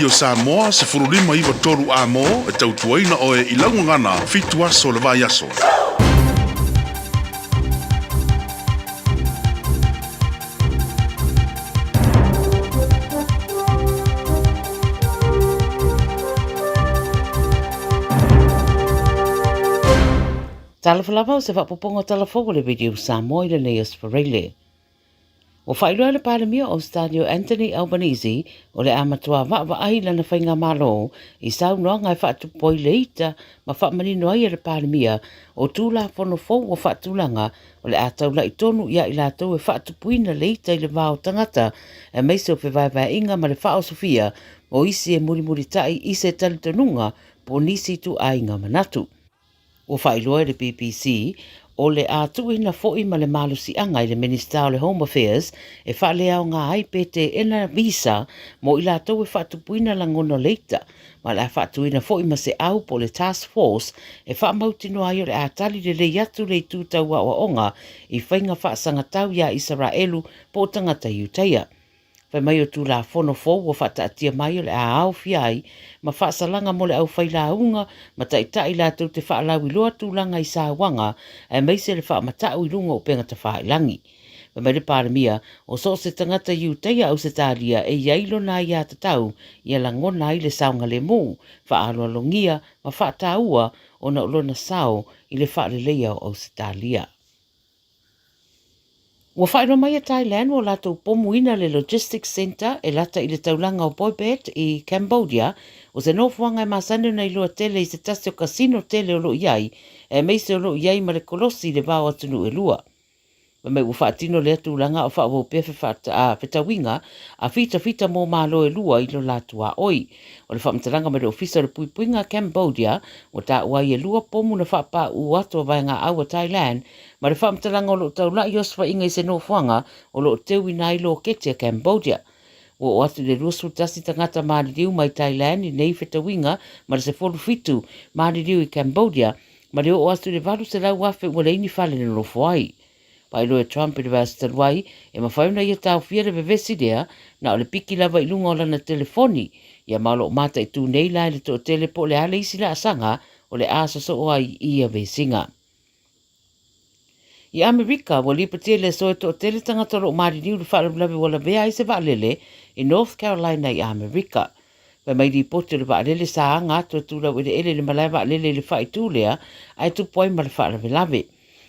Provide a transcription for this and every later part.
O Samoa 15 9 3 A mō e tautuaina oe i lau gagana fitu aso o le vaiaso. Talofa lava o se faapopoga o tala fou o le Radio Samoa i lenei aso Faraile. Ua faailoa e le Palemia o Ausetalia o Anthony Albanese o le a matua vaavaai lana faigamalo i saunoaga e faatupu ai le ita ma faamanino ai e le Palemia o Tulafono fou ua faatulaga o le a taula'i tonu ia i latou e faatupuina le ita i le va o tagata aemaise o fevaevaeaiga ma le faaosofia o isi e mulimulita'i i se talitonuga po o nisi ituaiga manatu. Ua faailoa e le BBC, o le a tuuina foi ma le malosiaga i le Minisita o le Home Affairs e faaleaoga ai pe teena visa mo i latou e faatupuina lagona o le ita, ma o le a faatuina foi ma se au po o le task force e faamautinoa ai o le a tali lelei atu le itu tau aoaoga i faiga faasagatau iā Isaraelu po o tagata Iutaia. Fai mai o Tulafono fou ua faataatia mai o le a aofia ai ma faasalaga mo le aufailauga ma taitai latou te faalauiloa tulaga i sauaga aemaise le faamata'u i luga o upegatafailagi. Fai mai le Palemia, o so o se tagata Iutaia Ausetalia e i ai lona aiatatau ia lagona ai le saogalemu, faaaloalogia ma faataua ona o lona sao i le faaleleia o Ausetalia. Ua faailoa mai e Thailand ua latou pomuina le Logistics Centre e lata i le taulaga o Poipet i Cambodia, o se nofoaga e masani ona iloa tele i se tasi o kasino tele o lo o i ai, aemaise o lo o i ai ma le kolosi i le va o atunuu e lua. Fai mai ua faatino lea tulaga a o faaauau pea fetauiga a fitafita mo Malo e lua i lo la tuaoi. O le faamatalaga mai le Ofisa o le Puipuiga a Cambodia, ua taua ai e lua pomu na faapauu atu a vaegaau a Thailand ma le faamatalaga o lo o taulai osofaiga i se nofoaga o lo o teuina ai loketi a Cambodia. Ua oo atu i le 21 tagata maliliu mai Thailand i nei fetauiga ma le 17 maliliu i Cambodia ma le oo atu i le 800,000 ua leai ni fale nonofo ai. Faailoa e Trump i le vaiaso talu ai, e mafai ona ia taofia le vevesi lea, na o le piki lava i luga o lana telefoni, ia ma o lo o mataitu nei la e le toatele po o le a le isi laasaga o le a sosoo ai i ia vesiga. I Amerika, ua lipatia i le aso e toatele tagata o lo o maliliu i le faalavelave ua lavea ai se vaalele i North Carolina i Amerika. Fai mai lipoti o le vaalele sa aga atu e tulaueleele i le malae vaalele i le faaitu lea ae tupu ai ma le faalavelave.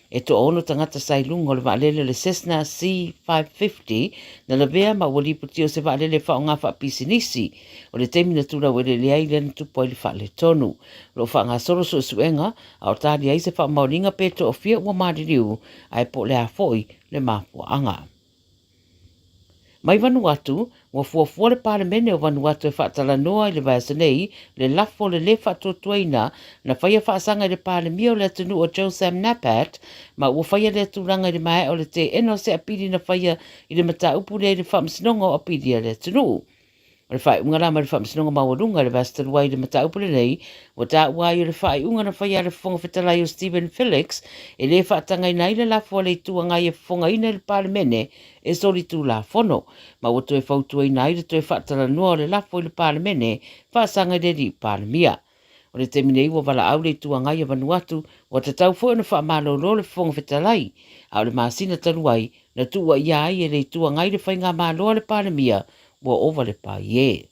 E toaono tagata sa i luga o le vaalele o le Cessna C550 na lavea ma ua lipotia o se vaalele e faaaoga faapisinisi. O le taimi na tulaueleele ai lea na tupu ai le faaletonu. O lo o faagasolo suesuega a o tali ai se faamaoniga pe toafia ua maliliu ae po o le a foi le mafuaaga. Mai Vanuatu, ua fuafua le Palemene o Vanuatu e faatalanoa i le vaiaso nei le lafo o le lē faatuatuaina na faia faasaga i le Palemia o le atunuu o Josam Napat ma ua faia lea tulaga i le maea o le teena o se apili na faia i le mataupu lea i le Faamasinoga o Apili a le atunuu. O le faaiuga la mai le Faamasinoga Maualuga i le vaiaso talu ai i le mataupu lenei, ua taua ai o le faaiuga na faia a le Fofoga Fetalai o Stephen Felix e le faatagaina ai le lafo a le Itu Agai e fofogaina i le Palemene e solitulafono, ma ua toe fautuaina ai le toe faatalanoa o le lafo i le Palemene faasaga i le Alii Palemia. O le taimi nei ua valaau le Itu Agai a Vanuatu ua tatau foi ona faamalolo le Fofoga Fetalai, a o le masina talu ai na tuuaia ai e le Itu Agai le faigamalo a le Palemia ua ova le paie.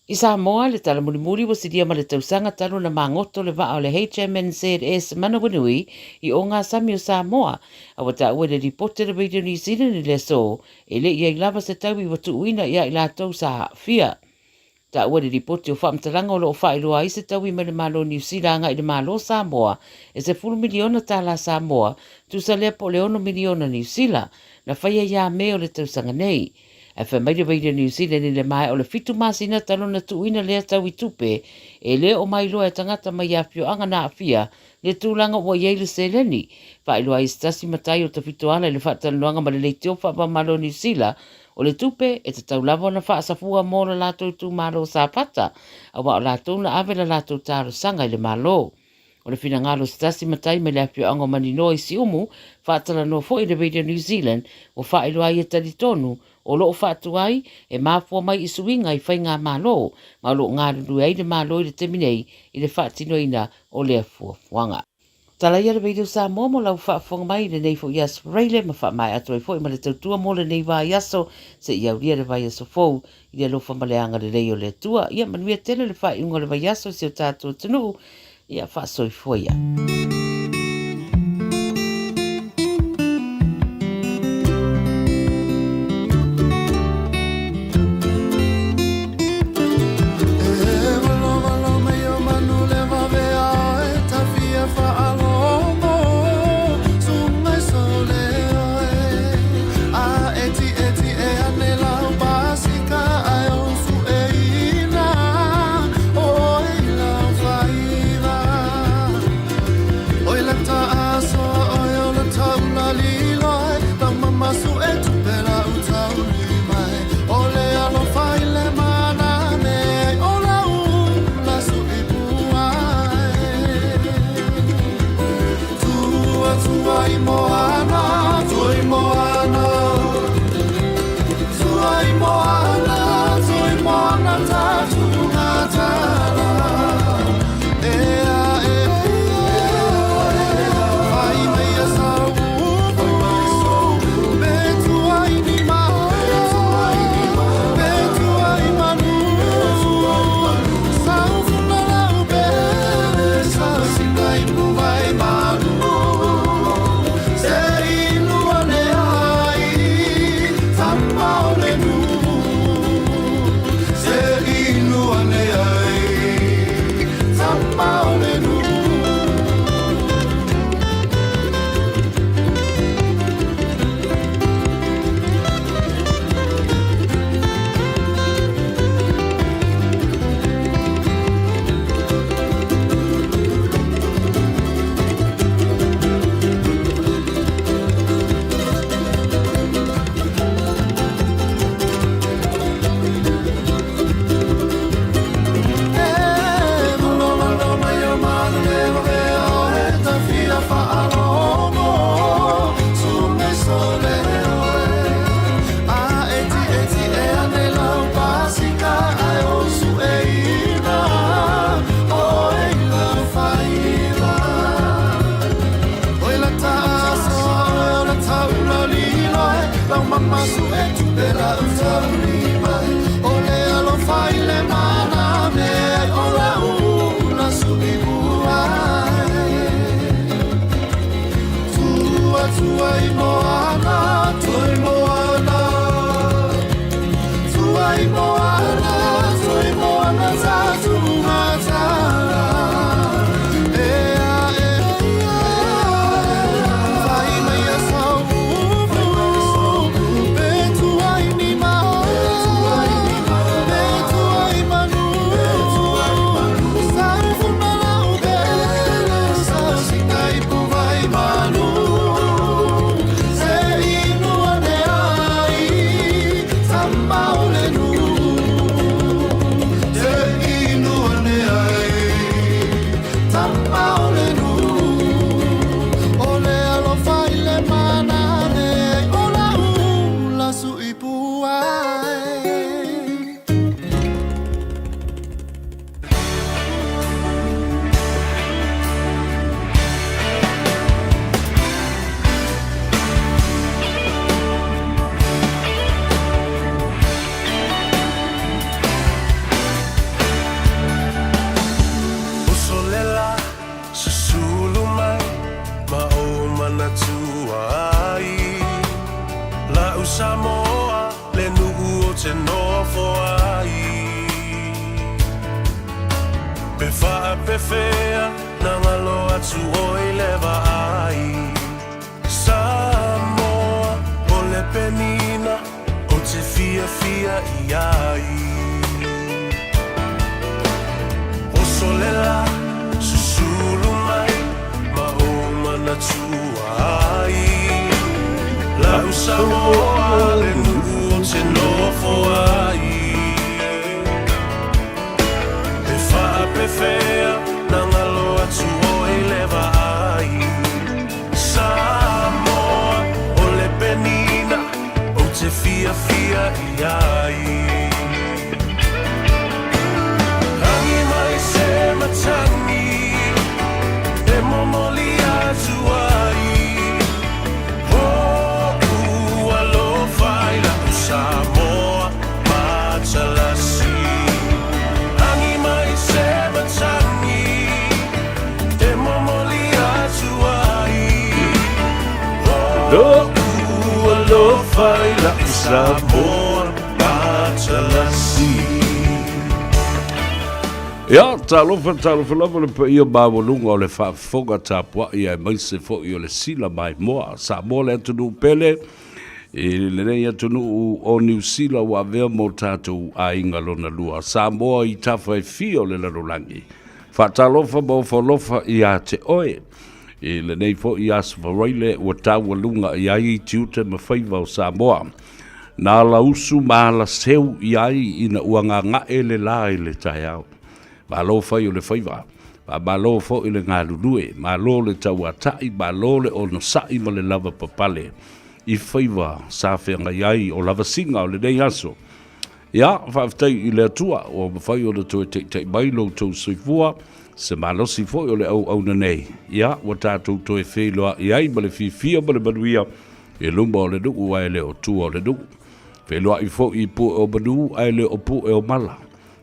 I Samoa, le tala mulimuli ua silia ma le tausaga talu ona magoto le vaa o le HMNZS Manawanui i ogasami o Samoa, a ua taua i le lipoti a le Radio New Zealand i le aso, e le i ai lava se taui ua tuuina ia i latou sa aafia. Taua le lipoti o faamatalaga o lo o faailoa ai se taui mai le Malo o Niu Sila agai i le Malo o Samoa e $10 miliona tala Samoa, tusa lea po o le $6 miliona Niu Sila, na faia ia Me o le tausaga nei. Ae fai mai le Radio New Zealand i le maea o le fitu masina talu ona tuuina lea taui tupe, e le o mailoa e tagata mai afioaga na aafia le tulaga ua i ai le seleni. Faailoa ai se tasi matai o Tafitoala i le faatalanoaga ma le Leitio Faava-o-Malo o Niu Sila, o le tupe e tatau lava ona faasafua mo lo latou itumalo o Safata, aua o latou na ave la latou talosaga i le Malo. O le finagalo o se tasi matai mai le afioaga o Maninoa i Siumu, faatalanoa foi i le Radio New Zealand, ua faailoa ai e talitonu o lo o faatuai e mafua mai i suiga i faigamalo ma o lo o galulue ai le Malo i le taimi nei i le faatinoina o lea fuafuaga. Tala ia le Radio Samoa mo lau faafofoga mai i lenei foi aso Faraile ma faamaea atu ai foi ma le tautua mo lenei vaiaso seia aulia le vaiaso fou i le alofa ma le agalelei o le Atua. Ia manuia tele le faaiuga o le vaiaso i si o tatou atunuu. Ia faasoifua ia. Usolela susulu mai ma ou manatua ai La'u Samoa le nuu ou te nofo ai Pe faapefea na galo atu oe i le vaai Samoa o le penina ou te fiafia i ai. Oso le la, susulu mai ma ou manatua ai La'u Samoa le nuu ou te nofo ai Pe faapefea na galo atu oe i le vaai Samoa o le penina ou te fiafia ai. Rangi mai se matangi e momoli atu ai. Hoʻu alofa i la'u Samoa matalasi. Rangi mai se matangi e momoli atu ai. Hoʻu alofa i la'u Samoa matalasi. Ia, talofa, talofa lava le paia maualuga o le faafofoga tapuai aemaise foi o le sila maimoa. Samoa le atunuu pele, i lenei atunuu o Niu Sila ua avea mo tatou aiga lona lua. Samoa i tafa e fia o le lalolagi. Faatalofa ma ofo alofa ia te oe. I lenei foi aso faraile ua taualuga i ai tiute ma faiva o Samoa. Na ala usu ma ala seu i ai ina ua gaga'e le la i le taeao. Malo fai o le faiva, faamalo foi le galulue, malo le tauata'i, malo le onosa'i ma le lavapapale i faiva sa feagai ai o lavasiga o lenei aso. Ia, faafetai i le Atua ua mafai ona toe taita'i mai lo outou soifua, se malosi foi o le auauna nei, ia, ua tatou toe feiloa'i ai ma le fiafia ma le manuia i luma o le nuu ae le o tua o le nuu. Feiloai foi i pue o manu ae le o pue o mala.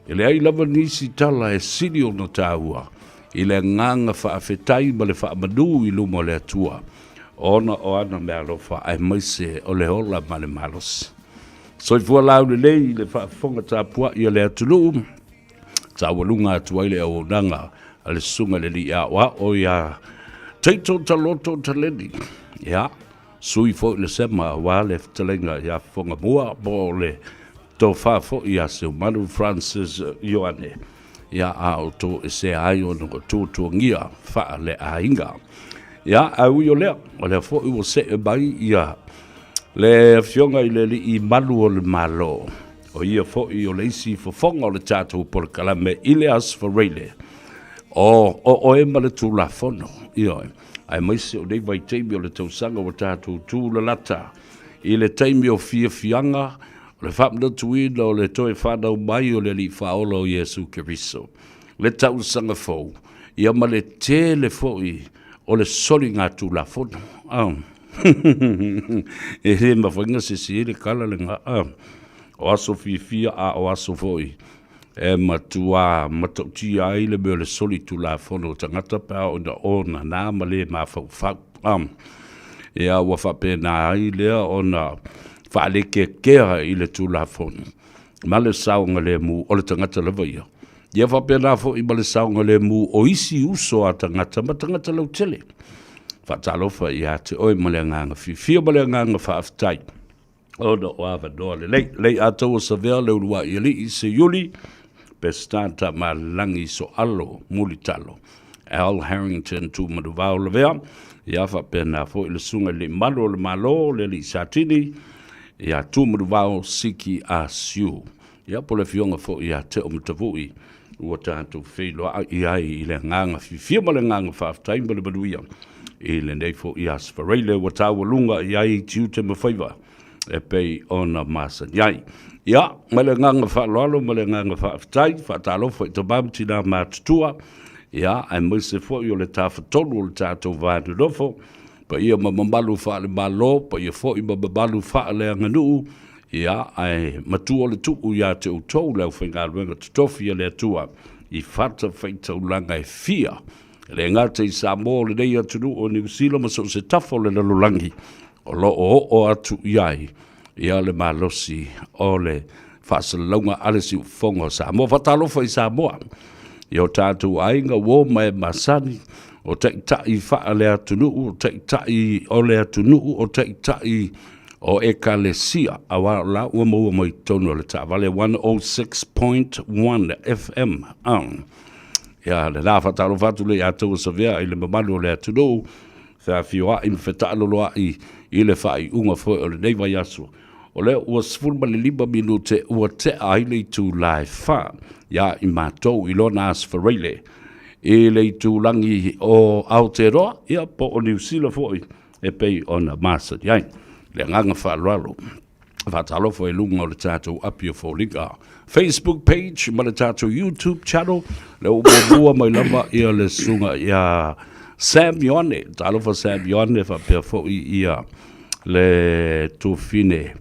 E leai lava nisi tala e sili ona taua i le agaga faafetai ma le faamanu i luma o le Atua ona o ana meaalofa aemaise o le ola ma le malosi. Soifua laulelei i le faafofoga tapuai a le atunuu, taualuga atu ai le auaunaga a le Susuga i le Alii Aoao ia Taito Taloto Taleni. Ia, sui foi le sema aua le fetalaiga ia Fofoga Mua po o le tofa foi ia Seumanu Francis Ioane. Ia, a o toesea ai ona ua tuatuagia faaleaiga. Ia, ae ui o lea, o lea foi ua see mai ia le Afioga i le Alii Malu o le Malo, o ia foi o le isi fofoga o le tatou polokalame i le Aso Faraile, o oe ma le Tulafono, ioe, aemaise o nei vaitaimi o le tausaga ua tatou tulalata i le taimi o fiafiaga o le faamanatuina o le toe fanau mai o le Alii Faaola o Iesu Keriso, le tausaga fou, ia ma le tele foi o le soligatulafono. Oh. e le mafai ona sese le tala lena. Ah. O aso fiafia a o aso foi e matua matautia ai le mea o le solitulafono o tagata pe a oo ina onana ma le mafaufau. Ah. Ia ua faapena ai lea ona faalekeakea i le Tulafono ma le saogalemu o le tagata lava ia. Ia faapena foi ma le saogalemu o isi uso a tagata ma tagata lautele. Faatalofa ia te oe ma le agaga fiafia ma le agaga faafetai ona o avanoa lelei. Lei Ataua Savea le uluai alii Seiuli Peseta Tamalagi Soalo Mulitalo Al Harrington Tumanuvao Lavea ia faapena foi le susuga i le Malu o le Malo le alii Satini ia Tumanuvao Siki Asiu ia po le afioga foi ia Teo Matavui ua tatou feiloai ai i le agaga fiafia ma le agaga faafetai ma le manuia i lenei foi aso faraile ua taualuga i ai tiute ma faiva e pei ona masani ai. Ia, ma le agaga faaaloalo ma le agaga faafetai, faatalofa i tama ma tinā matutua, ia, aemaise foi o le tafatolu o le tatou va nonofo, paia ma mamalu faale-Malo, paia foi ma mamalu faaleaganuu, ia, ae matua le tuu ia te outou le aufaigaluega totofi a le Atua i fatafaitaulaga e fia, e le gata i Samoa o lenei atunuu o Niu Sila ma so o se tafa o le lalolagi, o lo o oo atu i ai ia le malosi o le faasalalauga a le siufofoga o Samoa. Faatalofa i Samoa, i o tatou aiga, uo ma e masani, o taitai faale-atunuu, o taitai o le atunuu, o taitai o ekalesia, aua o la ua maua mai totonu o le taavale 106.1 FM. Ia, le la faatalofa atu le ia tou Savea i le mamalu o le atunuu, feafioai ma fetaaloloai i le faaiuga foi o lenei vaiaso. O lea ua 15 minute ua tea ai le itula e 4 iā i matou i lona Aso Faraile i le itulagi o Aotearoa, ia po o Niu Sila foi e pei ona masani ai. Le agaga faaaloalo. Faatalofa i luga o le tatou api o Foliga Facebook page ma le tatou YouTube channel. Le ua muamua mai lava ia le susuga ia Sam Ioane. Talofa Sam Ioane faapea foi ia le tuafafine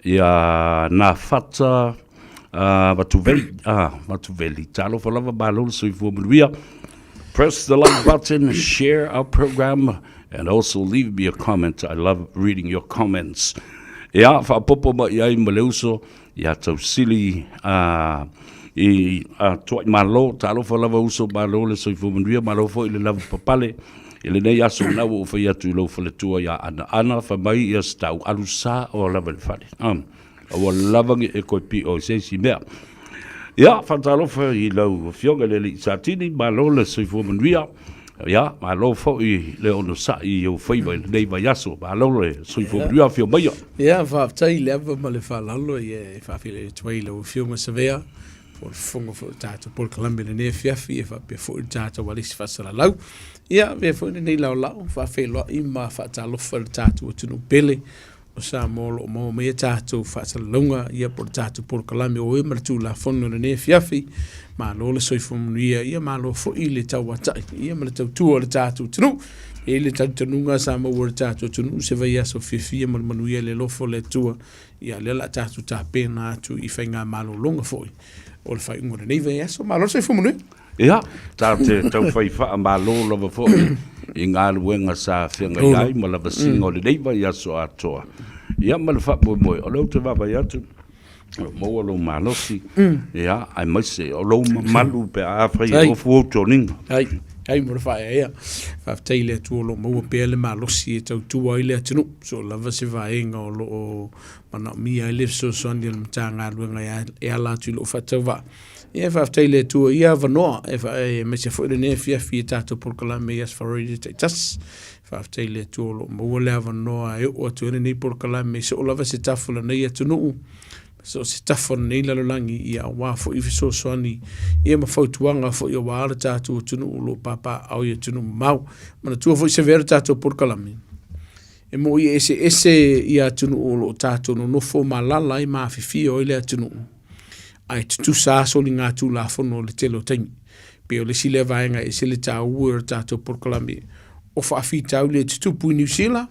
ia Nafata Vatuveli. Vatuveli. Talofa lava, malo le soifua manuia. Press the like button, share our program, and also leave me a comment. I love reading your comments. Ia, faapopo mai i ai ma le uso ia Tausili i Tuai Malo. Talofa lava uso, malo le soifua manuia, malo foi le lava papale. I lenei aso na ua ou fai atu i lou faletua ia Ana. Ana, fai mai ia se tau alu sa o lava i le fale. Aua lava ne i e toe piʻo i se isi mea. Ia, faatalofa i lau Afioga i le Alii Satini, malo le soifua manuia. Ia, malo foi le onosai i ou faiva i lenei vaiaso. Malo le soifua manuia, afio maia. Ia, faafetai i le ava ma le faaaloalo e faafeiloai atu ai i lau Afioga Savea, po o le fofoga foi o le tatou polokalame i lenei afiafi, e faapea foi le tatou alisi faasalalau. Ia, avea foi lenei laolao faafeiloai ma faatalofa i le tatou atunuu pele o Samoa o lo o maua mai a tatou faasalalauga, ia po o le tatou polokalame o e ma le Tulafono i lenei afiafi. Malo le soifua manuia, ia malo foi le tauatai, ia ma le tautua o le tatou atunuu. E i ai le talitonuga sa maua e le tatou atunuu se vaiaso fiafia ma le manuia i le alofa o le Atua, ia o lea o le a tatou tapena atu i faigamalologa foi o le faaiuga o lenei vaiaso. Malo le soifua manuia. Ia, ta te taufai faamalo lava foi i galuega sa feagai ai ma lavasiga o lenei vaiaso atoa. Ia ma le faamoemoe, o lea ou te vaavaai atu, o lo o maua lou malosi, ia, aemaise o lou mamalu pe a fai e ofu ou toniga. Ai, ai mo le faaeaea. Faafetai i le Atua o lo o maua pea le malosi e tautua ai le atunuu. So lava se vaega o lo o manaomia ai le fesoasoani a le Matagaluega e ala atu i lou faatauvaa. Ia faafetai i le Atua i ia avanoa e aemaise foi lenei afiafi i tatou polokalame i Aso Faraile taitasi. Faafetai i le Atua o lo o maua le avanoa e oo atu ai lenei polokalame i so o lava se tafa o lenei atunuu, so o se tafa o lenei lalolagi, ia aua foi fesoasoani ia ma fautuaga foi aua le tatou atunuu o lo o papaaao i atunuu mamao. Manatua foi se avea le tatou polokalame e mo'i e eseese ia atunuu o lo o tatou nonofo ma alaala ai ma afifio ai le atunuu, ae tutusa lava soligatulafono i le tele o taimi. Pei o le isi lea vaega e ese le taua o le tatou polokalame o faafitauli e tutupu i Niu Sila,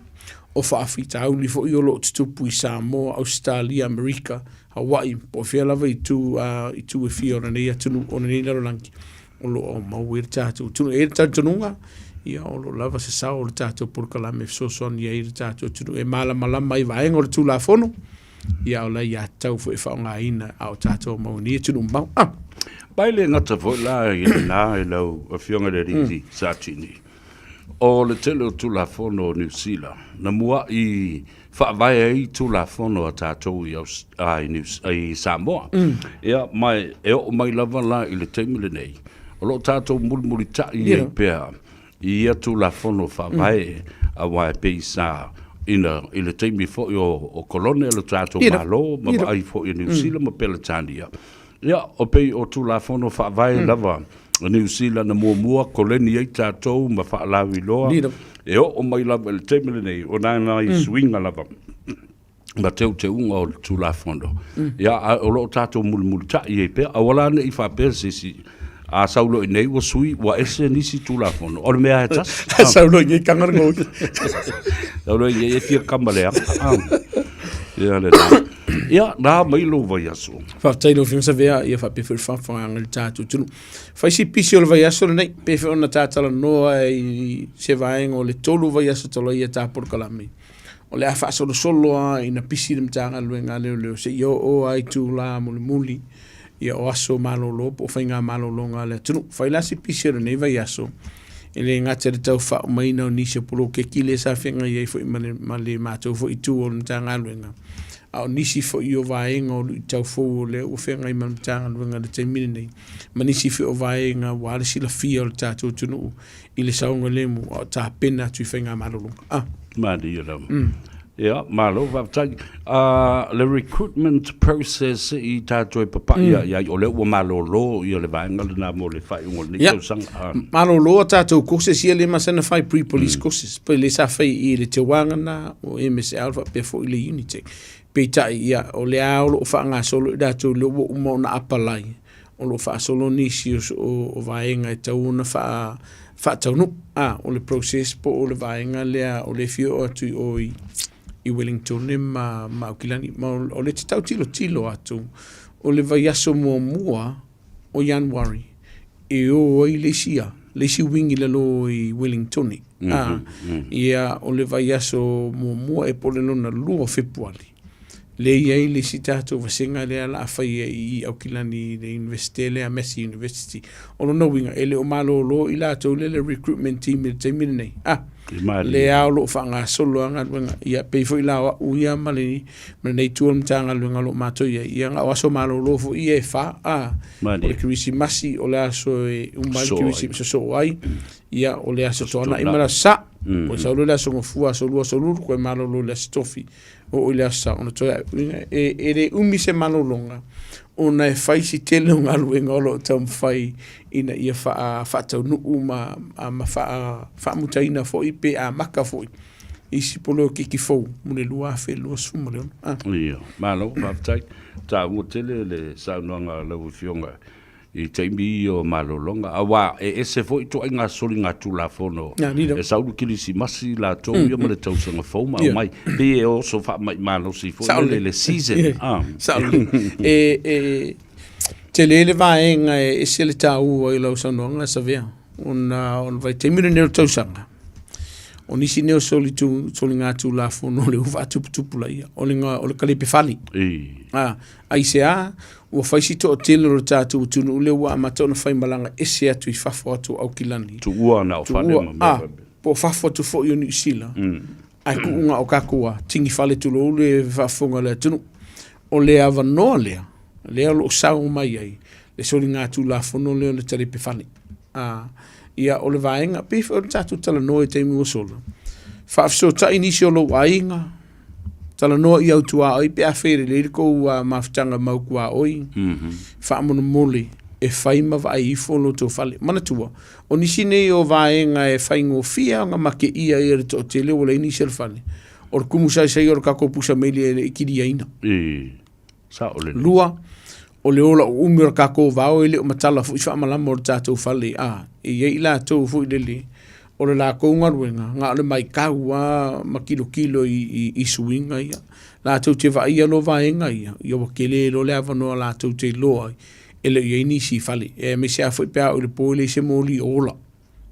o faafitauli foi o lo o tutupu i Samoa, Ausetalia, Amerika, Hawaii, po o fea lava itu, itu e fia o lenei atunuu, o lenei lalolagi o lo o mau ai le tatou atunuu. E i ai le talitonuga, ia o lo o lava se sao o le tatou polokalame e fesoasoani ai i le tatou atunuu e malamalama ai vaega o le Tulafono, ia o le aiatatau foi e faaaogaina a o tatou mau nei atunuu mamao. Ah! Mai le gata foi la i lena i lau Afioga i le Alii Satini, o le tele o Tulafono o Niu Sila na mua'i faavae ai Tulafono a tatou i, i Samoa. Ia, ma e oo mai lava la i le taimi lenei, o lo o tatou mulimulita'i ai pea i ia Tulafono Faavae, aua e pei sa ina i le taimi foi o kolone lo tatou Malo ma vaai foi e Niu Sila ma Peretania, ia, o pei o Tulafono Faavae lava a Niu Sila na muamua koleni ai tatou ma faalauiloa, e oo mai lava i le taimi lenei, o nai suiga lava ma teuteuga o le Tulafono, ia, a o lo o tatou mulimulitai ai pea. Aua la ne i faapea se isi, a sau loa i inei ua sui, ua ese nisi Tulafono. O le mea lava e tasi. A sau loa i inei taga le gaoi. Sau loa i inei e fia kama leaga. Ia lena. Ia, na mai lou vaiaso. Faafetai i lau Afioga Savea, ia faapea foi le faafofogaaga i le tatou atunuu. Fai si pisi o le vaiaso lenei, pei foi ona ta talanoa i se vaega o le 3 vaiaso talu ai ia ta polokalame. O le a faasolosolo lava ina pisi le Matagaluega a Leoleo seia oo lava i itula mulimuli ia o aso malolo po o faigamalologa a le atunuu. Fai la si pisi o lenei vaiaso, e le gata i le tau faaaumaina o nisi o poloketi lea sa feagai ai foi ma le, ma le matou foi itu o le Matagaluega, a o nisi foi o vaega o luitau fou o lea ua feagai ma le Matagaluega i le taimi lenei, ma nisi foi o vaega aua le silafia o le tatou atunuu i le saogalemu a o tapena atu i faigamalologa. Ah. Malie lava. Ia, malo faafetai. Le recruitment process i tatou e papai i ai, o lea ua malolo ia le vaega lena mo le faaiuga o lenei tausaga. Malolo a tatou courses ia lea masani ona fai pre-police courses, pe le sa fai i le Te Wāngana o MSL faapea foi le Unitec. Peitai, ia, o lea o lo o faagasolo i latou lea ua uma ona apalai, o lo o faasolo nisi o, o, o vaega e tau ona faa, faataunuu. A, o le process po o le vaega lea o le fia oo atu i o i, i Wellington ma, ma Aukilani. Ma o le te tau tilotilo atu, o le vaiaso muamua o Ianuari, e o ai le isi a, le isi wing i lalo i Wellington. Mm -hmm. A, ia, o le vaiaso muamua e po o le lona lua o Fepuali, le i ai le isi tatou vasega lea la a faia i Aukilani i le Universite lea, Massey University. O lona uiga, e le o malolo i latou lea le recruitment team i le taimi lenei. Ah, lea o lo o faagasolo lava galuega. Ia, pei foi la o au ia ma le, ma lenei itu o le Matagaluega o lo o matou i ai, ia na o aso malolo foi ia e fa, ah, o le Kerisimasi, o le aso e uma ai le Kerisimasi, sosoo ai, ia, o le aso Toanai ma le aso Sa. O le sau loa le aso Gafua, aso Lua, aso Lulu, koe malolo i le aso Tofi. Oo i le aso Sa ona toe ae. E, e le umi se malologa ona e fai si tele o galuega o lo o taumafai ina ia faa, faataunuu ma, ma faa, faamutaina foi pe amata foi isi polokiki fou mo le 2026. Ah. Ia, malo, faafetai. Taua tele le saunoaga a lau Afioga i taimi ia o malologa, aua e ese foi ituaiga soligatulafono e sau le Kerisimasi latou ia ma le tausaga fou ma aumai, pei e oso faamai malosi foi lele le season. Sao lelei. E, e tele le vaega e ese le taua i lau saunoaga Savea, ona o le vaitaimi lenei o le tausaga, o nisi nei o soligatulafono lea ua faatuputupulaia, o le, o le kalepe fale. Aisea? Ua fai si toatele o le tatou atunuu lea ua amata ona faimalaga ese atu i fafo atu o Aukilani. Tuua na o fale ma mea faapea. Po o fafo atu foi o Niu Sila. Ae tuu na o tatou a tini fale tulou le faafofoga a le atunuu. O le avanoa lea, lea o lo o sao mai ai le soligatulafono lea o le talepe fale. Ia, o le vaega, pei foi ona tatou talanoa i taimi ua sola, faafesootai nisi o lou aiga, talanoa i au tuaoi pe afai e lelei le tou mafutaga mau tuaoi, faamolemole e fai ma vaai ifo lo tou fale. Manatua, o nisi nei o vaega e faigofie ona mateia ai e le toatele ua leai nisi o le fale, o le tumu saisai o le tatou pusa meili e le i kiliaina. Sao lelei. Lua, o le ola uumi o le tatou vao e le o matala foi faamalama o le tatou fale, a, e i ai i latou foi lele, o le latou galuega, na o le maitau lava ma tilotilo i, i, i suiga ia. Latou te vaaia loa vaega ia, ia ua tele loa le avanoa latou te iloa ai, e le o i ai nisi i fale. Aemaise lava foi pe a oo i le po e leai se moli o ola.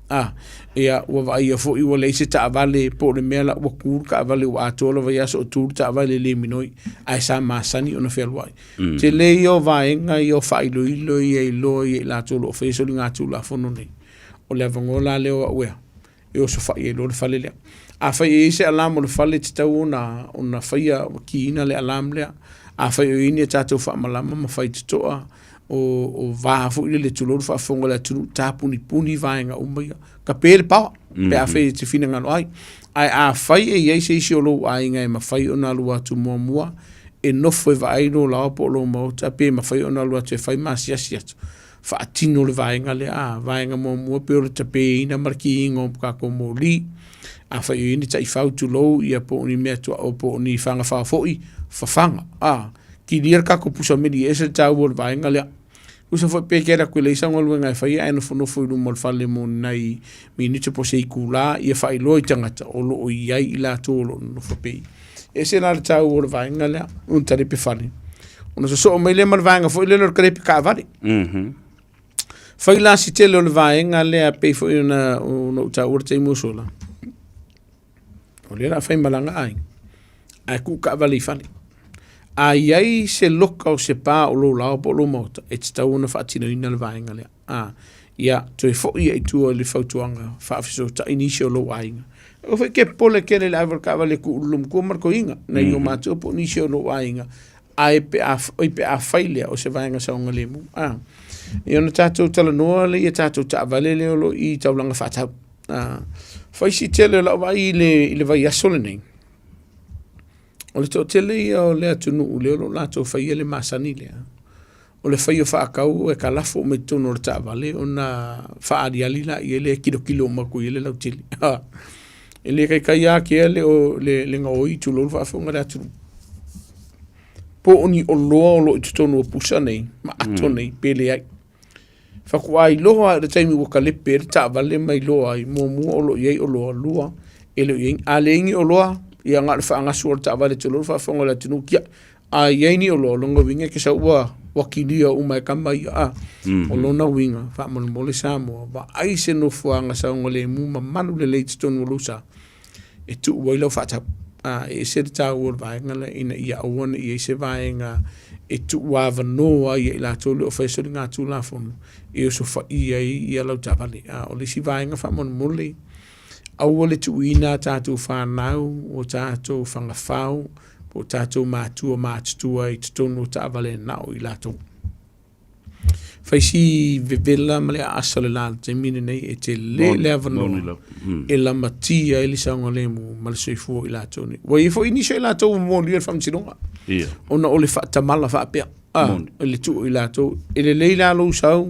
A, ia, ua vaaia foi ua leai se taavale, po o le mea la ua tu le taavale ua atoa le vaiaso o tu le taavale e le minoi, ae sa masani ona fealuai. Mm. Tele ia o vaega ia o faailoilo ia iloa ia i latou o lo o faia soligatulafono nei. O le avanoa la lea o au ea, e osofai ai loa le fale lea. Afai e i ai se alarm o le fale, e tatau ona, ona faia, kiina le alarm lea. Afai o i ai ni a tatou faamalama ma faitotoa, o, o va foi lele tulou le faafofoga o le atunuu, tapunipuni vaega uma ia. Tape le paoa, pe afai e te finagalo ai. Ae afai e i ai se isi o lou aiga e mafai ona alu atu muamua, e nofo e vaai lou laoa po o lou maota, pe mafai ona alu atu e fai ma asiasi atu, faatino le vaega lea. A, vaega muamua pei o le tapeina ma le kiiga o tatou moli. Afai o i ai ni taifau tulou ia po o ni mea tuaoi po o ni fagafao foi, fafaga. A, kilia le tatou pusa meli e ese le taua o le vaega lea. Tusa foi pe kera atu e leai sau galuega e faia ae nofonofo i luma o le fale mo ni nai minute po o se itula ia faailoa i tagata o lo o i ai i latou o lo o nonofo pea. E ese la le taua o le vaega lea, o le talepe fale. Ona sosoo mai lea ma le vaega foi lea o le talepe taavale. Fai la si tele o le vaega lea pei foi ona ou taua le taimi ua sola. O lea o le a faimalaga aiga, ae tuu taavale i fale. A i ai se loka o se pa o lou laoa po o lou maota, e tatau ona faatinoina le vaega lea. A, ia, toe foi ia i tua i le fautuaga, faafesootai nisi o lou aiga. Aua foi e te popole tele i le ave o le taavale e tuu i le luma matua ma le toeaina, nai o matua po o nisi o lou aiga, ae pe a, oi, pe a fai lea o se vaega saogalemu. A, ia ona tatou talanoa lea i a tatou taavale lea o lo o i taulaga faatau. A, fai si tele o lau vaai i le, i le vaiaso lenei, o le toatele ia o le atunuu lea o lo o latou faia le masani lea, o le fai o faatau e kalafo uma i totonu o le taavale ona faaaliali laia lea e kilokilo uma atu i ai le lautele. E le taitai lava kea le, le, le gaoi tulou le faafofoga a le atunuu. Po o ni oloa o lo o i totonu o pusa nei ma ato nei pe leai. Faatoa iloa i le taimi ua kalepe ai le taavale ma iloa ai, muamua o lo o i ai oloa, lua e le o i ai. A leai ni oloa, ia na o le faagasu o le taavale tulou le faafofoga a le atunuu, kia. A i ai ni oloa, o lona uiga e te sau ua ua kilia uma e tama ia, a. O lona uiga, faamolemole Samoa, vaai se nofoaga saogalemu ma malu lelei i totonu o lou sa, e tuu ai lau faatau. A, e ese le taua o le vaega lea ina ia aua ne i i ai se vaega e tuuavanoa ai e i latou le o faia soligatulafono e osofaia ai ia lau taavale. A o le isi vaega faamolemole, aua le tuuina a tatou fanau, o tatou fagafau, po o tatou matua matutua i totonu o taavale na o i latou. Fai si vevela ma le aasa o le la i le taimi lenei e tele le avanoa e lamatia ai le saogalemu ma le soifua o i latou nei. Ua i ai foi nisi o i latou ua molia i le faamasinoga ona o le faatamala faapea i le tuu o i latou. E lelei la lou sau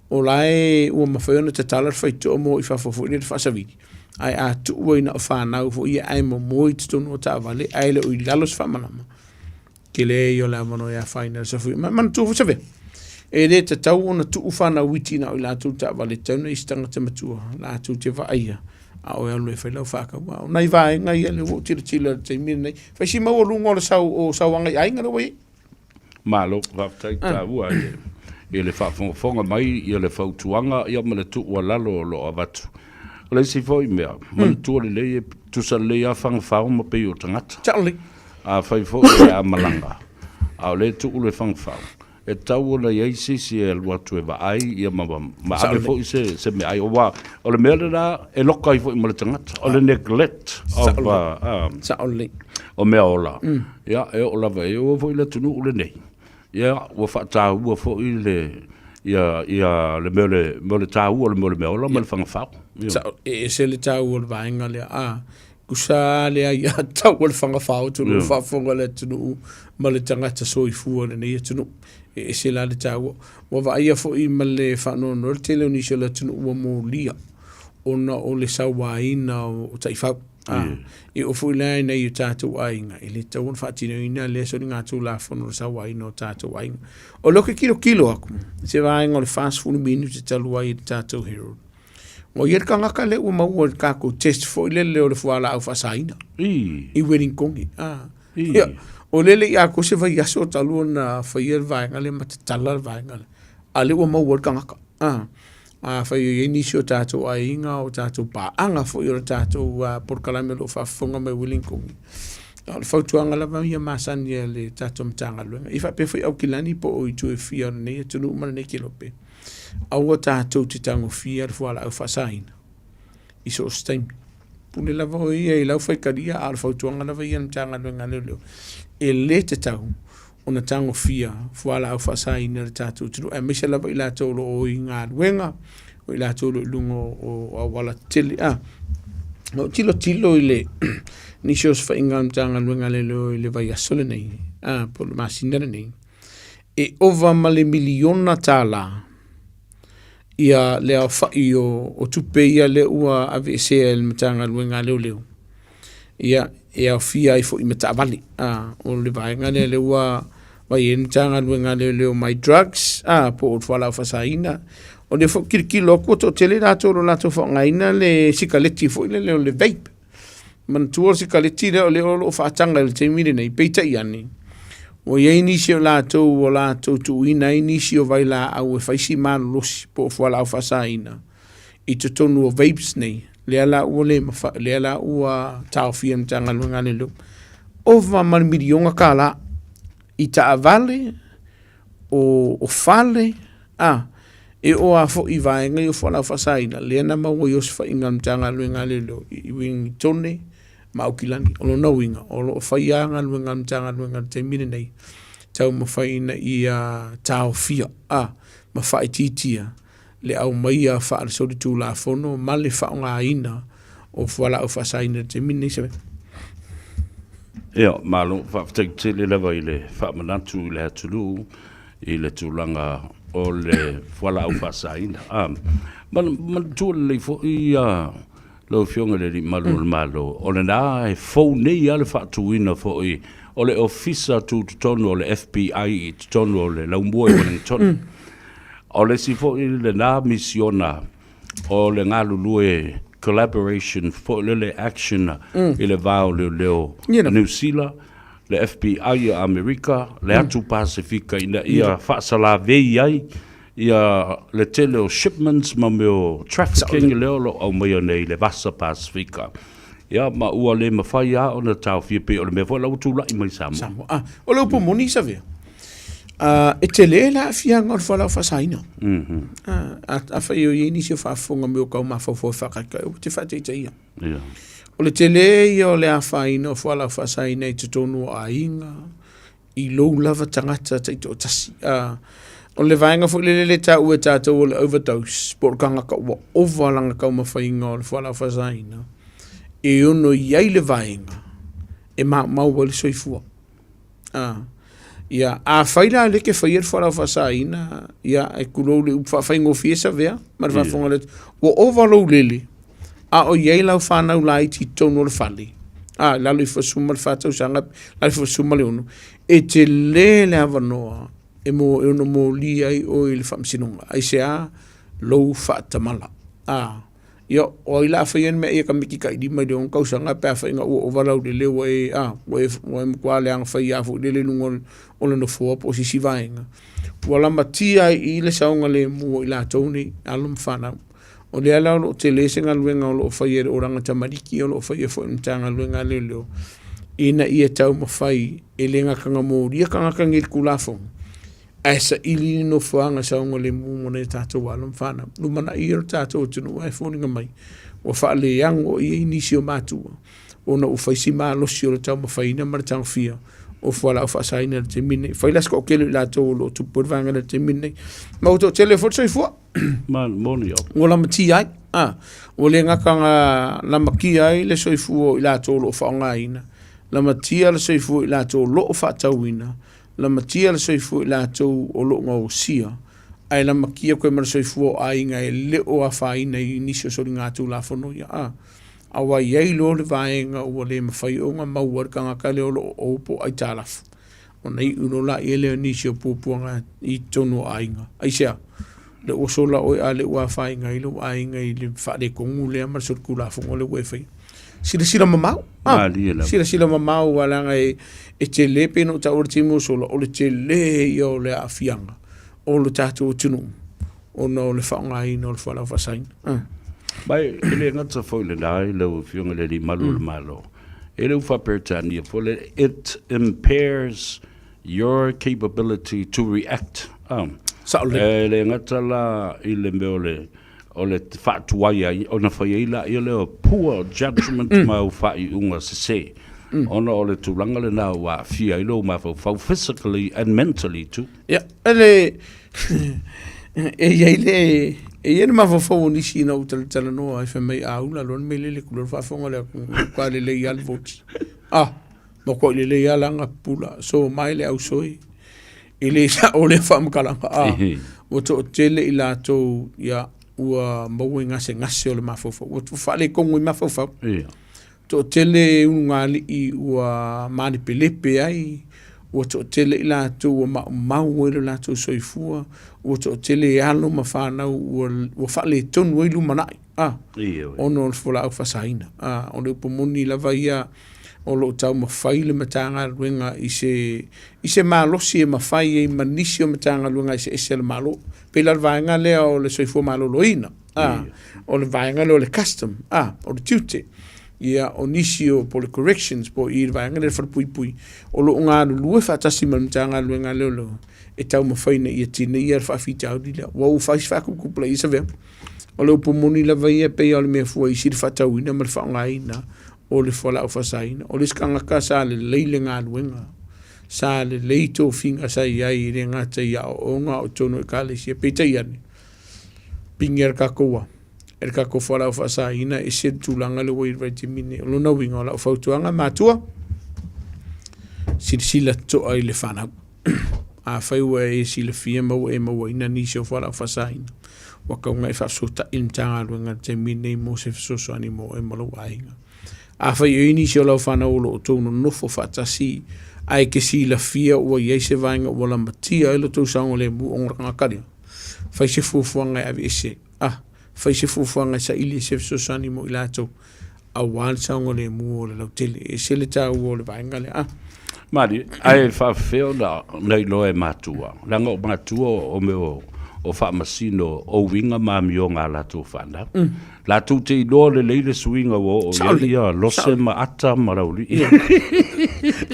o la e ua mafai ona tatala le faitotoa ma o i fafo foi lele faasavili, ae a tuu ai na o fanau foi ia ae momoe i totonu o taavale ae le o i lalo se faamalama, tele ia o le avanoa e afaina ai le safui. Ma manatua foi Savea, e le tatau ona tuu fanau iti na o i latou taavale, e tatau ona i ai se tagata matua latou te vaaia a o e alu e fai lau faatau. A o nai vaega ia lea ua ou tilotilo i le taimi lenei, fai si maualuga o le sau o sauaga i aiga lea ua i ai. Malo, faafetai taua i le i le faafogafoga mai i le fautuaga ia ma le tuualalo o lo o avatu. O le isi foi mea, manatua lelei e tusa lelei lava fagafao ma pei o tagata. Sao lelei. Afai foi o le a malaga, a o lea e tuu le fagafao, e tatau ona i ai se isi e alu atu e vaai ia ma, ma ave foi se, se meaai. Aua o le mea lena e loka ai foi ma le tagata, o le neglect of, Sao lelei. o mea ola. Ia, e oo lava, e oo foi i le atunuu lenei, ia, ua faataua foi le, ia, ia le mea o le, mea o le taua o le mea o le meaola ma le fagafao. Ia. Sao, e ese le taua o le vaega lea. A, tusa lava le aiatatau a le fagafao tulou le faafofoga a le atunuu ma le tagata soifua o lenei atunuu. E ese la le taua. Ua vaaia foi ma le faanoanoa le tele o nisi o le atunuu ua molia ona o le sauaina o taifau. A, e oo foi la i nai o tatou aiga, e le tatau ona faatinoina lea soligatulafono o le sauaina o tatou aiga. O lea ou te tilotilo atu i se vaega o le 40 minute talu ai i le tatou Herald. Ua i ai le tagata lea ua maua i le tatou test foi lele o le fualaau faasaina i Wellington. Ah. Ia, o lea le i atoa se vaiaso talu ona faia le vaega lea ma tatala le vaega lea. A lea ua maua le tagata. Ah. Afai o i ai nisi o tatou aiga, o tatou paaga foi o le tatou polokalame o lo o faafofoga mai Wellington. O le fautuaga lava ia masani a le tatou Matagaluega. E faapea foi Aukilani po o itu e fia o lenei atunuu ma lenei kelope. Aua tatou te tagofia le fualaau faasaina i so o se taimi. Pule lava oe ia i lau faitalia, a o le fautuaga lava ia a le Matagaluega a Leoleo, e le tatau ona tagofia fualaau faasaina i le tatou atunuu, aemaise lava i latou o lo o i galuega, o i latou o lo o i luga o auala tetele. A, na ou tilotilo i le nisi o osofaiga a le Matagaluega a Leoleo i le vaiaso lenei, a, po o le masina lenei, e ova ma le miliona tālā ia le aofai o, o tupe ia lea ua aveesea e le Matagaluega a Leoleo. Ia, e aofia ai foi ma taavale. A, o le vaega lea lea ua vaai ai le Matagaluega a Leoleo mai drugs, a, po o le fualaau faasaina. O lea foi tilotilo atu ua toatele latou o lo o latou faaaogaina le sikaleti foi lele o le vape. Manatua o le sikaleti lea o lea o lo o faataga i le taimi lenei, peitai ane, ua i ai nisi o latou ua latou tuuina ai nisi o vailaau e fai si malolosi po o fualaau faasaina i totonu o vapes nei, lea la ua le mafai, lea la ua taofia e le Matagaluega a Leoleo. Ova ma le miliona kālā i taavale, o fale, a, e oo lava foi i vaega ia o fualaau faasaina, lea na maua i osofaiga a le Matagaluega a Leoleo i Ueligitone ma Aukilani. O lona uiga, o lo o faia lava galuega a le Matagaluega i le taimi lenei, taumafai ina ia taofia, a, ma faaitiitia le aumaia faale-solitulafono ma le faaaogaina o fualaau faasaina i le taimi lenei. Seve. Ia, malo, faafetai tele lava i le faamanatu i le atunuu i le tulaga o le fualaau faasaina. Ah, manatua lelei foi lau Afioga i le Alii Malu o le Malo, o lena e fou nei lava le faatuina foi O le Ofisa Tutotonu o le FBI i totonu o le laumua i Wellington. O le isi foi lena misiona o le galulue collaboration foi lele action i le va o leoleo Niu Sila, le FBI a Amerika, le atu Pasefika ina ia faasalavei ai ia le tele o shipments ma mea o trafficking lea o lo o aumaia nei i le Vasa Pasefika. Ia, ma ua le mafai lava ona taofia pei o le mea foi la ua tulai mai i Samoa. Samoa. Ah, o le upu moni, Savea, ah, e tele le aafiaga o le fualaau faasaina. Mm -hmm. ah, afai o i ai nisi o faafofoga mai o kau mafaufau e faakaekae, ua te faataitaia. Yeah. O le tele ia o le afaina o fualaau faasaina i totonu o aiga, i lou lava tagata taitoatasi. A, o le vaega foi lele le taua e tatou o le overdose, po o le tagata ua ova lana taumafaiga o le fualaau faasaina, e ono i ai le vaega e maumau ai le soifua. A, ia, afai la lea e te faia le fualaau faasaina, ia, e tulou le upu faafaigofie Savea ma le faafofoga a le atunuu, ua ova lou lele, a o i ai lau fanau laiti i totonu o le fale, a, i lalo ifo o le 14 tausaga, lalo ifo o le 16, e tele le avanoa e, mo, e ono molia ai oe i le faamasinoga. Aisea? Lou faatamala. A, ia, o ai la a faia ni mea ia tamaiti tailima i le 6 tausaga pe afai ina ua ova laulele ua e, a, ua e, ua e matua leaga fai lava foi lele i luga o le nofoa po o se isi vaega. Ua lamatia ai i i le saogalemu o i latou nei, alo ma fanau. O lea la o lo o tele se galuega o lo o faia e le Olaga Tamariki, o lo o faia foi e le Matagaluega a Leoleo, ina ia taumafai e le gata na molia tagata nei i le Tulafono, ae saili le nofoaga saogalemu mo nai o tatou alo ma fanau. Lumanai ia lo tatou atunuu ae foliga mai ua faaleago i ai nisi o matua ona ua fai si malosi o le taumafaiina ma le tagofia o fualaau faasaina i le taimi lenei. Fai la se toatele o i latou o lo o tupu ai le vaega lea i le taimi lenei. Ma ua toatele foi le soifua. Moni au. Ua lamatia ai. A, ua le gata na lamatia ai le soifua o i latou o lo o faaaogaina, lamatia le soifua o i latou o lo o faatauina, lamatia le soifua o i latou o lo o gaosia, ae lamatia koe ma le soifua o aiga e le o afaina i nisi o soligatulafono ia. A, aua e i ai loa le vaega ua le mafai ona maua e le tagata lea o lo o ou po o aitalafu, Ona iu loa laia lea o nisi o puapuaga i totonu o aiga. Aisea? Le ua sola oe a le ua afaina ai lou aiga i le faaletonu lea ma le solitulafono lea ua e faia. Silasila mamao. Ah, silasila mamao aua leaga e, e tele pei ona ou taua i le taimi ua sola, o le tele ia o le aafiaga o le tatou atunuu ona o le faaaogaina o le fualaau faasaina. Ah. Ma e le gata foi i lena i lau Afioga i le Alii Malu o le Malo. E le u Peretania foi le it impairs your capability to react. Ah. Sao lelei. E le gata la i le mea o le o le faatuai ai ona fai ai laia lea o poor judgment ma au faaiuga sese ona o le tulaga lena ua aafia ai lou mafaufau physically and mentally too. Ia, ele e i ai le e i ai le mafaufau o nisi ina ua talatalanoa ai fai mai a ula loa le mea lele tulou le faafofoga le atunuu matua lelei lava le voti. Ah, matuai lelei lava la pula so mai le ausoi e le sao lea faamatalaga ah, ua toatele i latou ia ua maua i gasegase o le mafaufau ua faaletonu i mafaufau. Ia. Toatele ulugalii ua malepelepe ai, ua toatele i latou ua maumau ai lo latou soifua, ua toatele alo ma fanau ua, ua faaletonu ai lumanai, a, ona o le fualaau faasaina. A, o le upu moni lava ia, o lo o taumafai le Matagaluega i se, i se malosi e mafai ai ma nisi o Matagaluega eseese a le Malo. Pei la o le vaega lea o le soifua maloloina. A, o le vaega lea o le custom, a, o le tiute. Ia, o nisi o, po o le corrections, po o i le vaega lea o le falepuipui, o lo o galulue faatasi ma le Matagaluega a Leoleo e taumafai ina ia tineia le faafitauli lea. Ua ua fai si faatuputupulaia Savea. O le upu moni lava ia e pei lava o le mea fua isi le faatauina ma le faaaogaina o le fualaau faasaina. O le isi tagata sa lelei le galuega, sa lelei tofiga sa i ai e le gata i aoaoga a o totonu o ekalesia. Peitai ane, pigi e le tatou a, e le tatou fualaau faasaina, e ese le tulaga lea ua i ai le vaitaimi lenei. O lona uiga, o lau fautuaga matua, silasila totoa i le fanau. Afai ua e silafia ma ua e mauaina nisi o fualaau faasaina, ua tatau ona e faafesootai i le Matagaluega i le taimi lenei mo se fesoasoani mo oe ma lou aiga. Afai o i ai nisi o lau fanau o lo o outou nonofo faatasi Ae e te silafia ua i ai se vaega ua lamatia ai lo tou saogalemu ona o le tagata lea, fai se fuafuaga e aveese ai. Ah, fai se fuafuaga e saili ai se fesoasoani mo i latou aua le saogalemu o le lautele. E ese le taua o le vaega lea. Ah. Malie, ae faafefea ona na iloa e matua, leaga o matua o mea o faamasino o uiga ma amioga a latou fanau. Latou te iloa lelei le suiga ua oo i ai ia Lose ma Ata ma Laulii.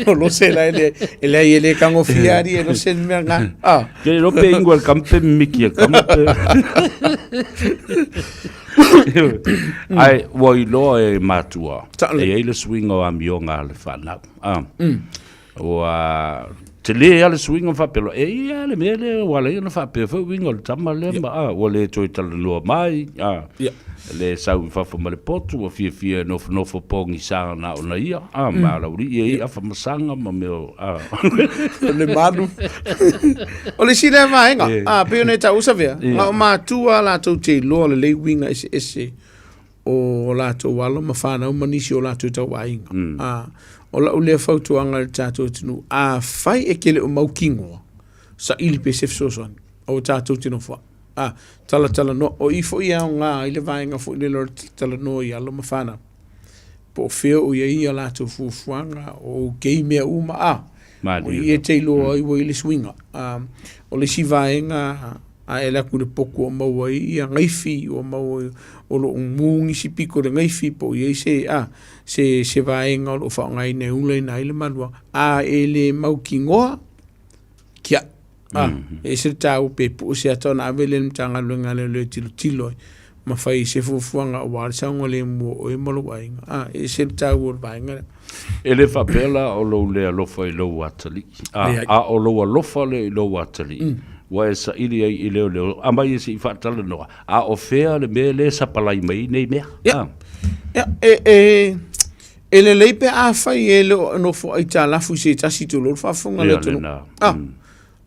O Lose la e le, e leai e le tagofia alii e Lose le mea lena. Ah. Ke iloa pe ingo e le kama pe mimiki e le kama pe. Ae ua iloa e matua e i ai le suiga o amioga a le fanau. Ah. Ua tele lava le suiga ma faapea loa, e i ai lava le mea lea ua ala ai ona faapea foi uiga o le tama lea ma, a, ua le toe talanoa mai, a, le sau i fafo ma le potu, ua fiafia e nofonofo pogisa na o na ia, a, ma Laulii e i ai afa masaga ma mea o, a. O le malu. O le isi lea vaega, a, pei ona e taua Savea, na o matua latou te iloa lelei uiga eseese o latou alo ma fanau ma nisi o latou tauaiga. Mm. A, o lau lea fautuaga i le tatou atunuu, afai e te le o mautinoa, saili pea se fesoasoani, aua tatou te nofoai. A, talatalanoa, o i foi e aoga ai le vaega foi lele o le talanoa i alo ma fanau. Po o fea o i ai a latou fuafuaga, o okay mea uma, a, o i e te iloa ai ua i ai le suiga. A, o le isi vaega, a e alu atu i le potu ua maua ai ia gaifi, ua maua o lo o mu nisi pito i le gaifi po o i ai se, a, se, se vaega o lo o faaaogaina e ulaina ai le maluaga, a e le mautinoa, kia, a, e ese le taua pe pue se ata ona ave lea i le Matagaluega a Leoleo e tilotilo ai ma fai se fuafuaga aua le saogalemu o oe ma lou aiga. A, e ese le taua o le vaega lea. E le faapea la o lou le alofa i lou atalii, a, a o lou alofa lea i lou atalii, ua e saili ai i leoleo, aumai e se i faatalanoa, a o fea le mea lea e sapalai mai ai nei mea? Ia, ia, e, e, e lelei pe afai e le o nofo aitalafu i se tasi tulou le faafofoga a le atunuu. A,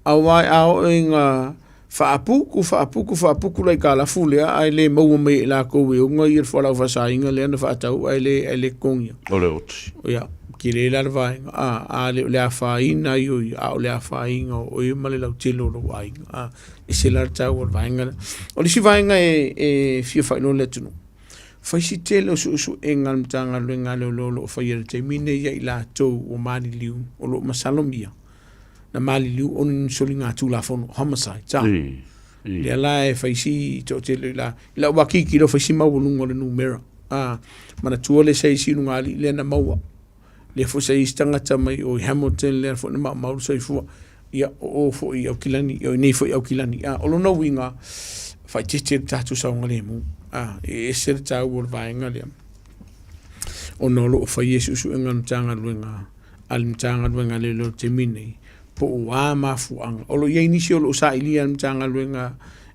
Aua a oo ina faaputu, faaputu, faaputu le aitalafu lea ae le maua mai e i latou e ona le fualaau faasaina lea na faatau ae le, ae le totogia. O le oti. Ia, tele la le vaega, a, a le o le afaina ai o ia, a o le afaina o oe ma le lautele o lou aiga. A, ese la le taua o le vaega lea. O le isi vaega e, e fia faailoa i le atunuu, fai si tele o suesuega a le Matagaluega a Leoleo o lo o faia i le taimi lenei ia i latou ua maliliu o lo o masalomia na maliliu ona ni soligatulafono, homicide, sa. Lea la e fai si toatele i la, i lau akiki lea fai si maualuga o le numera. Ah, manatua le sa isi luga alii lea na maua. Lea foi sa i isi tagata mai o i Hamilton lea foi na maumau le soifua. Ia, o o foi i Aukilani, ia o inei foi i Aukilani. Ah, o lona uiga, faaeteete le tatou saogalemu. Ah, e ese le taua o le vaega lea. Ona o lo o faia suesuega a le Matagaluega a le Matagaluega a Leoleo i le taimi lenei, po o a mafuaaga. O lo o i ai nisi o lo o sailia e le Matagaluega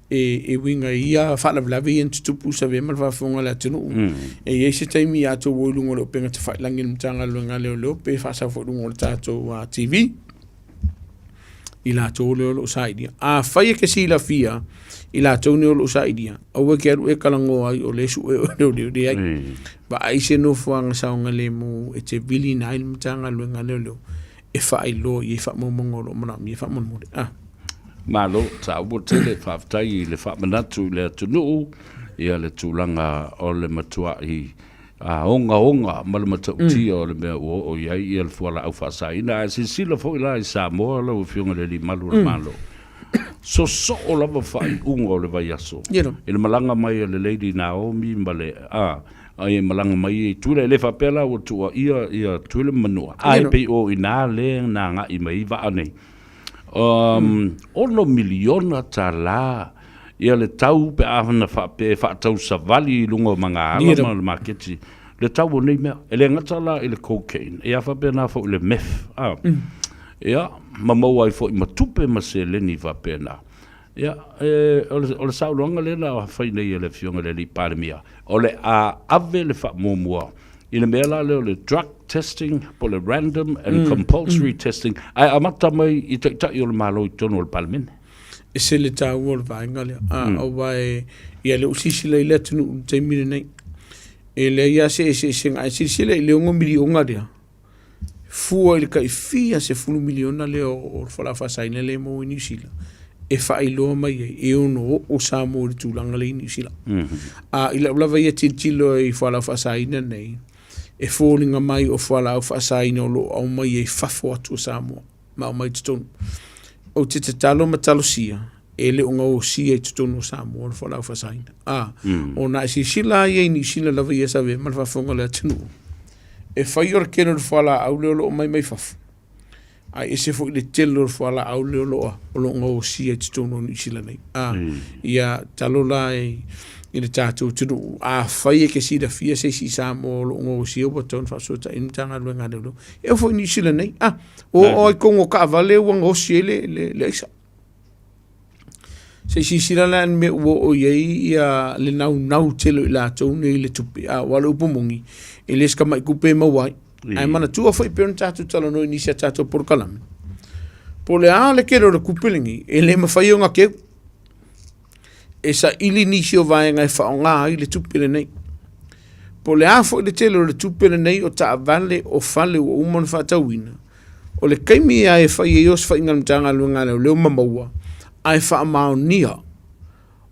e, e uiga i ia faalavelave ia na tutupu i Savea ma le faafofoga a le atunuu. E i ai se taimi ia outou o i luga o le upega tafailagi a le Matagaluega a Leoleo pe faasau foi i luga o le tatou TV i latou lea o lo o sailia. Afai e te silafia i latou nei o lo o sailia, aua e te alu e talanoa ai o lea e sue oe e leoleo, leai. Vaai se nofoaga saogalemu e te vilina ai le Matagaluega a Leoleo e faailoa i ai faamaumauga o lo o manaomia faamolemole. Ah. Malo, taua tele, faafetai i le faamanatu i le atunuu, ia le tulaga o le matuai a ogaoga ma le matautia o le mea ua oo i ai ia le fualaau faasaina. Ae silasila foi la i Samoa lau Afioga i le Alii Malu o le Malo, sosoo lava faaiuga o le vaiaso i le malaga mai a le Lady Naomi ma le a ai e malaga mai i Tutuila. E le faapea la ua tuuaia ia Tutuila ma Manua, ae pei o i ina lea na agai mai ai vaa nei. $6 miliona tala ia le tau pe a na faapea e faatausavali i luga o magaala ma le maketi le tau o nei mea. E le gata la i le cocaine, ia faapena foi i le meth, a. Ia, ma maua ai foi ma tupe ma seleni faapena. Ia, e, o le, o le saunoaga lea na fai nei e le Afioga i le Alii Palemia, o le a ave le faamuamua i le mea la lea o le drug testing po o le random and compulsory testing, ae amata mai i Taitai o le Malo i totonu o le Palemene. Ese le taua o le vaega lea, a, aua e, ia lea ua silasila i le atunuu i le taimi lenei, e leai lava se eseesega. Ae silasila i le $6 miliona lea, Fua i le tai fia 10 miliona lea o le fualaau faasaina lea e maua i Niu Sila e faailoa mai ai e ono oo Samoa i le tulaga lea i Niu Sila. A i lau lava ia tilotilo i fualaau faasaina nei, e foliga mai o fualaau faasaina o lo o aumai ai fafo atu o Samoa ma aumai i totonu. Ou te tatalo ma talosia e le o gaosia i totonu o Samoa le fualaau faasaina. A, ona e silasila lava ia i Niu Sila lava ia sa avea ma le faafofoga a le atunuu, e fai o le tele o le fualaau lea o lo o aumai mai fafo, ae ese foi le tele o le fualaau lea o lo o o lo o gaosia i totonu o Niu Sila nei. A, ia tatalo la i le tatou atunuu, afai e te silafia se isi i Samoa o lo o gaosia ua tatau ona faafesootai le Matagaluega a Leoleo. E oo foi i Niu Sila nei, a, ua oo lava i totonu o taavale ua gaosi ai le aisa. Se i silasila la i le mea ua oo i ai ia le naunau tele o i latou nei i le tupe, a aua o le upu moni, e le o se tamai tupe e maua ai. Ae manatua foi pei ona tatou talanoa i nisi a tatou polokalame, po o le a le tele o le tupe lenei, e le mafai ona teu e saili nisi o vaega e faaaoga ai le tupe lenei. Po o le a foi le tele o le tupe lenei o taavale, o fale ua uma ona faatauina, O le taimi lava e fai ai osofaiga a le Matagaluega a Leoleo ma maua, ae faamaonia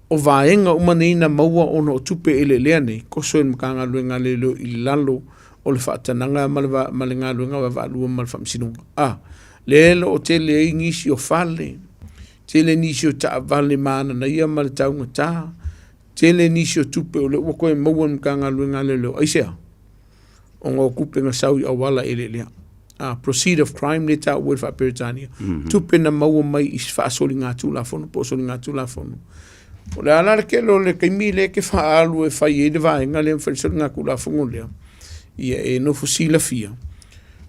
o vaega uma nei na maua ona o tupe eleelea nei, toso e le Matagaluega a Leoleo i lalo o le faatanaga ma le, ma le galuega vaavaalua ma le Faamasinoga. A, lea e lo o tele ai nisi o fale, tele nisi o taavale mananaia ma le taugata, tele nisi o tupe o lea ua toe maua e le Matagaluega a Leoleo. Aisea? Ona o tupe na sau i auala eleelea. Proceed of crime lea e taua i le faa-Peretania. Tupe na maua mai i faasoligatulafono po o soligatulafono. O le a la le tele o le taimi lea e te faaalu e fai ai le vaega lea ma fai le soligatulafono lea, ia e nofo silafia.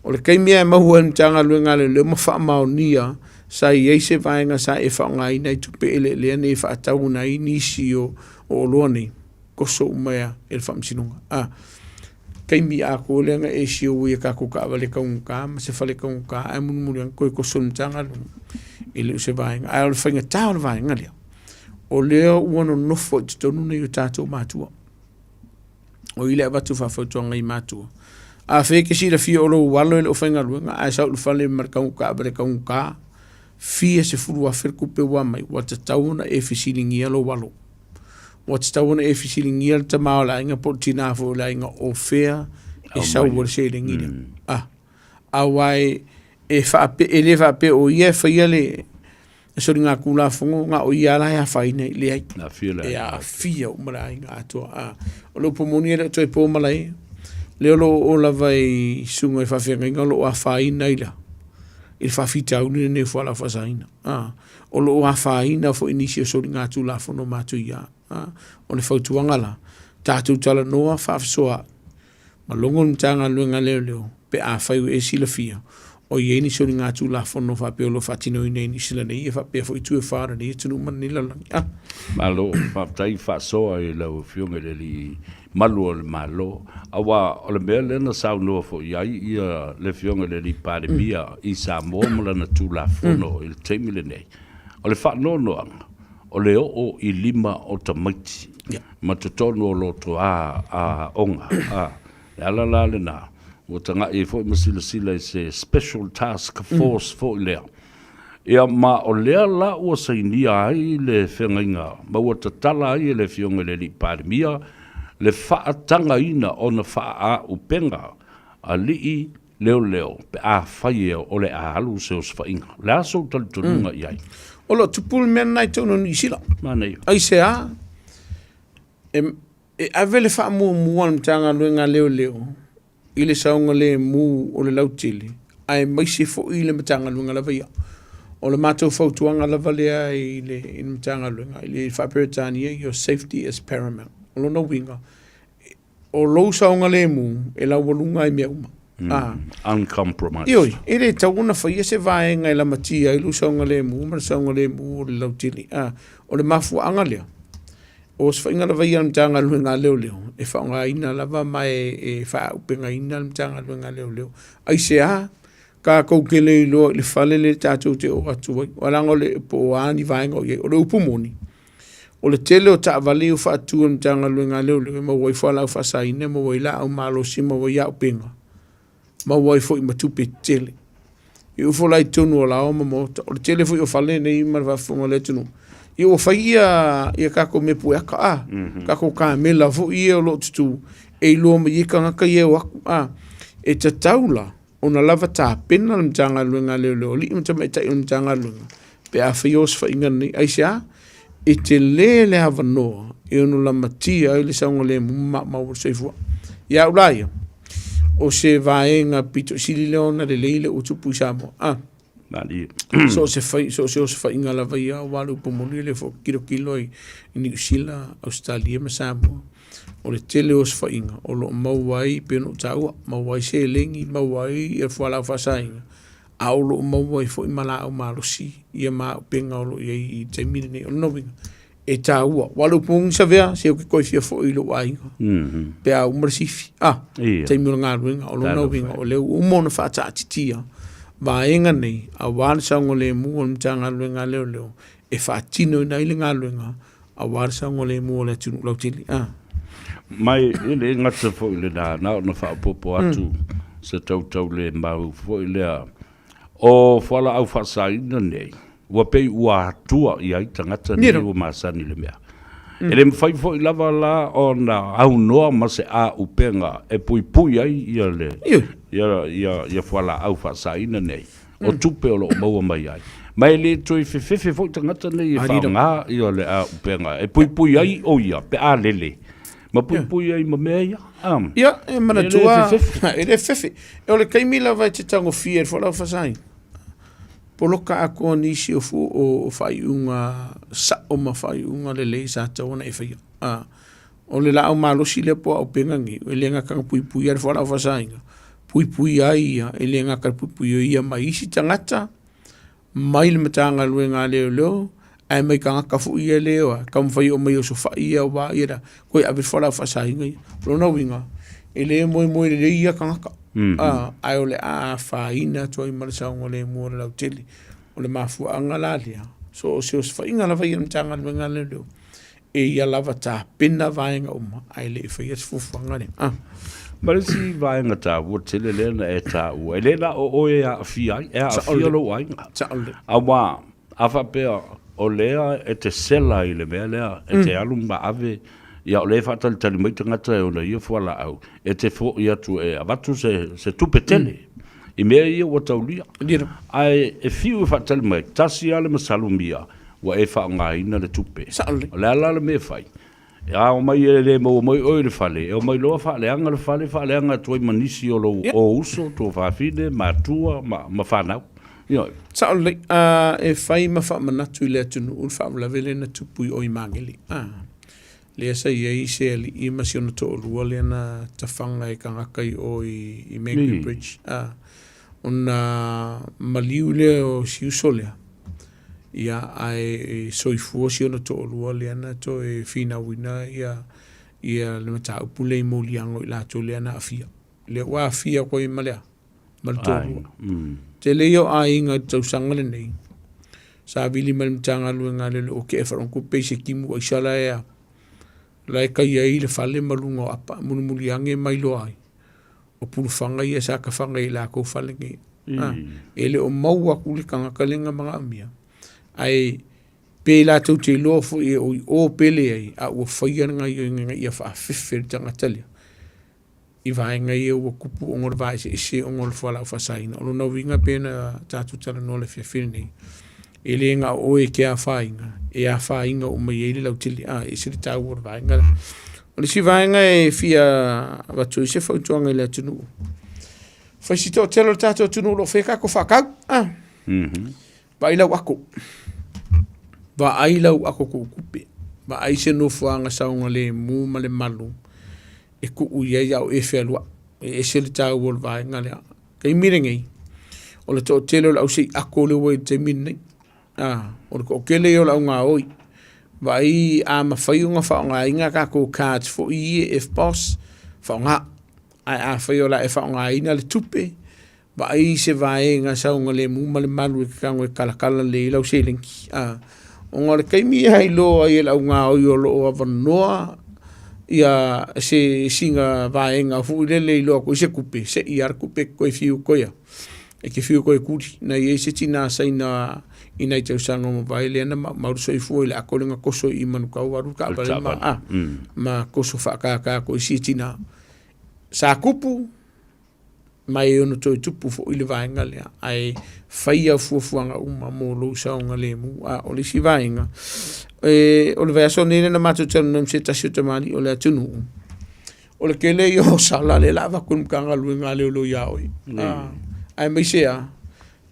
O le taimi lava e maua ai e le Matagaluega a Leoleo ma faamaonia sa i ai se vaega sa e faaaogaina ai tupe eleelea nei e faatauina ai nisi o oloa nei. Toso uma e le Faamasinoga. A, taimi atoa lea na e sioe i a tatou taavale taugata ma se fale taugata ae mulimuli ane toe toso i le Matagaluega, e le o se vaega. Ae o le faigata o le vaega lea, o lea ua nonofo i totonu nai o tatou matua. O i le avatu faafautuaga i matua. Afai e te silafia o lou alo e le o faigaluega ae sau i le fale ma le taavale taugata, fia 10,000 le tupe ua aumai, ua tatau ona e fesiligia lou alo. Ua tatau ona e fesiligia le tama o le aiga po o le tina foi o le aiga o fea e sau ai le seleni lea. Ah, aua e, e, faape, e le faapea o ia e faia le soligatulafono na o ia la e afaina i leai. E aafia uma le aiga atoa. Ah, o le upu moni e le o toe po malae. Lea o lo o oo lava i susuga i faafeagaiga o lo o afaina i le faafitauli lenei o fualaau faasaina. Ah, o lo o afaina foi nisi o soligatulafono matuia. O le fautuaga la, tatou talanoa faafesoaai ma logo le Matagaluega a Leoleo pe afai ua e silafia o i ai ni soligatulafono faapea o lo o faatinoina i Niu Sila nei ia faapea foi itu e fa o lenei atunuu ma lenei lalolagi. Ah. Malo, faafetai faasoa i lau Afioga i le Alii Malu o le Malo, aua o le mea lea na saunoa foi i ai ia le Afioga i le Alii Palemia i Samoa ma lana Tulafono i le taimi lenei, o le faanoanoaga, o le oo i lima o tamaiti ma totonu o lotoa aoga. A, le ala la lena, ua tagai ai foi ma silasila i se Special Task Force foi lea. Ia, ma o lea la ua sainia ai le feagaiga ma ua tatala ai e le Afioga i le Alii Palemia le faatagaina ona faaauupega alii leoleo pe afai e o le a alu se osofaiga. O le a sou talitonuga i ai? O lo o tupu le mea lena i totonu o Niu Sila. Manaia. Aisea? E, e ave le faamuamua a le Matagaluega a Leoleo i le saogalemu o le lautele, aemaise foi le Matagaluega lava ia. O le matou fautuaga lava lea i le, i le Matagaluega, i le faa-Peretania, your safety is paramount. O lona uiga, o lou saogalemu e laualuga ai mea uma. Uncompromised. Ioe, e le tatau ona faia se vaega e lamatia ai lou saogalemu ma le saogalemu o le lautele. O le mafuaaga lea, o osofaiga lava ia a le Matagaluega a Leoleo, e faaaogaina lava ma e faaaupegaina le Matagaluega a Leoleo. Aisea? Tatou te le iloa i le fale lea tatou te oo atu ai, aua leaga o le, po o a ni vaega o i ai. O le upu moni, o le tele o taavale ia ua faatu e le Matagaluega a Leoleo e maua ai fualaau faasaina, e maua ai laau malosi, maua ai auupega. Maua ai foi ma tupe tetele. E ufo la i totonu o laoa ma maota. O le tele foi o fale nei ma le faafofoga a le atunuu, ia ua fai ia ia tatou mea pueaka a, mm -hmm. tatou kamela foi ia o lo o tutū, e iloa mai ai tagata ia e o atu a. E tatau la ona lava tapena le Matagaluega a Leoleo, alii ma tamaitai o le Matagaluega, pe a fai osofaiga nei. Aisea? E tele le avanoa e ono lamatia ai le saogalemu ma maumau o le soifua. Ia au la ia, o se vaega pito sili lea ona lelei le ua tupu i Samoa. Ah. Malie. So o se fai, so o se osofaiga lava ia aua le upu moni lea foi kilokilo i Niu Sila, Ausetalia ma Samoa. O le tele o osofaiga o lo o maua ai pei ona ou taua, maua ai seleni, maua ai ia fualaau faasaina, a o lo o maua ai foi ma laau malosi ia ma auupega o lo o i ai i le taimi lenei. O lona uiga, e taua. Aua o le upu moni Savea, se ou te toe fia foi i lou aiga pe a uma le sifi. Ah, taimi o le galuega. O lona uiga, o lea ua uma ona faataatitia vaega nei aua le saogalemu o le Matagaluega a Leoleo e faatinoina ai le galuega aua le saogalemu o le atunuu lautele. Ah. Ma e le gata foi i lena, na ona faaopoopo atu se tautaulemau foi lea. O fualaau faasaina nei, ua pei ua atua i ai tagata nei ua masani i le mea. E le mafai foi lava la ona aunoa ma se auupega e puipui ai ia le ia fualaau faasaina nei, o tupe o lo o maua mai ai. Ma e le toe fefefe foi tagata nei e faaaoga ia le auupega e puipui ai o ia pe a lele ma puipui ai ma mea ia. Ia, e manatua, e le fefe. O le taimi lava e te tagofia i le fualaau faasaina, poloka atoa nisi o, fu, o, o faaiuga sao ma faaiuga lelei sa tatau ona e faia. A, o le laau malosi lea po o auupega nei, e le gata na puipuia le fualaau faasaina, puipuia ai ia, e le gata i le puipuia o ia mai isi tagata, mai le Matagaluega a Leoleo, ae mai tagata foi ia lea e taumafai e omai e osofai ia aua ia la, toe ave le fualaau faasaina ia. O lona uiga, e le moemoe lelei ia tagata, ae o le a afaina atu ai ma le saogalemu o le lautele. O le mafuaaga la lea, so o se osofaiga lava ia a le Matagaluega a Leoleo, e ia lava tapena vaega uma ae le i faia se fuafuaga lea. Ah. Ma le isi vaega taua tele lea na e taua, e le na o oe e aafia ai, e aafia lou aiga. Aua, a faapea o lea e te sela i le mea lea, e te alu ma ave, ia o lea e faatalitali mai tagata e ona ia fualaau, e te foi atu e avatu se tupe tele i mea ia ua taulia. Ae e fiu e faatali mai, tasi lava le masalomia, ua e faaaogaina le tupe. O le a la le mea e fai? A omai e le maua mai oe i le fale, e omai loa faaleaga le fale, faaleaga atu ai ma nisi o lou o uso, tuafafine, matua ma, ma fanau. Ioe. Sao lelei. E fai ma faamanatu i le atunuu le faalavelave lea na tupu i o i Magele. Lea sa i ai se alii ma si ona toalua lea na tafaga e tagata i o i Mangere Bridge. Ona maliu lea o si uso lea, ia ae soifua si ona toalua lea na toe finauina ia ia le mataupu lea i moliaga o i latou lea na aafia. Lea ua aafia atu ai ma le a? Ma le toalua. Tele ia o aiga i le tausaga lenei, sa vili mai le Matagaluega a Leoleo o Kea Faalogo pei se timu aisa la e a, la e tai ai le fale ma luga o apa, mulimuli ane ma iloa ai, o pulufaga ia sa tafaga i latou fale nei. E le o maua atu le tagata lea na manaomia, ae pe latou te iloa foi e o i o pe leai, a ua faia le gaoioiga ina ia faafefe le tagata lea i vaega ia ua tupu ona o le vaeseese ona o le fualaau faasaina. O lona uiga pei ona tatou talanoa i le afiafi lenei, e le na o oe e te afaina, e afaina uma i ai le lautele. A, e ese le taua o le vaega lea. O le isi vaega e fia avatu ai se fautuaga i le atunuu, fai si toatele o le tatou atunuu o lo o faia tatou faatau. A, vaai lau ako, vaai lau ako tuutupe, vaai se nofoaga saogalemu ma le malu e tuu i ai a o e fealuai. E ese le taua o le vaega lea. Taimi lenei, o le toatele o le au seiako lea ua i le taimi lenei. A, o le toatele ia o le au gaoi. Vaai a mafai ona faaaogaina tatou cards foi ia e EFTPOS, faaaoga. Ae afai o le a e faaaogaina le tupe, Vaai i se vaega saogalemu ma le malu e te tago e talatala lelei ai lau seleni. A, ona o le taimi lava e iloa ai e le augaoi o lo o avanoa Ia se singa vaega foi lele iloa koe se kupe, se'i a le kupe koe fiu koe ia. E ke fiu koe kuli, na i ai se tina Saina i nai tausaga ua mavae lea na maumau le soifua i le ako le koso i Manukau alu le taavale ma, a, ma koso faakaka koe si tina. Sa kupu, ma e ono toe tupu foi le vaega lea, ae fai au fuafuaga uma mo lou saogalemu. A o le isi vaega, e, o le vaiaso nei lea na matou talanoa ma se tasi o tamalii o le atunuu, o le tele ia o sala lea la avatu e le Matagaluega a Leoleo ia oe. A, aemaise a,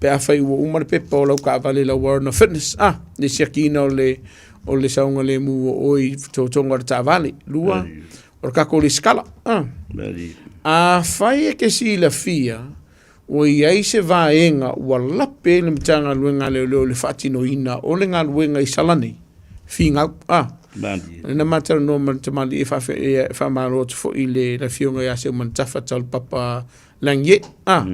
pe afai ua uma le pepa o lau taavale lau warrant of fitness, a, le siakiina o le, o le saogalemu o oe i totoga o le taavale. Lua, o le tatou lesitala. A, afai e te silafia ua i ai se vaega ua lape ai le Matagaluega a Leoleo i le faatinoina o le galuega i sala nei, finau. A, na ma talanoa ma le tamalii e e faamalo atu foi i le afioga ia Seumanutafa Taulapapa Langie. A,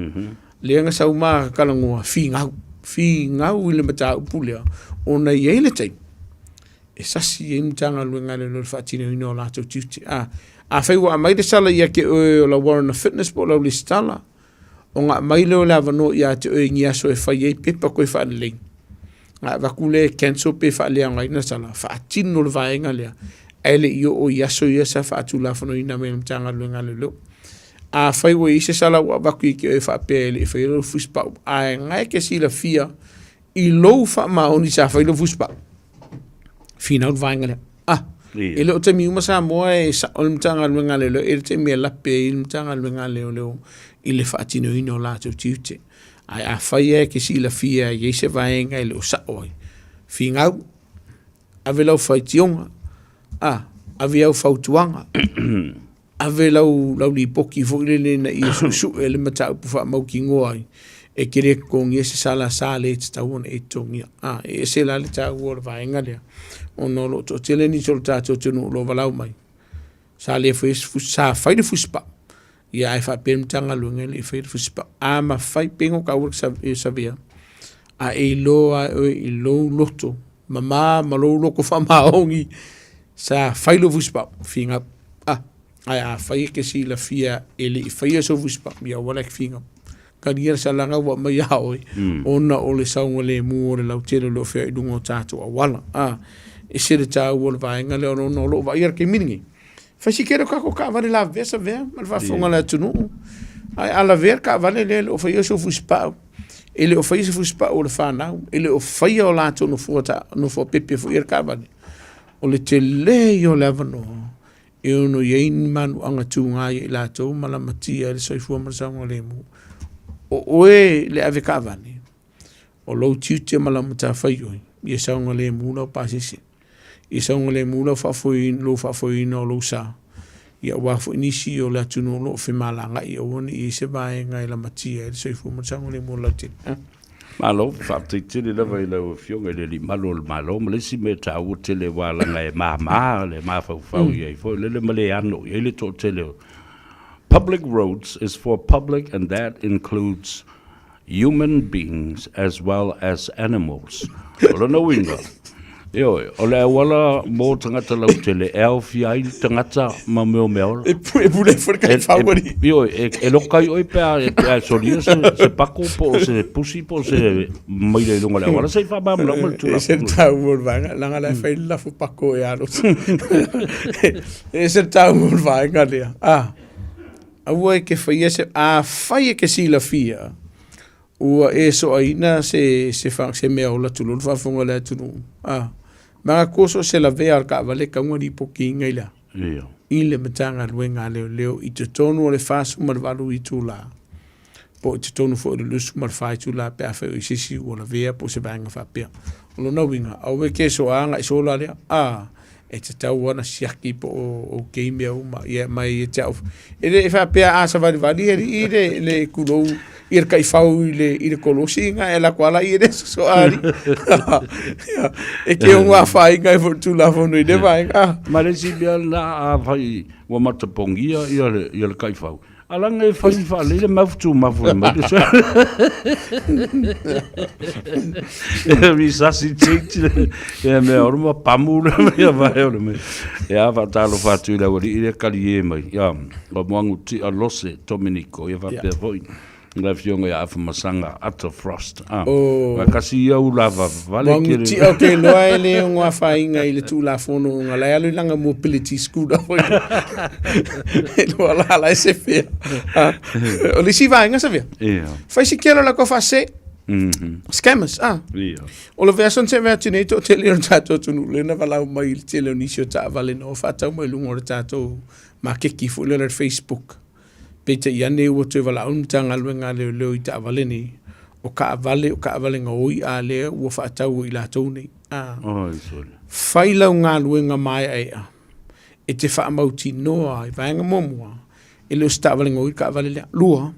lea na sau ma talanoa, finau, finau i le mataupu lea, ona e i ai le taimi e sasi ai le Matagaluega a Leoleo i le faatinoina o latou tiute. A, afai ua aumai le sala ia te oe o lau warrant of fitness po o lau lesitala, ona aumai lea o le avanoa ia te oe i ni aso e fai ai pepa koe faalelei. Na avatu lea e cancel pe faaleaogaina sala, faatino le vaega lea, ae le i oo i aso ia sa faatulafonoina mai e le Matagaluega a Leoleo. Afai ua i ai se sala ua avatu ia te oe faapea e le i faia lou fusipau, ae na e te silafia i lou faamaoni sa fai lou fusipau, finau le vaega lea. Ah, e le o taimi uma Samoa e sao le Matagaluega a Leoleo, e le taimi e lape ai le Matagaluega a Leoleo i le faatinoina o latou tiute. Ae afai e te silafia e i ai se vaega e le o sao ai, finau, ave lau faitioga, ah, ave au fautuaga, ave lau, lau lipoti foi lele ina ia suesue le mataupu faamautinoa ai e te le totogia se sala sa le tatau ona e totogia. A, e ese la le taua o le vaega lea, ona o lo o toatele nisi o le tatou atunuu o lo o valaau mai, sa le faia se fusi, sa fai le fusipau, ia ae faapea le Matagaluega e le i faia le fusipau. A mafai pei ona taua le savea, a e iloa lava oe i lou loto mama ma lou loto faamaoni, sa fai lou fusipau, finau. Ah, ae afai e te silafia e le i faia sou fusipau, ia aua la e te finau. Talia le salaga ua aumai ia oe, ona o le saogalemu o le lautele o lo o feoai i luga o tatou auala. Ah, ese le taua o le vaega lea ona o lo o vaaia le taimi lenei. Fai si tele o tatou taavale lavea savea ma le faafofoga a le atunuu. Ae a lavea le taavale lea e le o faia sou fusipau, e le o faia se fusipau o le fanau, e le o faia o latou nofoa, ta, nofoa pepe foi ia le taavale. O le tele ia o le avanoa e ono i ai ni manuaga tuga ia i latou ma lamatia ai le soifua ma le saogalemu. O oe le ave taavale, o lou tiute ma lau matafaioi, ia saogalemu lau pasese, ia saogalemu lau faafoeina, lou faafoeina o lou sa, ia aua foi nisi o le atunuu o lo o femalagaai, aua ne i i ai se vaega e lamatia ai le soifua ma le saogalemu o le lautele. Malo, faafetai tele lava i lau Afioga i le Alii Malu o le Malo, ma le isi mea taua tele aua leaga e mama le mafaufau i ai foi lele ma le ano i ai le toatele o Public roads is for public and that includes human beings as well as animals. O lona uiga, ioe, o le auala mo tagata lautele e aofia ai le tagata ma mea o mea ola. E e pule foi le kaifau ali. Ioe, e, e loka ai oe pe a, pe a solia se, se pako po o se pusi po o se maile i luga o le auala, se i faamalamalama le E se tulafono. taua o le vaega, leaga la e fai le lafo pako e alo. E se taua o le vaega lea. Ah, aua e ke faia se, afai e ke silafia, ua e soaina se, se, fa, se mea ola tulou le faafofoga a le atunuu. Ah, manatua so o se lavea o le taavale e tatau ona lipotiina i le a? Ia. I le Matagaluega a Leoleo i totonu o le 48 itula, po o i totonu foi o le 24 itula pe afai o i se isi ua lavea po o se vaega faapea. O lona uiga, aua e te soa agai sola lea, a, e tatau lava ona siaki po o okay mea uma. Ia ma e ia te au, e le faapea a savalivali alii le, le kulou ia le taifau i le, i le kolosi ga e alu atu lava laia le soa alii. Ia, e te ono afaina ai foi le Tulafono i lea vaega. Ma le isi mea lena, afai ua matapogia ia le, ia le taifau, Alaga e fai faalelei le mafutumafu e mai le resuscitate ia mea olo ma pamu le mea vae o le mea. Ia faatalofa atu i le aualii lea kalie mai. Ia o Moagu Tia Lose Dominico ia faapea foi le afioga ia Afamasaga Ata Frost. Ah, O- kasi ia ula vavale Moagu Tia o ke loa e le ono afaina i le Tulafono ona la e alu i lana mobility scooter foi. E loa la la e se fea. Ah, O le isi vaega sa fea. Ia. Fai si kelo la ko fase. Scammers, ah. Ia. O le vaiaso na tea atu nei, toatele o le tatou atunuu lea na valaau mai i le tele o nisi o taavale na o faatau mai luga o le tatou makeki foi lea o le Facebook. Peitai ane ua toe valaau le Matagaluega a Leoleo i taavale nei, o kaavale, o kaavale gaoi a lea ua faatau e i latou nei. A. Oi, sole. Fai lau galuega maeaea e te faamautinoa ai, vaega muamua, e le o se taavale gaoi le kaavale lea. Lua,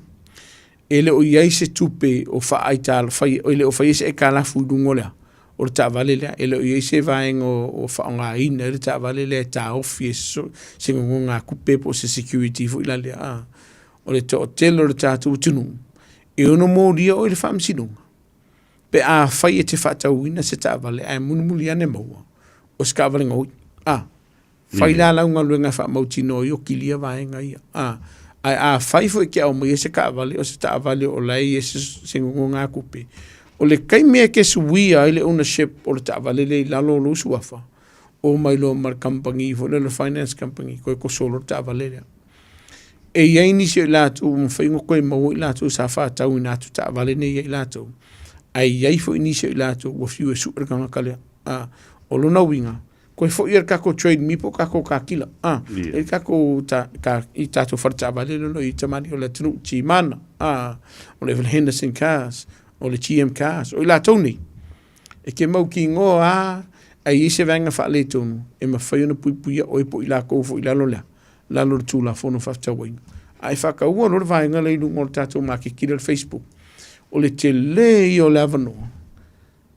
e le o i ai se tupe o faaaitala, e le o faia se aitalafu i luga o le a? O le taavale lea. E le o i ai se vaega o faaaogaina ai le taavale lea e taofi e se nonogatupe po o se security foi la lea. A. O le toatele o le tatou atunuu, e ono molia oe i le faamasinoga pe afai e te faatauina se taavale ae mulimuli ane maua o se taavale gaoi. A. Fai la lau galuega e faamautinoa ai o kilia vaega ia. A, ae afai foi e te aumaia se taavale, o se taavale o la e i ai se nonogatupe, o le taimi e te suia ai le ownership o le taavale lea i lalo o lou suafa, omai loa ma le kamupani foi lea o le finance company, toe toso loa le taavale lea. E i ai nisi o i latou ua mafai ona toe maua i latou sa faatauina atu taavale nei ia i latou, ae i ai foi nisi o i latou ua fiu e sue le tagata lea. A, o lona uiga, Koe foi ia le tatou trade me po o tatou car dealer. Ah, yeah. E tatou ta, ta, i tatou whare taavale lolo i tamani o le atunuu Gmana. Ah, o le Henderson Cars, o le GM Cars, o i latou nei. E ke mau ki ngoa a, ai i se vaenga faaletonu, e mawhai ona puipuia oe po i lakou foi lalo lea, lalo le Tulafono Faafetauaiga. Ae faataua loa le vaega lea i luga o le tatou maketi lea o le Facebook. O le tele ia o le avanoa,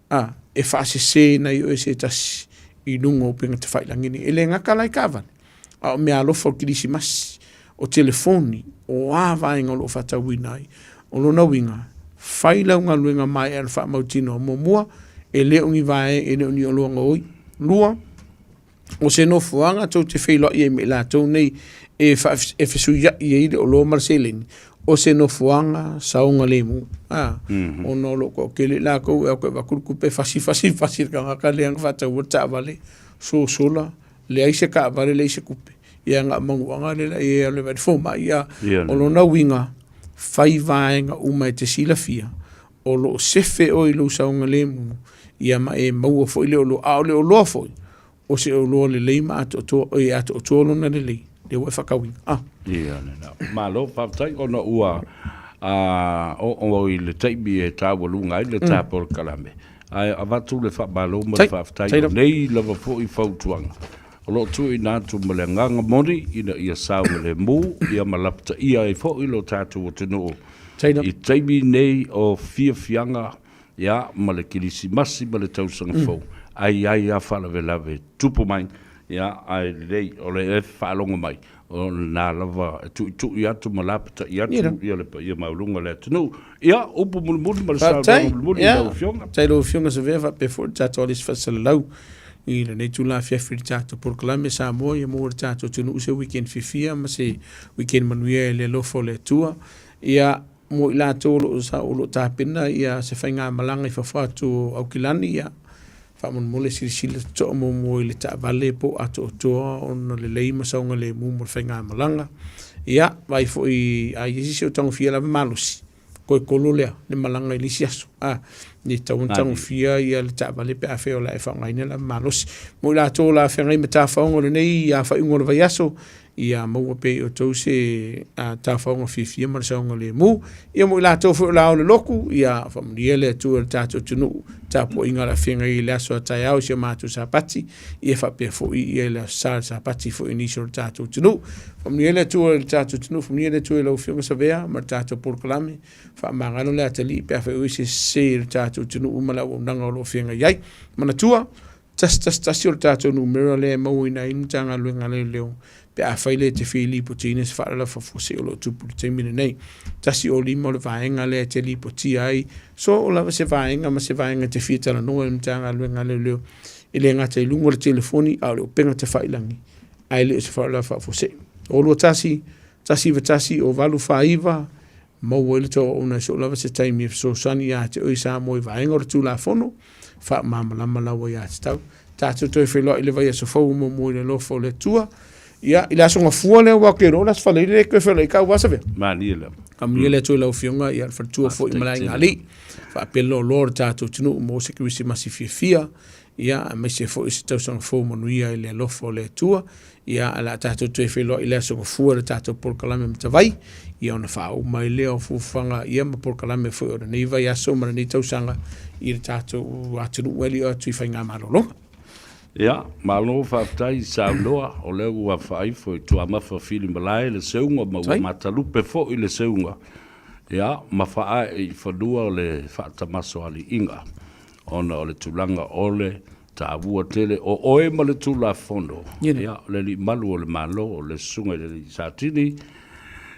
A, e faasese nai oe se tasi i luga o upega tafailagi nei. E le gata la i taavale, a o meaalofa o le Kerisimasi, o telefoni, o a vaega o lo o faatauina ai. O lona uiga, fai lau galuega maea le faamautinoa. Muamua, e le o ni vae, e le o ni oloa gaoi. Lua, o se nofoaga tou te feiloai ai ma i latou nei e, e fesuiai ai le oloa ma le seleni, o se nofoaga saogalemu. A, ona o lo o toatele i latou e o atu e avatu le tupe, fasi, fasi, fasi le tagata lea na faataua le taavale, sosola, leai se taavale, leai se tupe. Ia na o manuaga lea la i ai e alu e vaai i le fomai. A, o lona uiga, fai vaega uma e te silafia, o lo o sefe oe i lou saogalemu, ia ma e maua foi le oloa, a o le oloa foi, o se oloa lelei ma atoatoa, e atoatoa lona lelei, lea ua e faatauina. Ah. Ia, lena. Malo, faafetai ona ua a, oo i le taimi e taualuga ai le ta polokalame. Ae avatu le faamalo ma le faafetai o nei lava foi fautuaga o lo o tuuina atu ma le agaga moni ina ia saogalemu ia ma lapataia ai foi lo tatou atunuu i taimi nei o fiafiaga ia ma le Kerisimasi ma le tausaga fou, ae i ai lava faalavelave tupu mai, ia, ae lelei o le faalogo mai, o lena lava e tuitui atu ma lapatai atu ia le paia maualuga o le atunuu. Ia, upu mulimuli ma le saunoaga mulimuli i lau Afioga. Faafetai i lau Afioga Savea faapea foi le tatou Alisi Faasalalau i lenei itula afiafi i le tatou polokalame Samoa ia maua e le tatou atunuu se weekend fiafia ma se weekend manuia i le alofa o le Atua. Ia, mo i latou o lo o, o lo o tapena ia se faigamalaga i fafo atu o Aukilani, ia, faamolemole silasila totoa muamua i le taavale po o atoatoa ona lelei ma saogalemu mo le faigamalaga. Ia, vaai foi a i ai se isi o tagofia lava malosi, toe kolo lea le malaga i le isi aso. A, e tatau ona tagofia ia le taavale pe afai o le a e faaaogaina lava malosi. Mo i latou o le a feagai ma tafaoga o lenei faaiuga o le vaiaso, ia maua pea i outou se tafaoga fiafia ma le saogalemu. Ia mo i latou foi o le a o le lotu, ia faamanuia le Atua i le tatou atunuu, tapuaiga o le a feagai i le aso a taeao i si o matou Sapati, ia faapea foi ia le Aso Sa le Sapati foi i nisi o le tatou atunuu. Faamanuia le Atua i le tatou atunuu, faamanuia le Atua i lau Afioga Savea ma le tatou polokalame, faamagalo le atalii pe afai o i ai se sese i le tatou atunuu ma le auaunaga o lo o feagai ai. Manatua, 111 o le tatou numera lea e mauaina ai le Matagaluega a Leoleo pe afai lea e te fia lipotiina se faalavelave faafuasei o lo o tupu i le taimi lenei. 105 o le vaega lea e te lipotia ai so o lava se vaega ma se vaega e te fia talanoa i le Matagaluega a Leoleo e le gata i luga o le telefoni a o le upega tafailagi ae le o se faalavelave faafuasei. 021 191 0849 maua ai le tou auauna i soo lava se taimi e fesoasoani ia te oe i Samoa i vaega o le Tulafono, faamalamalama lau aiatatau. Tatou toe feiloai i le vaiaso fou muamua i le alofa o le Atua. Ia, i le Aso Gafua lea aua ou te iloa o le Aso Faraile lea e toe feiloai ai kau asa vea. Malie lava. Faamanuia le Atua i lau Afioga, ia, le faletua foi ma le aiga alii. Faapea le loaloa o le tatou atunuu maua se Kerisimasi fiafia. Ia, aemaise foi o se tausaga fou manuia i le alofa o le Atua. Ia, ae o le a tatou toe feiloai i le Aso Gafua i le tatou polokalame matavai, ia ona faauma ai lea o fuafuaga ia ma polokalame foi o lenei vaiaso ma lenei tausaga i le tatou atunuu e alio atu i faigamalologa. Ia, malo faafetai saunoa, o lea ua faaifo i Tuamafa Filimalae le seuga ma ua matalupe foi le seuga, ia, ma faaee i fanua o le faatamasoaliiga. Ona o le tulaga o le taua tele o oe ma le Tulafono, ia, o le alii malu o le Malo, o le Susuga i le Alii Satini,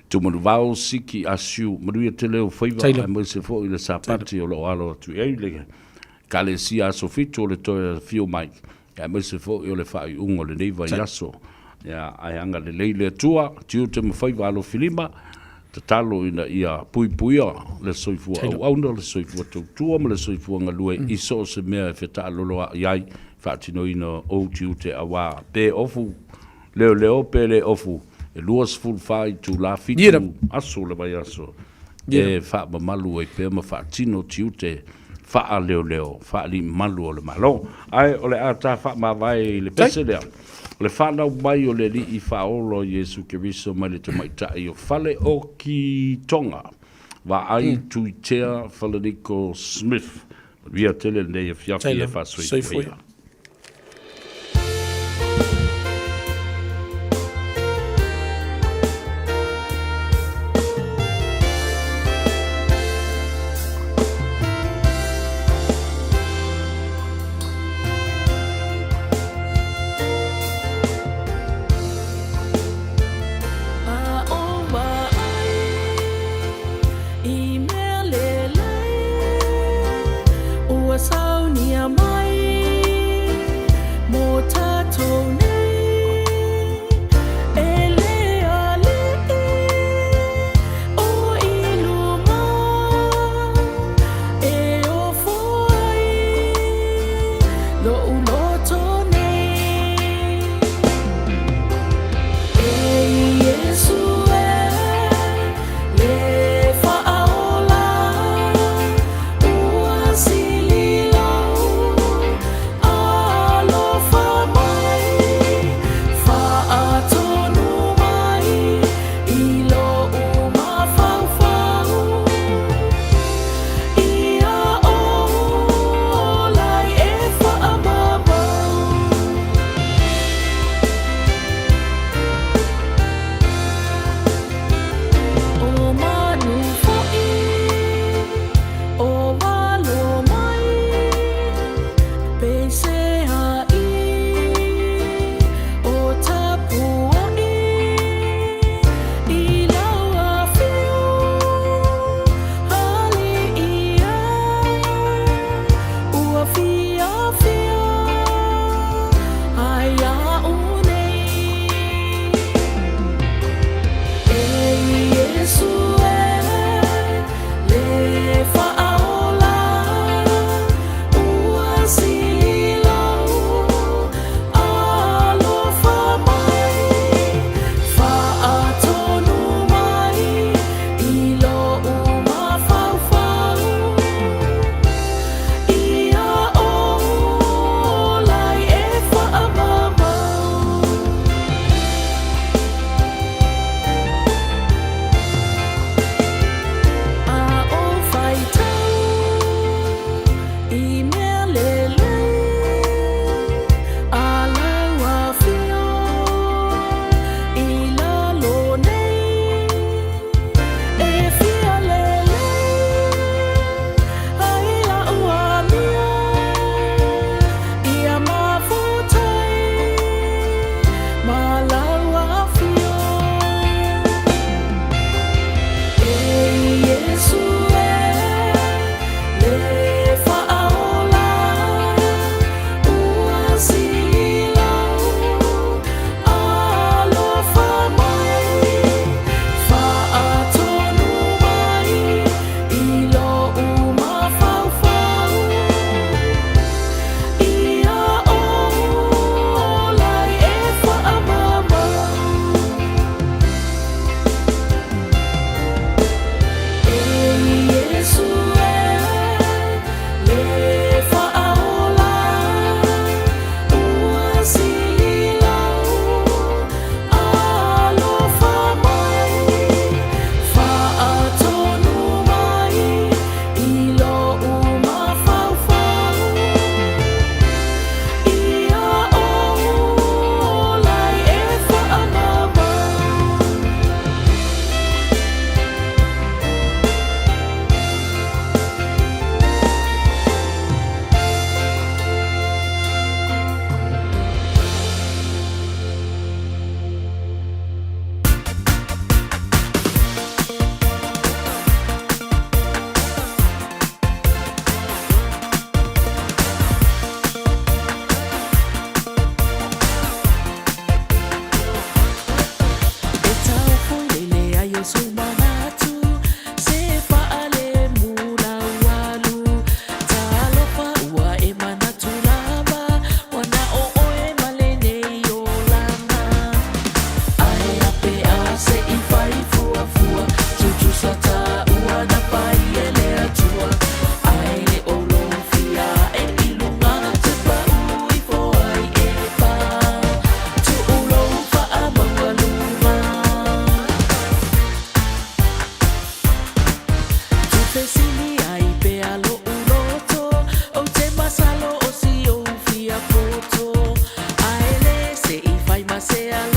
Tumanuvao Siki Asiu, manuia tele ou faiva, aemaise foi le Sapati o lo o alo atu i ai le Ekalesia Aso Fitu o le toe afio mai, aemaise foi o le faaiuga o lenei vaiaso. Ia, ae agalelei le Atua, tiute ma faiva alofilima, tatalo ina ia puipuia le soifua auauna, le soifua tautua ma le soifua galue i so o se mea e fetaaloloa'i ai, faatinoina ou tiute aua pe ofu leoleo pe le ofu, e 24 itula, 7 aso o le vaiaso e faamamalu ai pea ma faatino tiute faaleoleo, faaliimalu o le Malo. Ae o le a ta faamavae i le pese lea, o le fanau mai o le Alii Faaola o Iesu Keriso mai le tamaitai o Faleokitoga, Vaai Tuitea Falaniko Smith. Manuia tele lenei afiafi e faasoifua ia.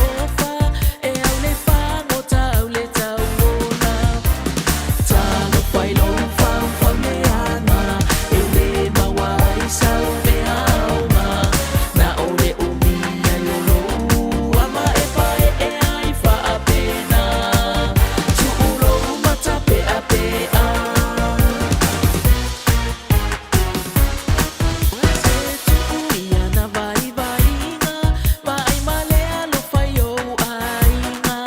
alofa E au le fagota au le tauola Talofa i lou faufau leaga E lē maua ai sau mea aoga Na o le umi ai o lou ama e pae'e ai faapena Tu'u lou matape'ape'a Se tu'u ia na vaivaiga Vaai ma le alofa i ou aiga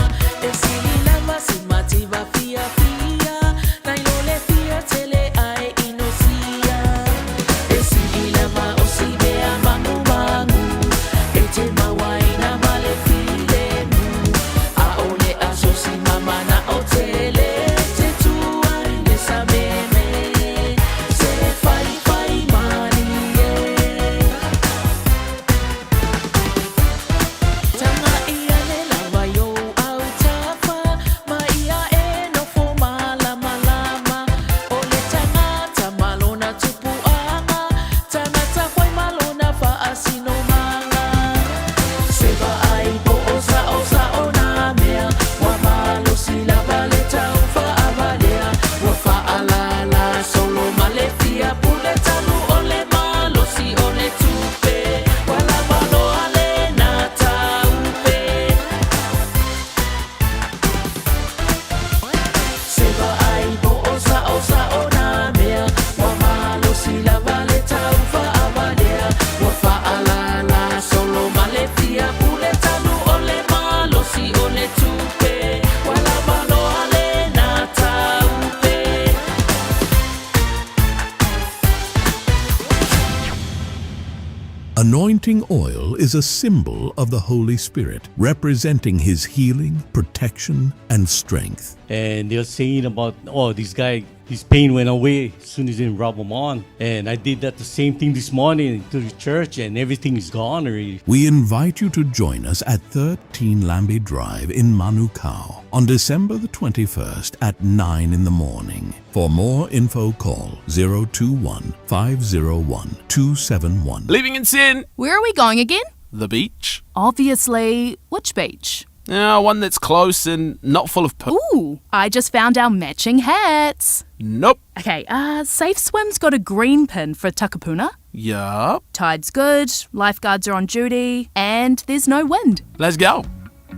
E sili lava si mativa fiafia Nai lo le fia tele ae inosia E sili lava o si mea magumagu E te mauaina ma le filemu ʻAʻole asosi ma manaʻo tele Te tū ai le sameme Se faifai malie Taga'i ane lava i ou autafa Ma ia e nofo mālamalama ʻO le tagata ma lona tupuaga Tagata fai ma lona faasinomaga Se vaai po o saʻosaʻo nā mea Ua malosi lava le taufaawalea Ua faalala solo ma le fia pule talu o le malosi o le tupe Ua lava loa lena taupe Se vaai po o saʻosaʻo nā mea Ua malosi lava le taufaawalea Ua faalala solo ma le fia pule talu o le malosi o le tupe Ua lava loa lena taupe. Anointing oil is a symbol of the Holy Spirit, representing His healing, protection, and strength. And they're saying about, oh, this guy, his pain went away as soon as he rub them on. And I did that the same thing this morning to the church, and everything is gone already. We invite you to join us at 13 Lambie Drive in Manukau on December the 21st at 9 in the morning. For more info, call 021 501 271. Leaving in sin. Where are we going again? The beach. Obviously, which beach? Yeah, one that's close and not full of poo. Ooh, I just found our matching hats. Nope. Okay, Safe Swim's got a green pin for Takapuna. Yup. Tide's good, lifeguards are on duty, and there's no wind. Let's go.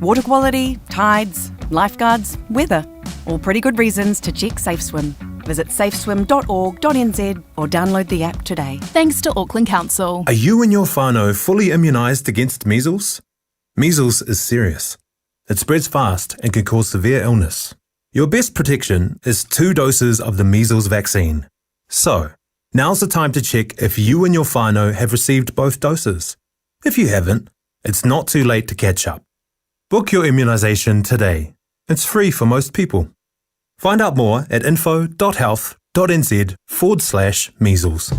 Water quality, tides, lifeguards, weather. All pretty good reasons to check Safe Swim. Visit safeswim.org.nz or download the app today. Thanks to Auckland Council. Are you and your whānau fully immunised against measles? Measles is serious. It spreads fast and can cause severe illness. Your best protection is two doses of the measles vaccine. So, now's the time to check if you and your whānau have received both doses. If you haven't, it's not too late to catch up. Book your immunisation today. It's free for most people. Find out more at info.health.nz forward slash measles.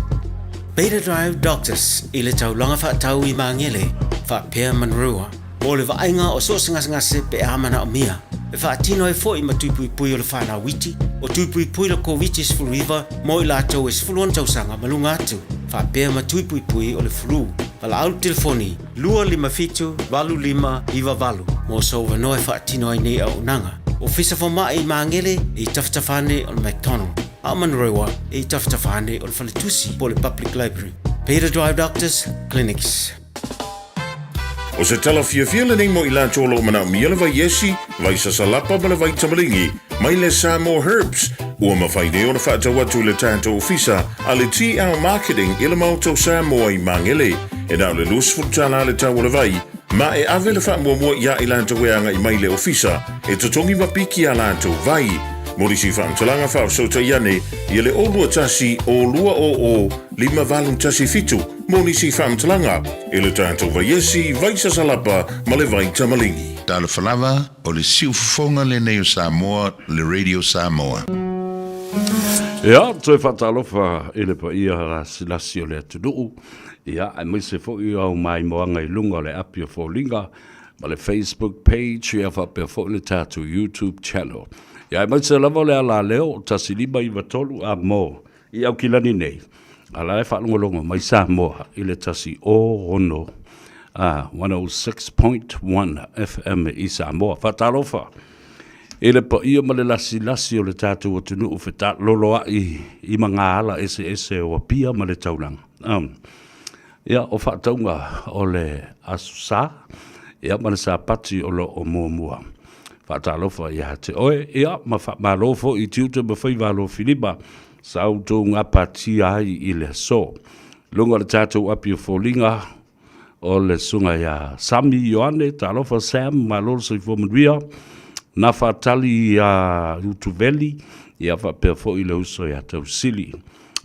Beta Drive Doctors i le taulaga faatau i Magele faapea Manurewa mo le vaaiga o so o se gasegase pe a manaomia. E faatino ai foi ma tui puipui o le fanau iti, o tui puipui le Koviti-19 mo i latou e 16 tausaga ma luga atu, faapea ma tui puipui o le flu. Valaau le telefoni 257 8598 mo sou avanoa e faatino ai nei auaunaga. Ofisa Fomai i Magele e i tafatafa ane o le McDonald, a o Manurewa e i tafatafa ane o le Faletusi po o le Public Library. Peter Drive Doctors Clinics. O se tala fiafia lenei mo i latou o lo o manaomia le vai esi, vai sasalapa ma le vai tamaligi mai le Samoa Herbs, ua mafai nei ona faatau atu i le tatou ofisa a le TL Marketing i le Maota o Samoa i Magele. E na o le 20 tala le tau o le vai, ma e ave le faamuamua iā i latou e agai mai i le ofisa e totogi ma piki a latou vai. Mo nisi faamatalaga faafesootai ane ia le 021 0 200 5817 mo nisi faamatalaga i le tatou vaiesi, vai sasalapa ma le vai tamaligi. Talofa lava, o le siufofoga lenei o Samoa, le Radio Samoa. Ia, toe faatalofa i le paia lasilasi o le atunuu, ia, aemaise foi o au maimoaga i luga o le api o Foliga, ma le Facebook page, ia faapea foi le tatou YouTube channel. Ia, aemaise lava o le alaleo 1593 a mo i Aukilani nei, a la e faalogologo mai Samoa i le 106. 106.1 FM i Samoa. Faatalofa i le paia ma le lasilasi o le tatou atunuu fetaloloa'i i magaala eseese o Apia ma le taulaga. Ia, o faatauga o le Aso Sa, ia ma le Sapati o lo o muamua. Faatalofa ia te oe, ia ma faamalo foi i tiute ma faiva alofilima sa outou gapatia ai i le aso. Luga o le tatou api o foliga o le susuga ia Sami Ioane, talofa Sam, malo le soifua manuia. Na faatali ia Utuveli, ia faapea foi le uso ia Tausili.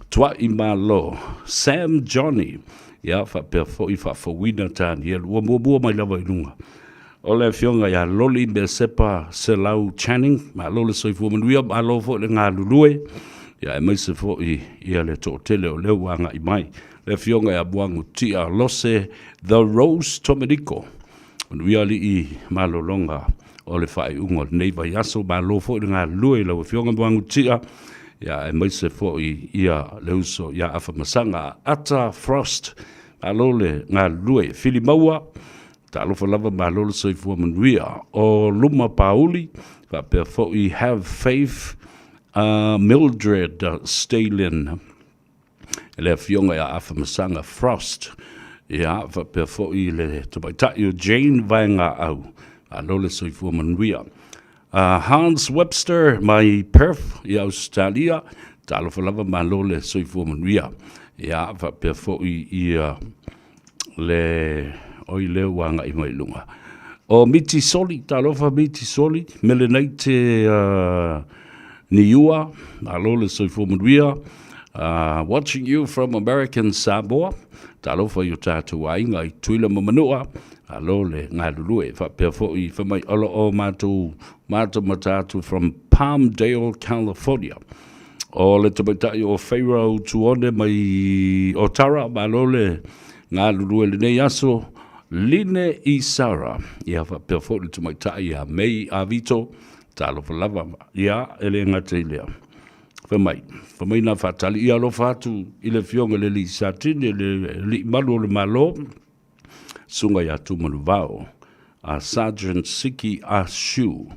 Tuai Malo, Sam Johnny, ia faapea foi Faafouina Tanielu, ua muamua mai lava i luga. O le afioga ia Loli Measepa Selau Channing, malo le soifua manuia, malo foi le galulue, ia aemaise foi ia le toatele o lea ua agai mai. Le afioga ia Muagu Tia Lose The Rose Tomenico, manuia alii malologa o le faaiuga o lenei vaiaso. Malo foi le galulue i lau Afioga Muagututia, ia aemaise foi ia le uso ia Afamasaga Ata Frost. Malo le galulue. Fili maua, talofa lava malo le soifua manuia. O Luma Pauli, faapea foi Have Faith, Mildred Stalin. le afioga ia Afamasaga Frost, ia faapea foi le tamaitai o Jane Vaegaau, malo le soifua manuia. Hans Webster mai Perth i Ausetalia, talofa lava malo le soifua manuia. Ia faapea foi ia le oi lea ua agai mai i luga. O Miti Soli, talofa Miti Soli, Melenaite Niua, malo le soifua manuia. Watching you from American Samoa, talofa i o tatou aiga i Tutuila ma Manua, malo le galulue. Faapea foi fai mai o lo o matou matamata atu from Palmdale, California. O le tamaitai o Pharaoh Tuone mai Otara, malo le galulue i lenei aso, Line Isara, ia faapea foi le tamaitai ia May Avito, talofa lava, ia e le gata i lea. Fai mai, fai mai nā faatali, ia alofa atu i le afioga i le alii Satini, le alii malu o le Malo, Susuga ia Tumanuvao, a Sergeant Siki Ah Siu.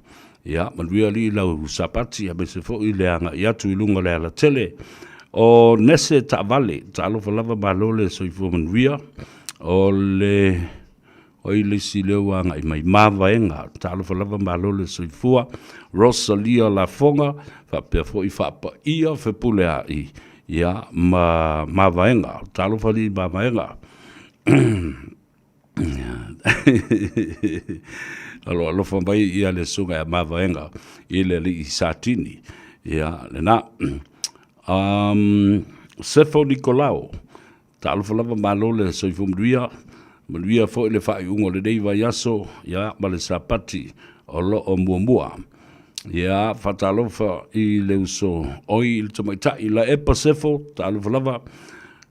Ia, manuia alii lau Sapati, aemaise foi le agai atu i luga o le alatele. O Nese Taavale, talofa lava malo le soifua manuia. O le oi le isi lea ua agai mai, Mavaega, talofa lava malo le soifua. Rosalia Lafoga, faapea foi Faapaia Fepuleai, ia, ma Mavaega, talofa alii Mavaega. O lo o alofa mai ia le susuga ia Mavaega i le alii Satini. Ia, lena. Sefo Nikolao, talofa lava malo le soifua manuia, manuia foi le faaiuga o lenei vaiaso, ia, ma le Sapati o lo o muamua. Ia, faatalofa i le uso oi i le tamaitai Laepa Sefo, talofa lava.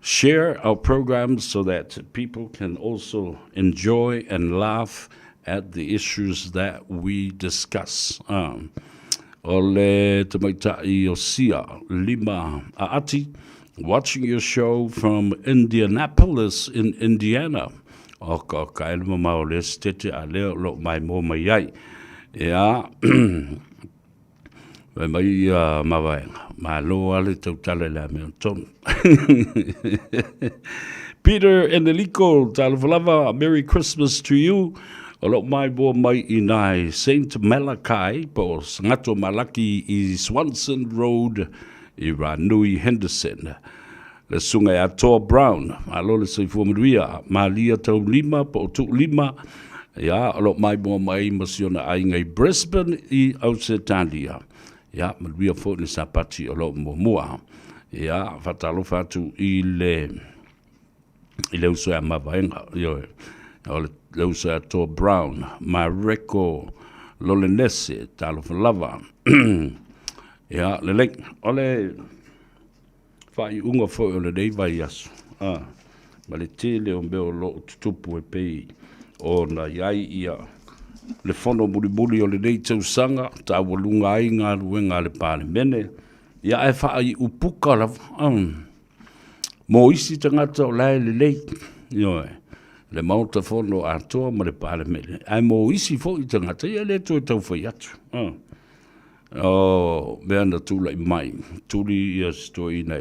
Share our programs so that people can also enjoy and laugh at the issues that we discuss. O le tamaitai o Sia Lima Aati, watching your show from Indianapolis in Indiana. Oka oka e le mamao o le esetete a lea o lo o maimoa mai ai. Ia, fai mai ia Mavaega, malo lava le tautala i le amiotonu. Peter Eneliko, talofa lava, Merry Christmas to you. O lo o maimoa mai i nai Saint Malachi po o Sagato Malaki i Swanson Road i Ranui Henderson. Le susuga ia Toa Brown, malo le soifua manuia, Malia Taulima po o Tuulima, ia, o lo o maimoa mai ma si ona aiga i Brisbane i Ausetalia. Ia, manuia foi le Sapati o lo o muamua. Ia, faatalofa atu i le i le uso ia Mavaega, ioe, o le, le uso ia Toa Brown, Mareko Lolenese, talofa lava. Ia, lelei, o le faaiuga foi o lenei vaiaso, a, ma le tele o mea o lo o tutupu e pei ona i ai ia le fono mulimuli o lenei tausaga, taualuga ai galuega a le Palemene, ia ae faaiu puka lava, a, mo isi tagata o la e lelei, ioe. le Maota Fono atoa ma le Palemene, ae mo isi foi tagata, ia e le toe tau fai atu. O mea na tulai mai, tuli ia si toeaina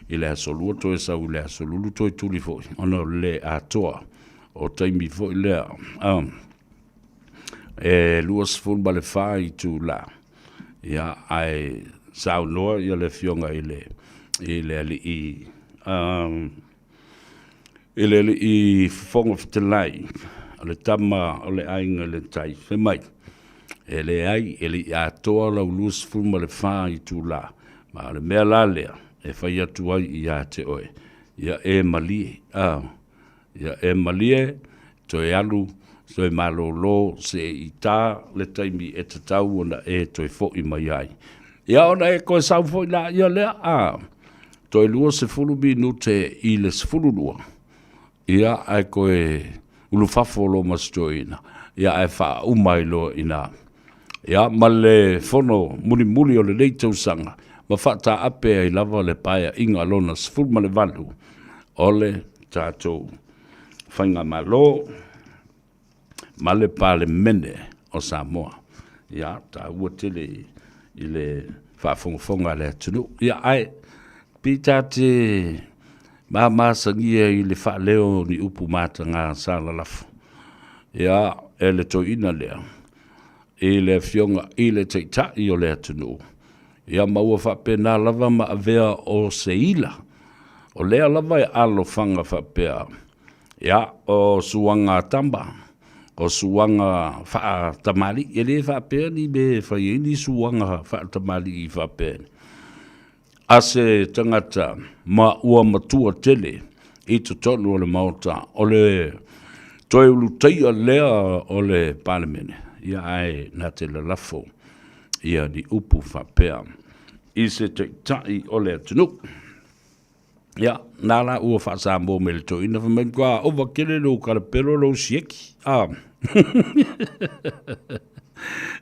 i le aso Lua, toe sau i le aso Lulu, toe tuli foi, ona o le le atoa o taimi foi lea. E 24 itula, ia, ae saunoa ia le afioga i le, i le alii, i le alii Fofoga Fetalai, o le tama o le aiga i le tai, fai mai, e leai, e le i atoa lau 24 itula, ma o le mea la lea e fai atu ai ia te oe, ia e malie, a, ia e malie, toe alu, toe malolo seia ta le taimi e tatau ona e toe fo'i mai ai. Ia ona e toe sau foi laia lea, a, toe 20 minute i le 12, ia, ae toe ulufafo loa ma si toeaina, ia, ae faauma ai loa i ina. Ia, ma le fono mulimuli o lenei tausaga, ma faataape ai lava le Paeaiga lona 18 o le tatou Faigamalo ma le Palemene o Samoa. Ia, taua tele i le faafogafoga a le atunuu. Ia, ae pei ta te mamasagia i le faaleo o ni upu mataga sa lalafo, ia, e le toeaina lea i le Afioga i le Taitai o le atunuu, ia, ma ua faapena lava ma avea o se ila, o lea lava e alofaga faapea, ia, o suaga a tama, o suaga faatamalii, e le faapea ni mea e fai ai ni suaga faatamalii faapea a se tagata ma ua matua tele i totonu o le Maota, o le toe ulutaia lea o le Palemene, ia ae na te lalafo ia ni upu faapea i se Taitai o le atunuu. Ia, na la ua faa-Samoa mai le toeaina, fai mai, matua ova tele lou kalapelo lou sieki. Ah.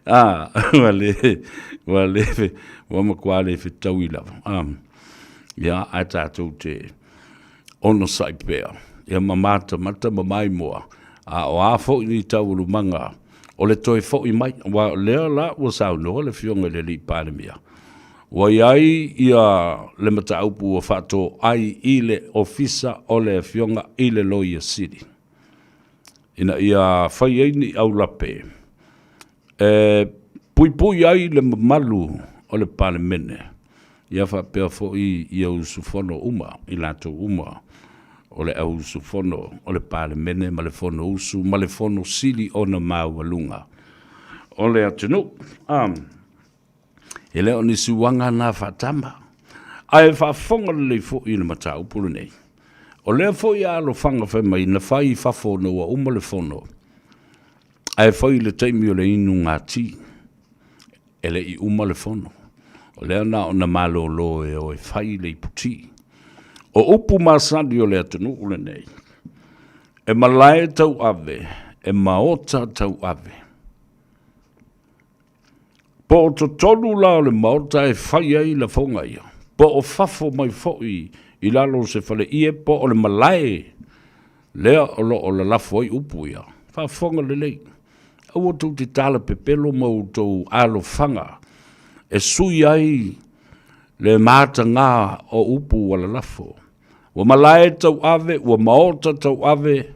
Ah, ua le, ua le, ua matua le fetaui lava. Ah. Ia, ae tatou te onosai pea, ia ma matamata ma maimoa, a o a foi ni taualumaga o le toe fo'i mai, aua o lea la ua saunoa le Afioga i le Alii Palemia, Ua i ai ia le mataupu ua faatoai i le Ofisa o le Afioga i le Loia Sili ina ia fai ai ni aulape e puipui ai le mamalu o le Palemene, ia faapea foi ia usufono uma, i latou uma o le au usufono o le Palemene ma le Fonousu ma le Fono Sili ona maualuga o le atunuu. E le o ni suaga na faatama, ae faafofoga lelei foi i le mataupu lenei. O lea foi a alofaga fai mai na fai i fafo ona ua uma le fono, ae fai i le taimi o le inugati, e le i uma le fono. O lea na ona malolo e o e fai le iputi. O upu masani o le atunuu lenei, e malae tauave, e maota tauave. Po o totonu la o le Maota e fai ai lafoga ia, po o fafo mai foi i lalo o se faleie po o le malae lea o lo o lalafo ai upu ia. Faafofoga lelei, aua tou te talapepelo ma outou alofaga e sui ai le mataga o upu ua lalafo. Ua malae tauave, ua maota tauave,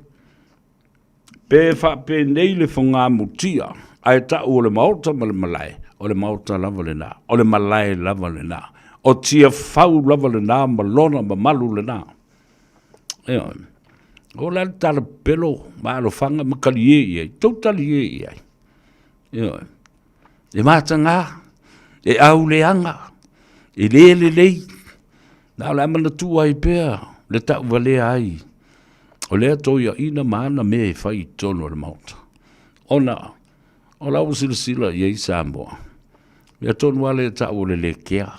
Pe faapenei le fogamutia, ae tau o le maota ma le malae, o le maota lava lena, o le malae lava lena, o Tiafau lava lena ma lona mamalu lena. Ioe. O le a le tala pepelo ma alofaga ma talie i ai, tou talie i ai. Ioe. E mataga, e auleaga, e le lelei, na o le a manatua ai pea le tauvalea ai o lea toeaina ma ana mea e fai i totonu o le Maota, ona o la ua silasila i ai Samoa, mea tonu lava lea e tau o le le kea,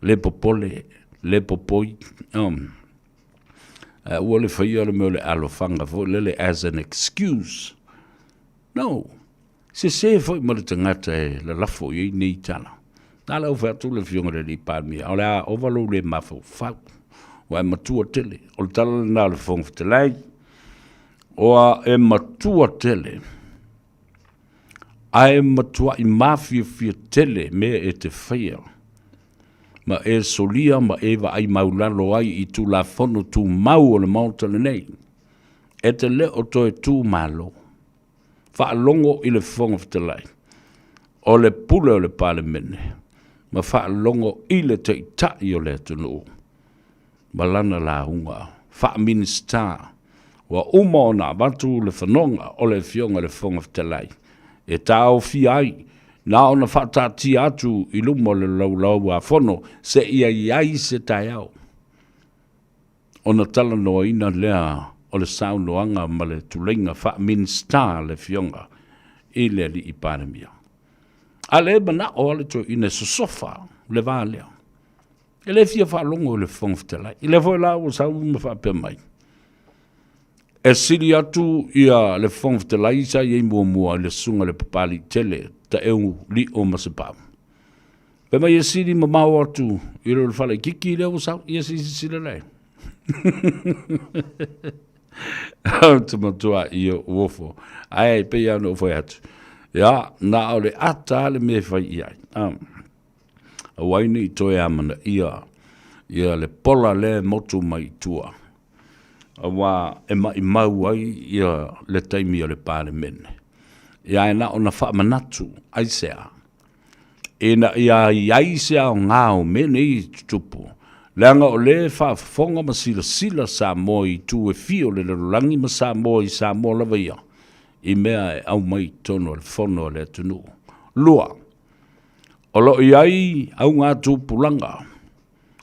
le popole, le popoi, ae aua le faia le mea o le alofaga foi lele as an excuse. No. Sese foi ma le tagata e lalafo i ai nei tala. Na la ua fai atu le Afioga i le Alii Palemia, o le a ova lou le mafaufau, ua e matua tele. O le tala lena a le Fofoga Fetalai. Oa e matua tele, ae matuaʻi mafiafia tele mea e te faia, ma e solia ma e vaai maulalo ai i Tulafono Tumau o le Maota lenei, e te le o toe tu malo. Faalogo i le Fofoga Fetalai, o le pule o le Palemene, ma faalogo i le Taitai o le atunuu, ma lana lauga faa-Minisita, ua uma ona avatu le fanoga o le Afioga i le Fofoga Fetalai e taofia ai na ona faataatia atu i luma o le Laulau-a-Fono seia i ai se taeao ona talanoaina lea o le saunoaga ma le tuleiga faa-Minisita a le Afioga i le Alii Palemia. A le manao lava le toeaina e sosofa le va lea. E le fia faalogo i le Fofoga Fetalai. I lea foi la ua sau ma faapea mai, e sili atu ia le Fofoga Fetalai sa i ai muamua i le susuga i le Papaliitele Taeu Lio Masepau. Fai mai e sili mamao atu i lo le falaikiki lea ua sau, ia se i silasila lae. Ou te matua i o uofo. Ae pei lava ona ou fai atu, ia, na o le ata lava le mea e fai i ai. Aua ai ne i toe amanaia ia le pola lea e motu mai i tua, aua e maimau ai ia le taimi o le Palemene. Ia ae na ona faamanatu, aisea? Ina ia i ai se aoga o mea nei e tutupu, leaga o lea e faafofoga ma silasila Samoa i itu e fia o le lalolagi ma Samoa i Samoa lava ia, i mea e aumai i totonu o le Fono a le atunuu. 2. O lo o i ai augatupulaga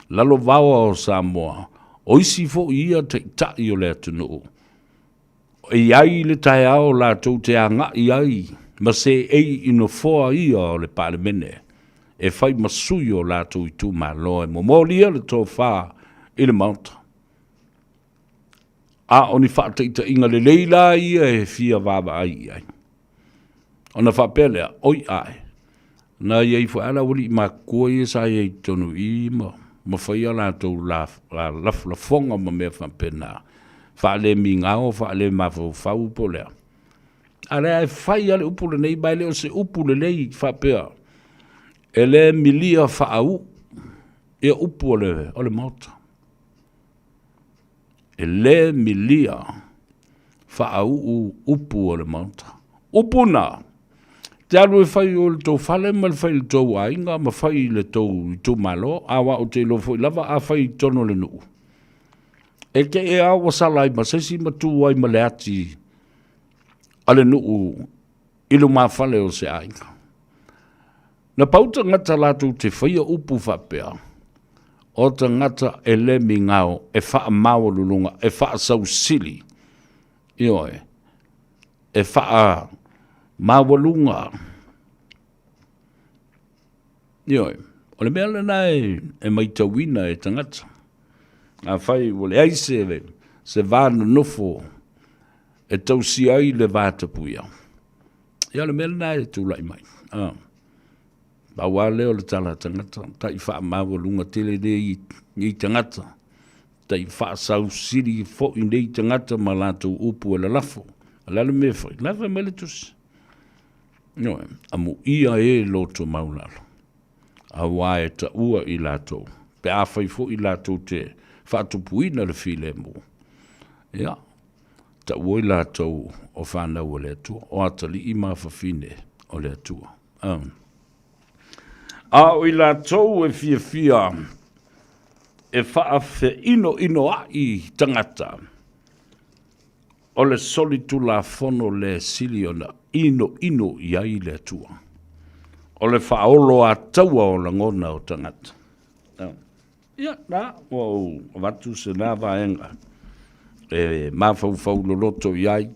lalovaoa o Samoa, o isi foi ia taitai o le atunuu, e i ai le taeao latou te agai ai ma seei i nofoa ia o le Palemene e fai ma sui o latou itumalo e momolia le tofa i le Maota. A o ni faataitaiga lelei la ia e fia vaavaai i ai. Ona faapea lea, oi ae, na i ai foi lava le aualii matutua ia sa i ai i totonu i i ma, ma fai a latou la, la, lafolafoga ma mea faapena, faalemigao, faalemafaufau po o le a. A o lea e fai lava le upu lenei, ma e le o se upu lelei faapea, e le milia faauu ia upu o le, o le Maota. E le milia faauu upu o le Maota. Upu na, te alu e fai o le tou fale ma le fai i le tou aiga ma fai i le tou itumalo, aua ou te iloa foi lava a fai i totonu o le nuu, e te e a ua sala ai ma se isi ma tu ai ma le ati a le nuu i lumafale o se aiga. Na pau tagata latou te faia upu faapea, o tagata e le migao, e faamaualuluga, e faasausili, ioe, e faamaualuga. Ioe, o le mea lena e, e maitauina e tagata. Afai ua leai se, se va nonofo e tausia ai le va tapuia, Ia o le mea lena e tulai mai. Ah. Pau lava lea o le tala a tagata, tai faamaualuga tele nei, nei tagata, tai faasausili foi nei tagata ma latou upu e lalafo. O le a le mea e fai? La e fai mai le tusi. Ioe, amuia e loto maulalo, aua e taua i latou, pe afai foi latou te faatupuina le filemu. Ia, Taua i latou o fanau a le Atua, o atalii ma afafine o le Atua. A o i latou e fiafia e faafeinoinoaʻi tagata, o le solitulafono le sili ona inoino i ai le Atua, o le faaoloataua o lagona o tagata. Ia, na, ua ou avatu se na vaega e mafaufau loloto i ai,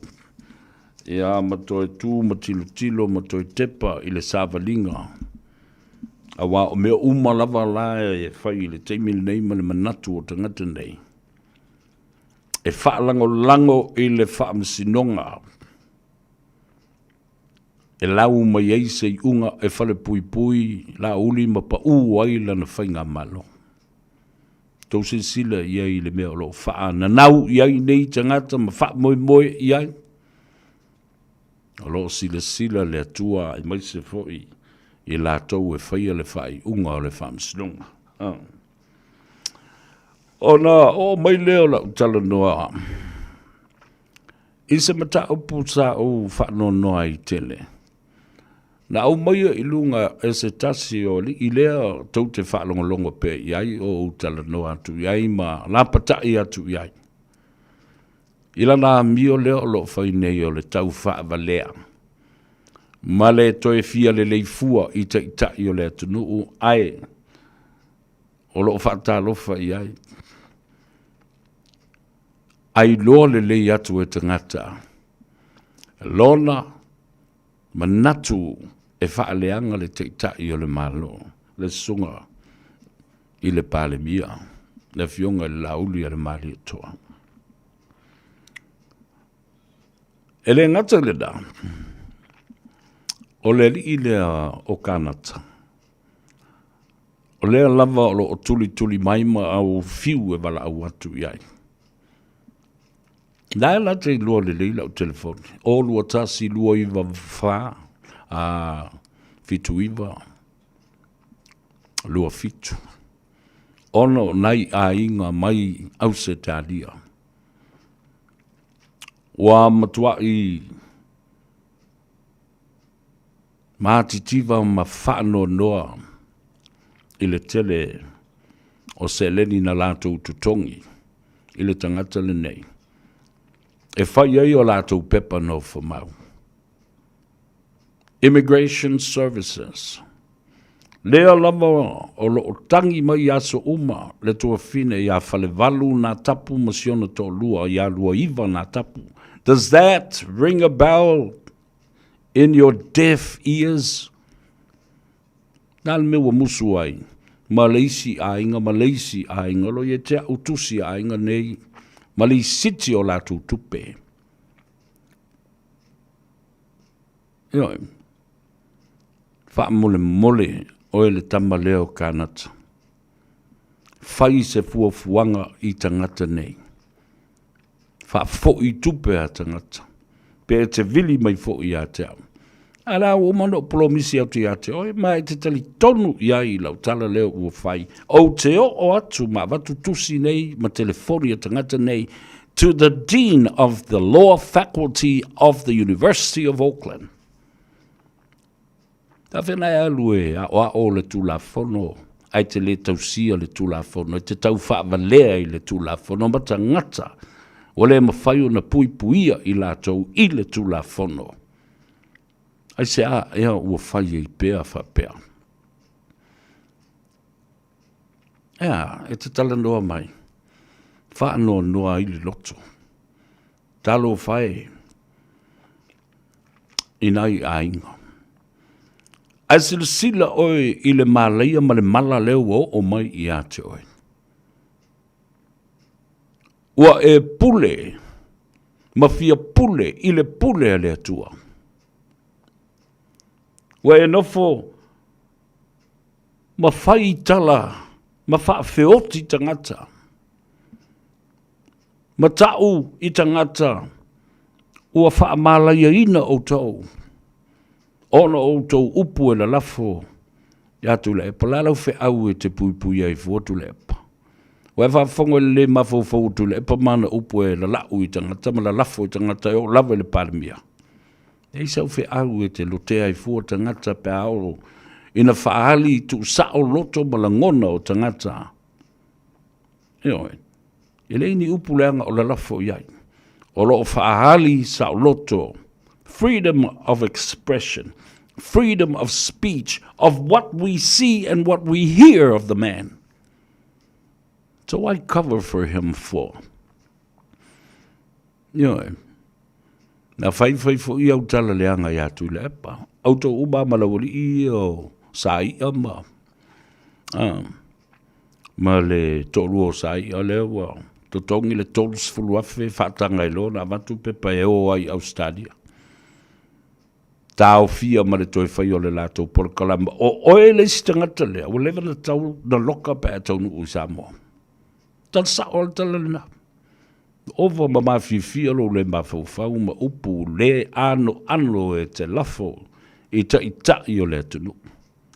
ia, ma toe tu ma tilotilo ma toe tepa i le savaliga, aua o mea uma lava la e fai i le taimi lenei ma le manatu o tagata nei, e faalagolago i le faamasinoga e lau mai ai se iuga e falepuipui Laauli ma paū ai lana faigamalo. Tou silasila i ai i le mea o lo o faananau i ai nei tagata ma faamoemoe i ai. O lo o silasila le Atua aemaise foi i latou e faia le faaiuga o le faamasinoga. Ah. Ona oo mai lea o lau talanoa i se mataupu sa ou faanoanoa ai tele. Na aumaia i luga e se tasi o alii lea tou te faalogologo pea i ai o ou talanoa atu i ai ma lapatai atu i ai. I lana amio lea o lo o fai nei o le tau faavalea ma le toe fia lelei fua i taitai o le atunuu ae o lo o faatalofa i ai. Ailoa lelei atu e tagata lona manatu e faaleaga le Taitai o le Malo, le Susuga i le Palemia, le Afioga i le Laaulialemalietoa. E le gata i lena, o le alii lea o Kanata, o lea lava o lo o tulituli mai ma au fiu e valaau atu i ai. La e la te iloa lelei lau telefoni, 0 2 1 2 9 4 a 7 9 2 7. Ona o nai aiga mai Ausetalia. Ua matuai matitiva ma faanoanoa i le tele o seleni na latou totogi i le tagata lenei e fai ai o latou pepa nofomau. Immigration Services. Lea lava o lo o tagi mai i aso uma le tuafine ia Falevalu nā tapu ma si ona toalua ia Luaiva nā tapu. Does that ring a bell in your deaf ears? Na le mea ua musu ai ma le isi aiga ma le isi aiga o lo o ia te au tusi a aiga nei ma le isiti o latou tupe. Ioe, faamolemole oe le tama lea o Kanata. Fai se fuafuaga i tagata nei. Faafoi tupe a tagata. Pe e te vili mai foi ia te au. A la ua uma ona ou polomisi atu ia te oe, ma e te talitonu i ai i lau tala lea ua fai. Ou te oo atu ma avatu tusi nei ma telefoni a tagata nei to the Dean of the Law Faculty of the University of Auckland. Faafeana e alu e aoao le Tulafono ae te le tausia le Tulafono, e te tau faavalea i le Tulafono ma tagata ua le mafai ona puipuia i latou i le Tulafono. Aisea ea ua fai ai pea faapea? Ea, e te talanoa mai, faanoanoa ai le loto. Talofa e i nai aiga. Ae silasila oe i le malaia ma le mala lea ua oo mai ia te oe. Ua e pule ma fia pule i le pule a le Atua. Ua e nofo ma fai tala ma faafeoti tagata. Ma ta'u i tagata ua faamalaiaina outou, ona o outou upu e lalafo ia Tuilaepa. O le a lau feau e te puipui ai fua Tuilaepa? Ua e faafofoga i le le mafaufau o Tuilaepa ma ana upu e lala'u i tagata ma lalafo i tagata e oo lava i le Palemia? E i ai sau feau e te lotea ai fua tagata pe a oo ina faaali tuusao loto ma lagona o tagata? Ioe. E leai ni upu leaga o lalafo i ai. O lo o faaali saoloto, freedom of expression, freedom of speech, of what we see and what we hear of the man. So why cover for him for? Ioe. Na faifai foi au tala leaga ia Tuilaepa. Outou uma ma laualii ia o Saia ma, ma le toalua o Saia lea ua totogi le 30,000 faataga ai loa ona avatu pepa e o ai i Ausetalia. Taofia ma le toe faia o le latou polokalame. O oe le isi tagata lea ua leva ona tatau ona loka pe a e taunuu i Samoa. Tala sao le tala lena. Ova ma mafiafia lou le mafaufau ma upu le anoano e te lafo i taitai o le atunuu,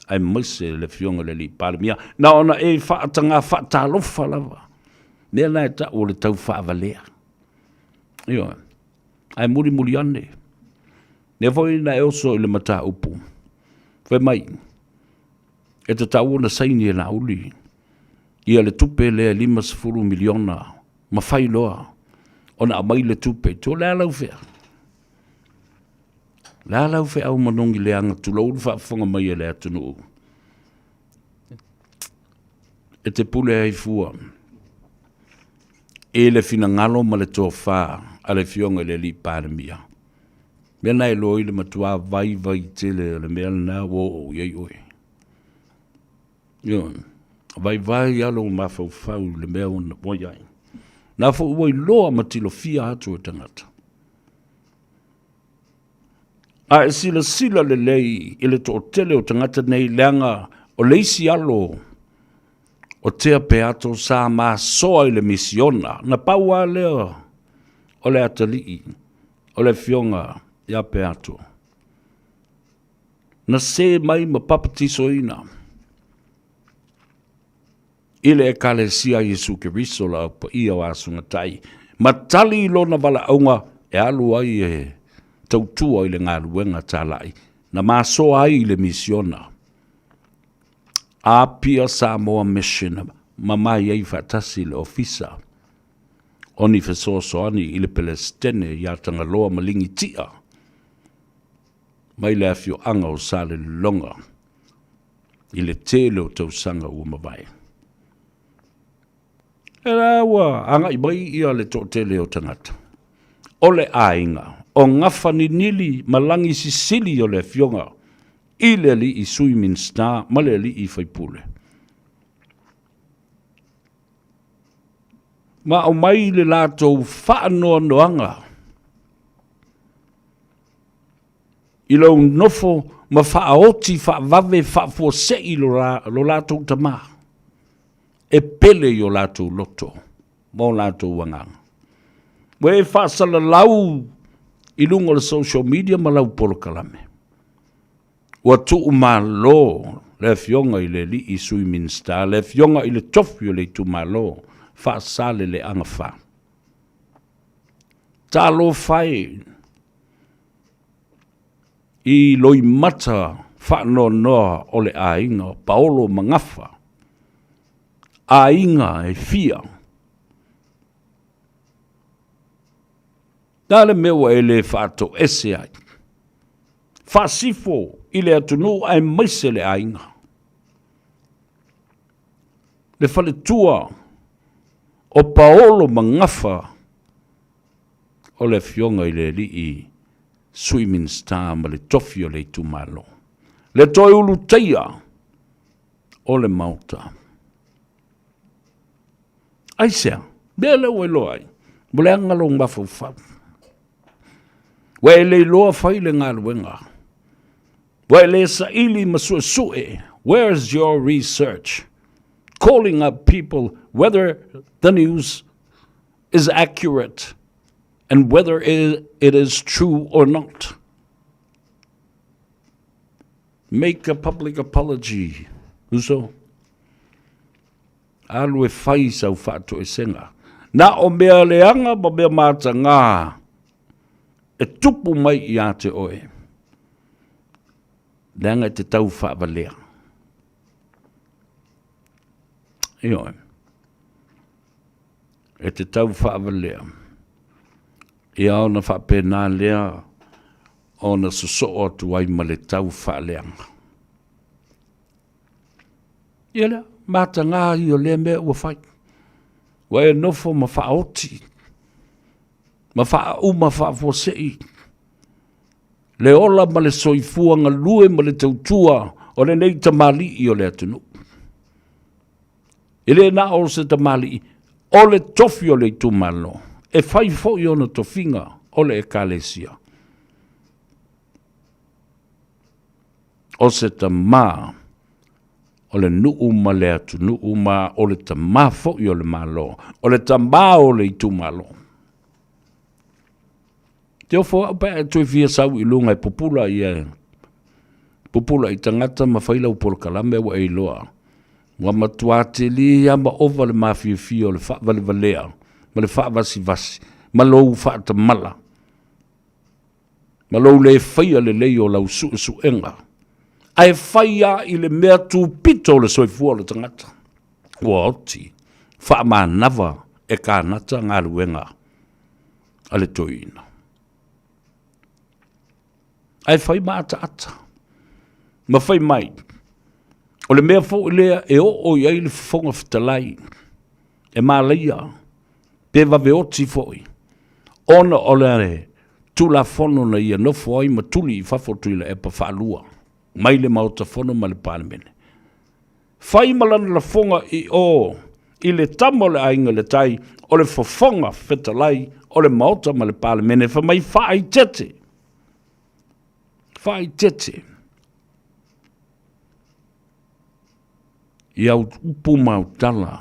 aemaise le Afioga i le Alii Palemia, na ona e faataga faatalofa lava, mea na e tau o le tau faavalea. Ioe. Ae mulimuli ane, lea foi na e oso i le mataupu, fai mai, e tatau ona saini e Laauli ia le tupe lea e $50 miliona ma fai loa ona aumai le tupe i tua. O le a lau feau? O le a lau feau manogi leaga tulou le faafofoga mai a le atunuu? E te pule ai fua i le finagalo ma le tofa a le Afioga i le Alii Palemia. Mea na e iloa ai le matua vaivai tele o le mea lena ua oo i ai oe. Ioe. Vaivai lava lou mafaufau i le mea ua i ai. Na foi ua iloa ma tilofia atu e tagata. A e silasila lelei i le toatele o tagata nei, leaga o le isi alo o Tea Peato sa masoa i le misiona, na pau lava lea o le atalii o le afioga ia Peato, na se mai ma papatisoina i le Ekalesia a Iesu Keriso le Au Paia o Asugatai, ma tali i lona valaauga e alu ai e tautua i le galuega talai na masoa ai i le misiona Apia Samoa Mission ma mai ai faatasi le Ofisa o ni fesoasoani i le Pelesitene ia Tagaloa ma Ligitia mai le afioaga o Salelologa i le tele o tausaga ua mavae. E la ua agai mai ia le toatele o tagata o le aiga o Gafaninili ma Lagisisili o le afioga i le alii Sui Minisita ma le alii Faipule. Ma aumai le latou faanoanoaga i lou nofo ma faaoti faavave faafuasei lo, la, lo latou tamā, e pele i o latou loto ma o latou agaga. Ua e faasalalau i luga o le social media ma lau polokalame. Ua tuumalo le Afioga i le Alii Sui Minisita, le Afioga i le Tofi o le Itumalo Faasaleleaga 4. Talofa e i loimata faanoanoa o le aiga o Paolo ma Gafa, aiga e fia. Le a le mea ua e le faatoese ai? Faasifo i le atunuu aemaise le aiga. Le faletua o Paolo ma Gafa o le Afioga i le Alii Sui Minisita ma le tofi o le itumalo. Le toe ulutaia o le Maota. Aisea? Mea lea ua iloa ai, ua leaga lou mafaufau. Ua e le iloa fai le galuega. Ua e le saili ma suesue. Where's your research? Calling up people whether the news is accurate and whether it is true or not. Make a public apology. Uso. Alu e fai sau faatoesega. Na o mea leaga ma mea matagā e tupu mai ia te oe. Leaga e te tau faavalea. Ioe. E te tau faavalea. Ia ona faapena lea ona sosoo atu ai ma le tau faaleaga. Ia lea, mataga ia o lea mea ua fai. Ua e nofo ma faaoti, ma faauma faafuasei, le ola ma le soifua galue ma le tautua o lenei tamalii o le atunuu. E le na o se tamalii, o le tofi o le itumalo, e fai foi ona tofiga o le Ekalesia. O se tamā. O le nuu ma le atunuu ma o le tama foi o le Malo, o le tama o le itumalo. Te ofo au pe a e toe fia sau i luga e pupula ia pupula i tagata ma fai lau polokalame ua e iloa. Ua matua tele lava ma ova le mafiafia o le faavalevalea ma le faavasivasi ma lou faatamala ma lou le faia lelei o lau suesuega, ae fai lava i le mea tupito o le soifua o le tagata. Ua oti faamanava e kanata galuega a le toeaina. Ae fai ma ataata ma fai mai, o le mea foi lea e oo i ai le Fofoga Fetalai e malaia pe vave oti foi, ona o le Tulafono na ia nofo ai ma tuli i fafo Tuilaepa faalua mai le Maota Fono ma le Palemene. Fai ma lana lafoga i o i le tama o le Aiga i le Tai, o le Fofoga Fetalai o le Maota ma le Palemene, fai mai faaitete, faaitete i au upu ma au tala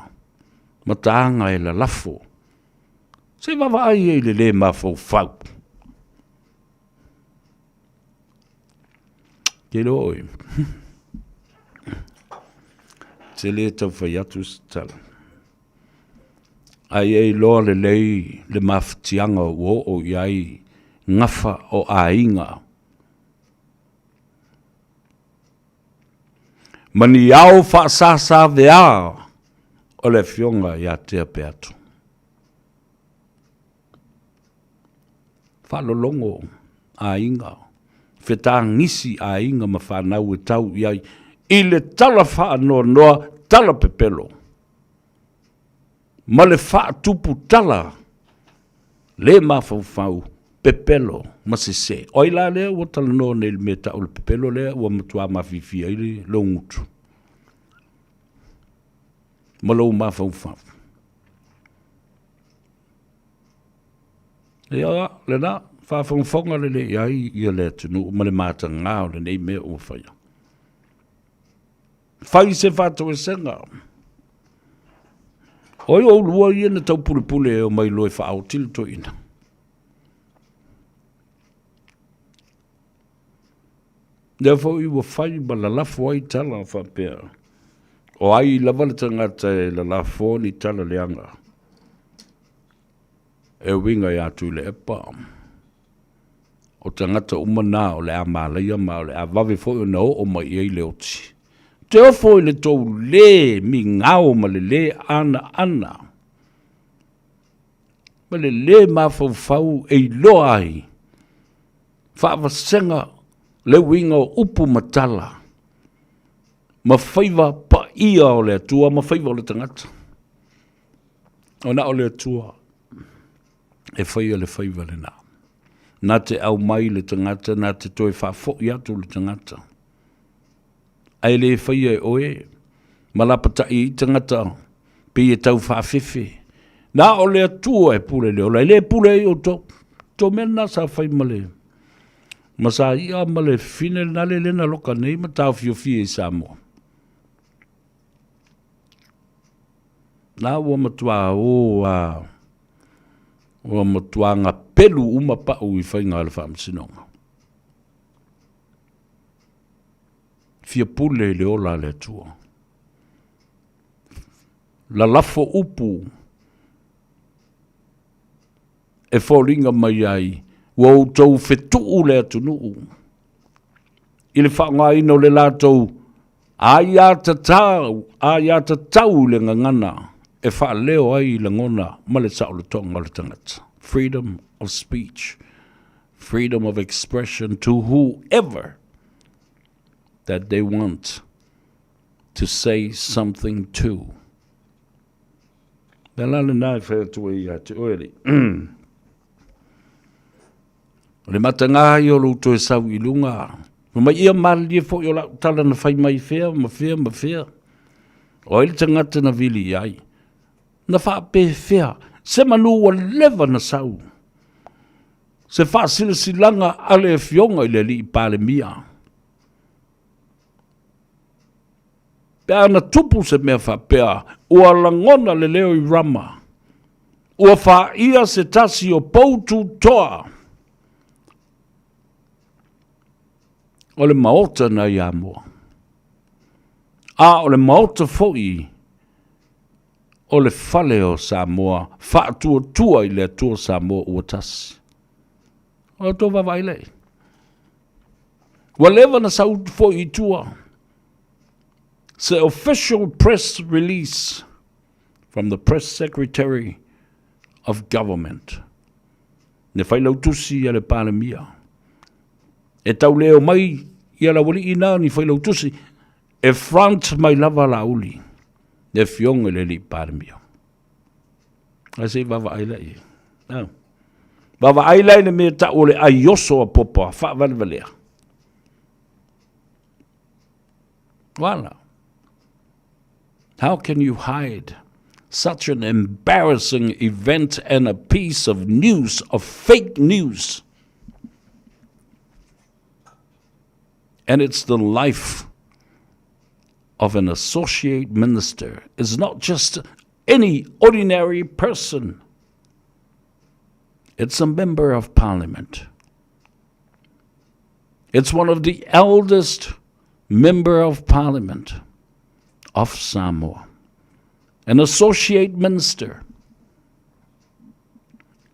ma taaga e lalafo. Se i vaavaai ai i le le mafaufau. Ke iloa oe. Se le tau fai atu se tala. Ae e iloa lelei le mafatiaga ua oo i ai gafa o aiga. Ma ni ao faasasaveā o le Afioga ia Tea Peato. Faalologo aiga, fetagisi aiga ma fanau e tau i ai i le tala faanoanoa, tala pepelo ma le faatupu tala le mafaufau, pepelo ma sese. O ai la lea ua talanoa nei i le mea tau o le pepelo lea ua matua mafiafia ai lou gutu ma lou mafaufau? Ia, lena, faafogafoga lelei i ai ia le atunuu ma le mataga o lenei mea ua faia. Fai se faatoesega. O ai oulua ia na taupulepule e omai loa e faaoti le toeaina? Lea foi ua fai ma lalafo ai tala faapea, o ai lava le tagata e lalafo ni tala leaga e uiga ia Tuilaepa, o tagata uma na o le a malaia ma o le a vave foi ona oo mai i ai le oti. Te ofo i le tou lē migao ma le lē anaana ma le lē mafaufau e iloa ai faavasega le uiga o upu ma tala ma faiva paia o le Atua ma faiva o le tagata. O na o le Atua e faia le faiva lena. Na te aumai le tagata, na te toe faafoi atu le tagata. Ae le faia e oe ma lapatai ai tagata pei e tau faafefe. Na o le Atua e pule le ola, e le pule ai outou. Tou mea lena sa fai ma le ma sa ia ma le fine lena le lena loka nei ma taofiofia i Samoa. Na ua matua o a ua matua gapelu uma pau i faiga o le faamasinoga. Fia pule i le ola a le Atua. Lalafo upu e foliga mai ai ua outou fetuu le atunuu i le faaaogaina o le latou aiatatau, aiatatau i le gagana e faaleo ai lagona ma le saolotoga o le tagata. Freedom of speech, freedom of expression to whoever that they want to say something to. Le la lena e fai atu ai ia te oe, alii. O le matagā ia o lou toe sau i luga, fai mai, ia malilie foi o lau tala na fai mai fea ma fea ma fea. O ai le tagata na vili i ai? Na faapefea se manu ua leva na sau? Se faasilasilaga a le Afioga i le Alii Palemia. Pe a na tupu se mea faapea, ua lagona le leo i Rama, ua faia se tasi o pou tutoa o le maota nai Amoa. A o le maota foi o le fale o Samoa, faatuatua i le Atua Samoa ua tasi. O outou vaavaai lea. Ua leva na sau foi i tua se official press release from the press secretary of government. Le failautusi a le Palemia. E tau leo mai ia le aualii na ni failautusi e front mai lava Laauli, le afioga i le alii Palemia. Ae se i vaavaai la i ai. Ah. Vaavaai la i le mea tau o le aioso a Popa faavalevalea. Wala. How can you hide such an embarrassing event and a piece of news, of fake news? And it's the life of an associate minister. It's not just any ordinary person. It's a member of parliament. It's one of the eldest member of parliament of Samoa, an associate minister,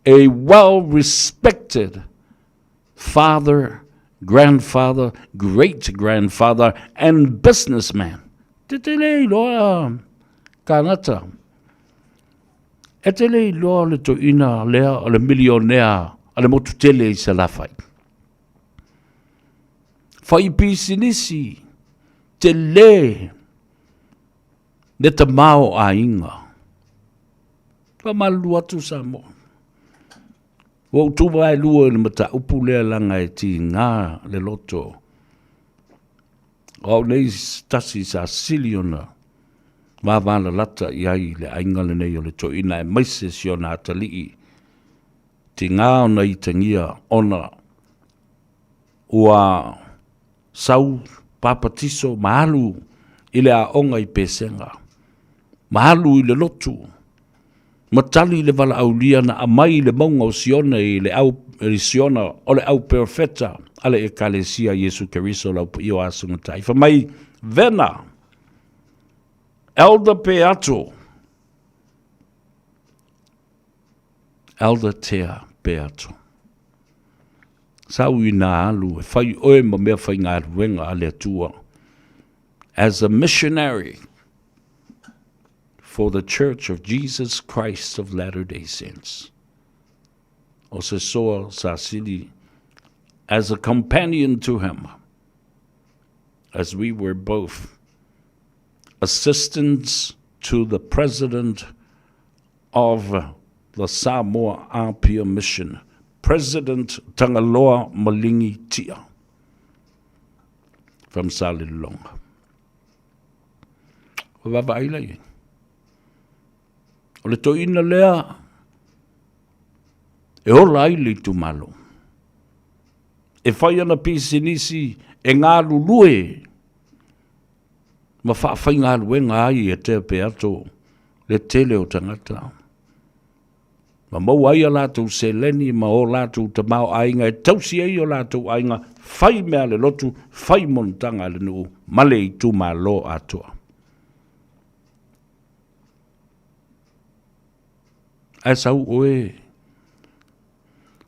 a well-respected father, grandfather, great-grandfather, and businessman. Te te le iloa kānata. E te le iloa le toeaina lea o le milionea a le motu tele i Salafai. Fai pisinisi, tele le tamaoaiga. Faamalulu atu Samoa. Ua ou tuvaelua i le mataupu lea leaga e tiga le loto. O au nei tasi sa sili ona vavalalata i ai le aiga lenei o le toeaina aemaise si ona atalii. Tiga ona itagia ona ua sau papatiso ma alu i le aoga i Pesega, ma alu i le lotu, ma tali le valaaulia na aumai i le mauga o Sione i le au, i Siona o le au perofeta a le Ekalesia Iesu Keriso lau paia o Aso Gatai. Fai mai, Vena, Elder Peato, Elder Tea Peato. Sau ina alu e fai oe ma mea faigaluega a le Atua as a missionary for the Church of Jesus Christ of Latter-day Saints. O se soa sa sili as a companion to him, as we were both assistants to the president of the Samoa Apia Mission, President Tagaloa Malingi Tia from Salelologa. Ua vaavaai la i ai. O le toeaina lea e ola ai le itumalo. E fai ana pisinisi e galulue ma faafaigaluega ai e Tea Peato le tele o tagata. Ma maua ai a latou seleni ma o latou tamaoaiga e tausi ai o latou aiga, fai mea a le lotu, fai monotaga a le nuu ma le itumalo atoa. Ae sau oe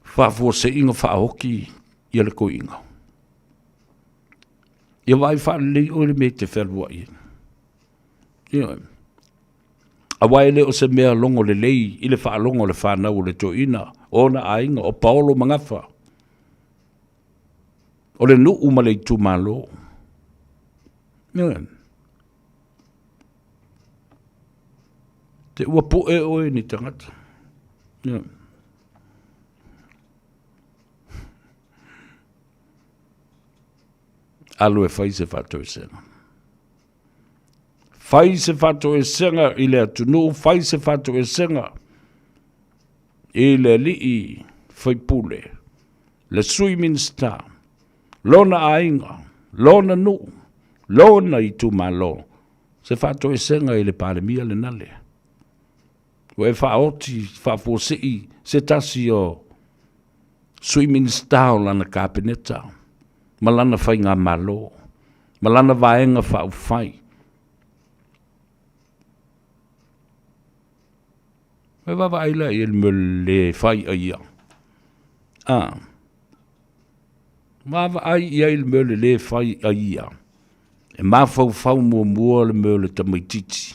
faafuaseiga faaoki ia le koiga. Ia vaai faalelei oe le mea e te fealuai ai. Ioe. Aua e le o se mea logo lelei i le faalogo a le fanau o le toeaina, o ona aiga, o Paolo ma Gafa, o le nuu ma le itumalo. Ioe. Te ua poe oe ni tagata. Ioe. Alu e fai se faatoesega. Fai se faatoesega i le atunuu, fai se faatoesega i le alii faipule, le sui Minisita, lona aiga, lona nuu, lona itumalo. Se faatoesega i le Palemia lena lea. Ua e faaoti faafuasei se tasi o Sui Minisita o lana Kapeneta ma lana Faigamalo ma lana Vaega Faaupufai. E vaavaai la i ai le mea le fai a ia. A. Vaavaai i ai le mea le lē fai a ia. E mafaufau muamua le mea o le tamaitiiti.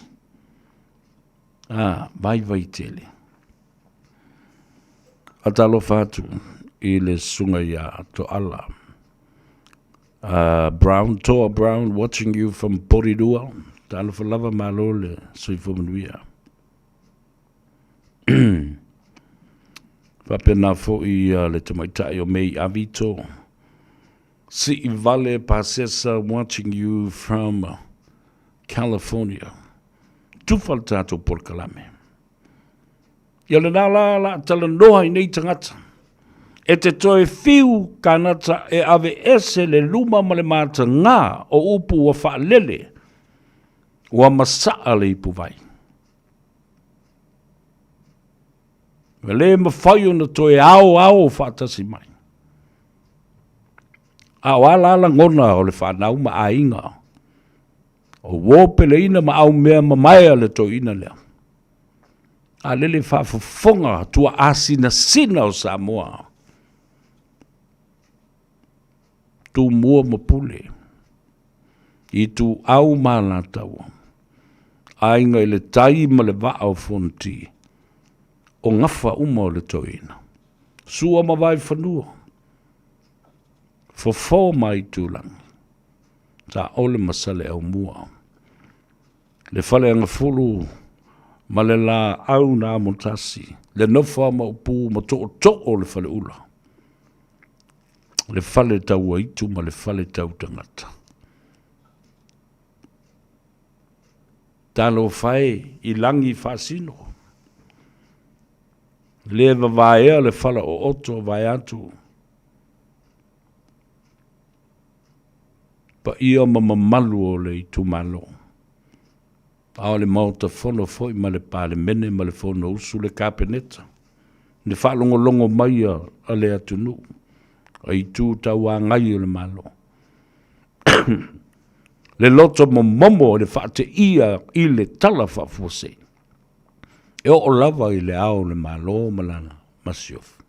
A, vaivai tele. Faatalofa atu i le susuga ia Toala. Brown, Toa Brown, watching you from Porirua. Talofa lava, malo le soifua manuia. Faapena foi le tamaitai o May Avito. Sii Vale Pasesa watching you from California. Tufa le tatou polokalame. Ia lena la la talanoa i nei tagata. E te toe fiu kanata e ave ese le luma ma le matagā o upu ua faalele, ua masaa le ipuvai. Ua le mafai ona toe aoao faatasi mai. A o a la lagona o le fanau ma aiga, o uo peleina ma aumea mamae a le toeaina lea. A lele faafofoga tuaasinasina o Samoa, Tumua ma Pule, Ituau ma Alataua, Aiga i le Tai ma le Vaa o Fonoti, o gafa uma o le toeaina, Sua ma Vaifanua, Fofo ma Aitulagi, Saole ma Saleaaumua, le Faleagafulu ma le Laau na Amotasi, le Nofo a Maopu ma Tootoo o le Faleula, le Fale Tauaitu ma le Fale Tautagata. Talofa e i lagi faasino, le vavaea le fala ooto vaeatu, paia ma mamalu o le itumalo, a o le Maota Fono foi ma le Palemene ma le Fonousu, le Kapeneta, le faalogologo mai a le atunuu, a itu tauagai o le Malo. Le loto momomo i le faateia i le tala faafuasei, e oo lava i le ao o le Malo ma lana masiofo.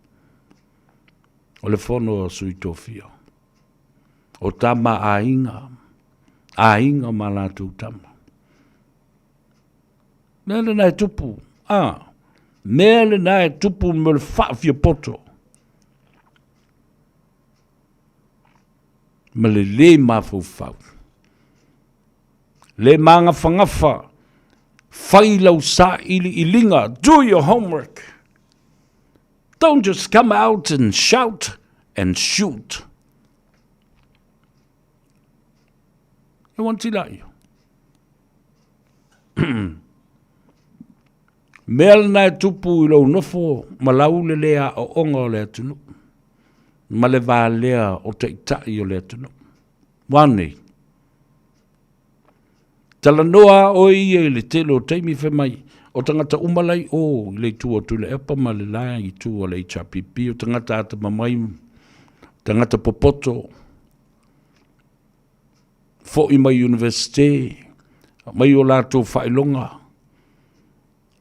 O le fono a Sui Tofia. O tama a aiga, aiga ma latou tama. Mea lena e tupu, a, mea lena e tupu mo le faafiapoto. Ma le lē mafaufau. Le magafagafa, fai lau sailiiliga, do your homework. Don't just come out and shout and shoot. E wanti la ia. Mea lena e tupu i lou nofo ma lau le le aoaoga o le atunuu ma le valea o taitai o le atunuu. Ua nei. Talanoa oe ia i le tele o taimi fai mai, o tagata uma la i o i le itu o Tuilaepa ma le la itu o le HRPP, o tagata atamamai, tagata popoto, foi mai Universite, mai o latou faailoga.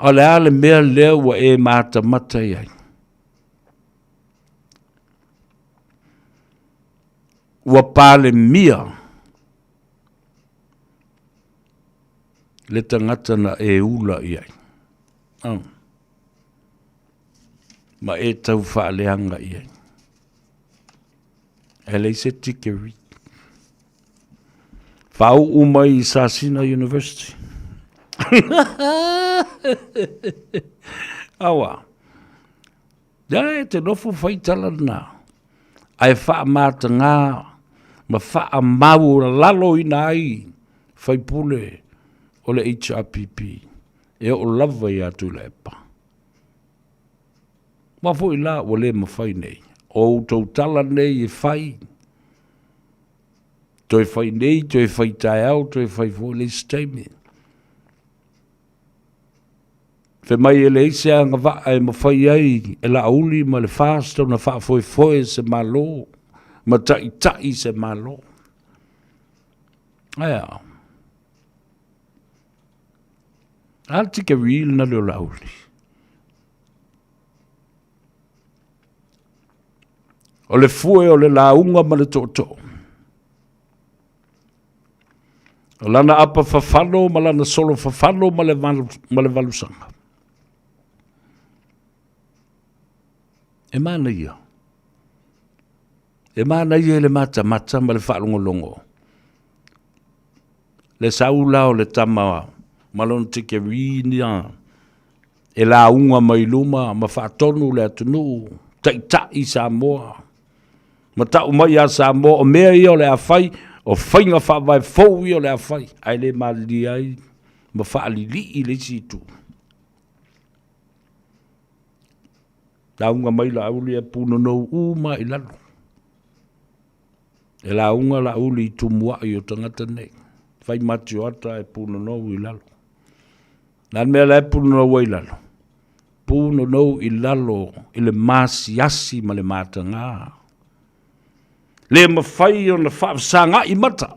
A o le a le mea lea ua e matamata i ai? Ua palemia le tagata na e ula i ai. Oh. Ma e tau faaleaga i ai. E leai se tikeri. Faauu mai i Sasina University. Aua. Ia e te nofo fai tala lena, ae faamatagā ma faamaualaloina ai faipule o le HRPP e oo lava ia Tuilaepa. Aua foi la ua le mafai nei o outou tala nei e fai, toe fai nei, toe fai taeao, toe fai foi le isi taimi. Fai mai e leai se agavaa e mafai ai e Laauli ma le FAST ona faafoefoe se Malo ma taitai se Malo. Ae a? A le tikeri lena leo Laauli. O le fue o le lauga ma le tootoo. O lana apa fafalo ma lana solo fafalo ma le, ma le valusaga. E manaia. E manaia i le matamata ma le faalogologo. Le sau la o le tama ma lona tikeriina e lauga mai luma ma faatonu le atunuu, taitai Samoa, ma tau mai ia Samoa o mea ia o le a fai, o faiga faavae fou ia o le a fai, ae le malilie ai ma faalilii le isi itu. Lauga mai Laauli e punonou uma i lalo. E lauga Laauli i tumuai o tagata nei. Fai matioata e punonou i lalo. Le a le mea la e punonou ai i lalo? Punonou i lalo i le masiasi ma le mataga. Le mafai ona faafesaga'i mata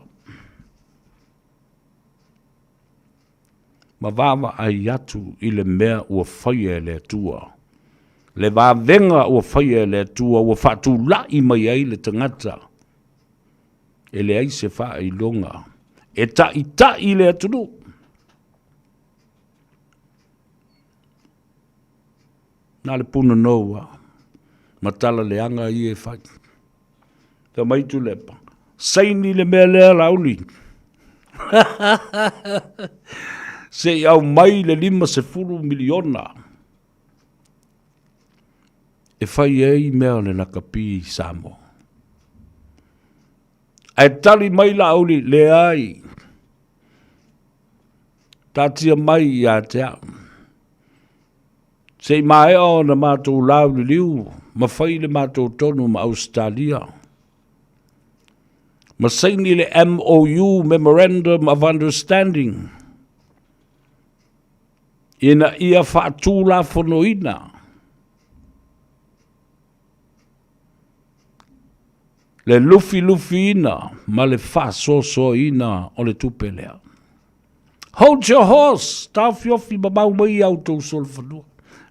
ma vaavaai atu i le mea ua faia e le Atua, le vavega ua faia e le Atua ua faatula'i mai ai le tagata e leai se faailoga e ta'ita'i le atunuu. Na o le punonou lava ma tala leaga ia e fai. Fai mai Tuilaepa, saini le mea lea Laauli. Se i aumai le $50 miliona e fai ai mea o le lakapi i Samoa. Ae tali mai Laauli, leai, taatia mai ia te au. Se i maea ona matou lauliliu ma fai le matou tonu ma Ausetalia. Ma saini le MOU, Memorandum of Understanding, ina ia faatulafonoina le lufilufiina ma le faasoasoaina o le tupe lea. Hold your horse! Taofiofi mamau mai i a outou solofanua.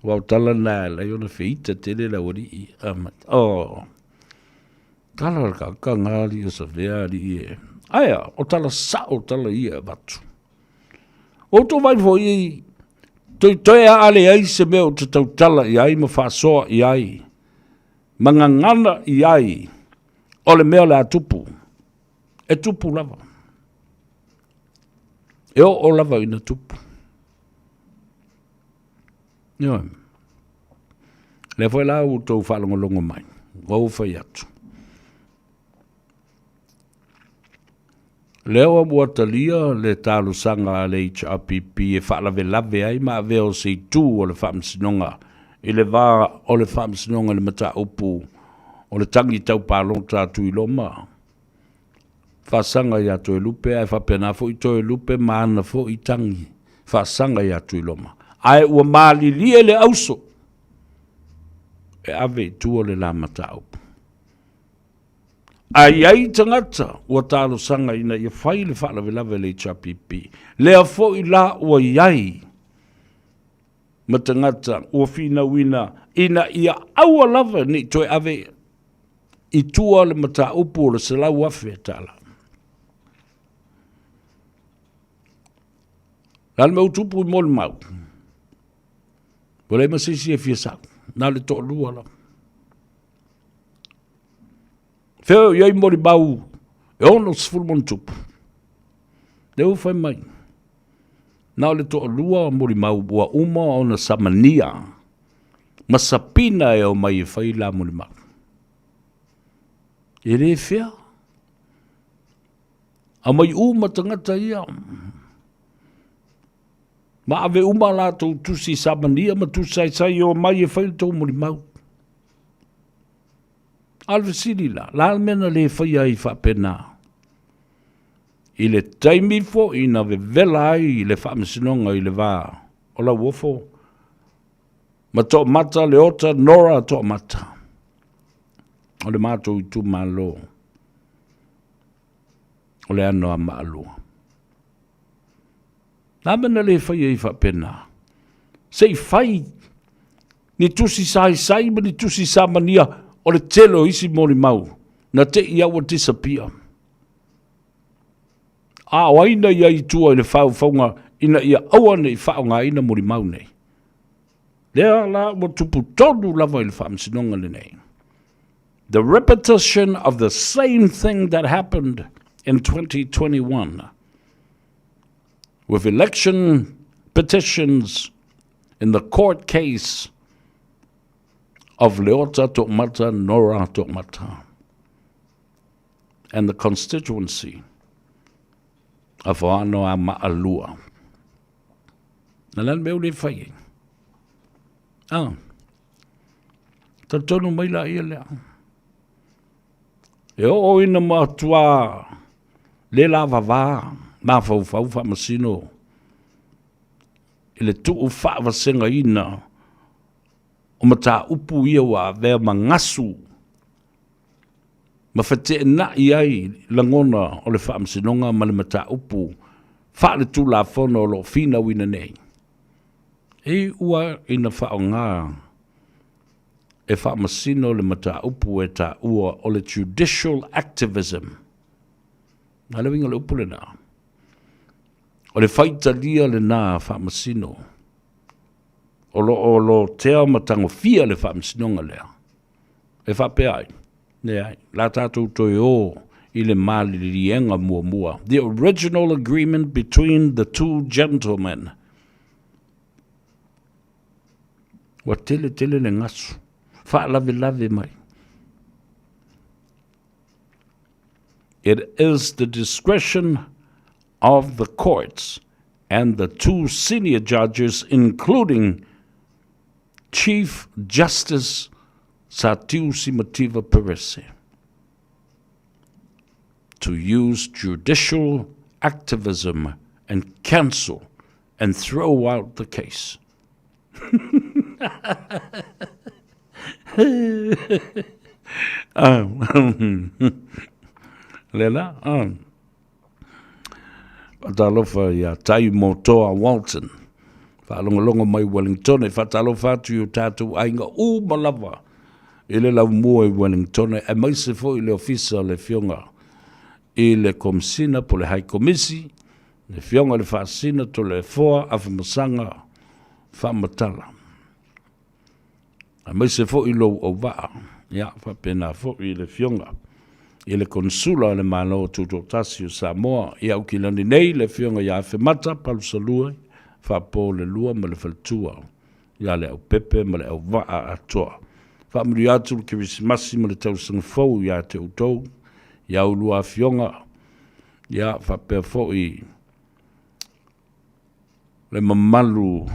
Aua o tala na e ala ai ona feita tele le aualii. Oh. Tala le kakanga alii o Savea alii e. Aea, o tala sao tala ia e avatu. O outou vaai foi i toetoe a leai se mea ou te tautala i ai ma faasoa i ai, ma gagana i ai, o le mea o le a tupu. E tupu lava. E oo lava ina tupu. Ioe. Lea foi la ua outou faalogologo mai, ua ou fai atu. Lea ua talia le talosaga a le HRPP e faalavelave ai ma avea o se itu o le Faamasinoga i le va o le Faamasinoga i le mataupu o le tagi tau palota a Tuiloma faasaga ia Toelupe ae faapena foi Toelupe ma ana foi tagi faasaga ia Tuiloma. Ae ua malilie le auso e ave i tua le la mataupu. A i ai tagata ua talosaga ina ia fai le faalavelave a le HRPP, lea foi la ua i ai ma tagata ua finauina ina ia aua lava ne i toe ave i tua le mataupu o le $100,000. Le a le mea ua tupu i molimau? Ua leai ma se isi e fia sau, na o le toalua lava. Fea o i ai molimau e 60+. Lea ua fai mai, na o le toalua molimau ua uma ona samania ma sapina e omai e fai la molimau. E le fea. Aumai uma tagata ia. Ma ave uma latou tusi samania ma tusi saisai e omai e fai le tou molimau. A o le fesili la, o le a le mea na le faia ai faapena? I le taimi foi na vevela ai le Faamasinoga i le va o Lauofo Ma Toomata, Leota, Nora Toomata. O le matou itumalo o le Anoamaalua. Na mea na le fai ai faapena? Se i fai ni tusi saisai ma ni tusi samania o le tele o isi molimau na te i au ua disappear. A o ai na i ai i tua i le faufauga ina ia aua ne i faaaogaina molimau nei? Lea la ua tupu tonu lava i le faamasinoga lenei. The repetition of the same thing that happened in 2021 with election petitions in the court case of Leota To'omata Nora To'omata and the constituency of Anoama'alua. Na le mea ua le fai ai. Ah. Talitonu mai la ia lea. E oo ina matua le lavavā mafaufau faamasino i le tuu faavasegaina o mataupu ia ua avea ma gasu ma feteenai ai lagona o le faamasinoga ma le mataupu faaletulafono o lo o finauina nei. E ua ina faaaoga e faamasino le mataupu e taua o le judicial activism. Na le uiga o le upu lena. O le faitalia lena faamasino o lo o lotea ma tagofia le faamasinoga lea. E faapea ai, leai, la tatou toe o i le maliliega muamua, the original agreement between the two gentlemen. Ua tele tele le gasu, faalavelave mai. It is the discretion of the courts and the two senior judges, including Chief Justice Satiu Simativa Perese, to use judicial activism and cancel and throw out the case. Lela, Faatalofa ia Tai Motoa Walton, faalogologo mai Wellingtone, faatalofa atu i o tatou aiga uma lava i le laumua i Wellingtone, aemaise foi le ofisa o le Afioga i le Komesina po o le High Komisi, le Afioga i le Faasina Toleafoa Afamasaga Faamatala. Aemaise foi lou auvaa, ia, faapena foi le Afioga i le Konesula o le Malo Tutoatasi o Samoa i Aukilani nei, le Afioga ia Afemata Palusalue Faapolelua ma le faletua ia Leaupepe ma le auvaa atoa. Faamanuia atu le Kerisimasi ma le tausaga fou ia te outou, ia ulua afioga, ia faapea foi le mamalu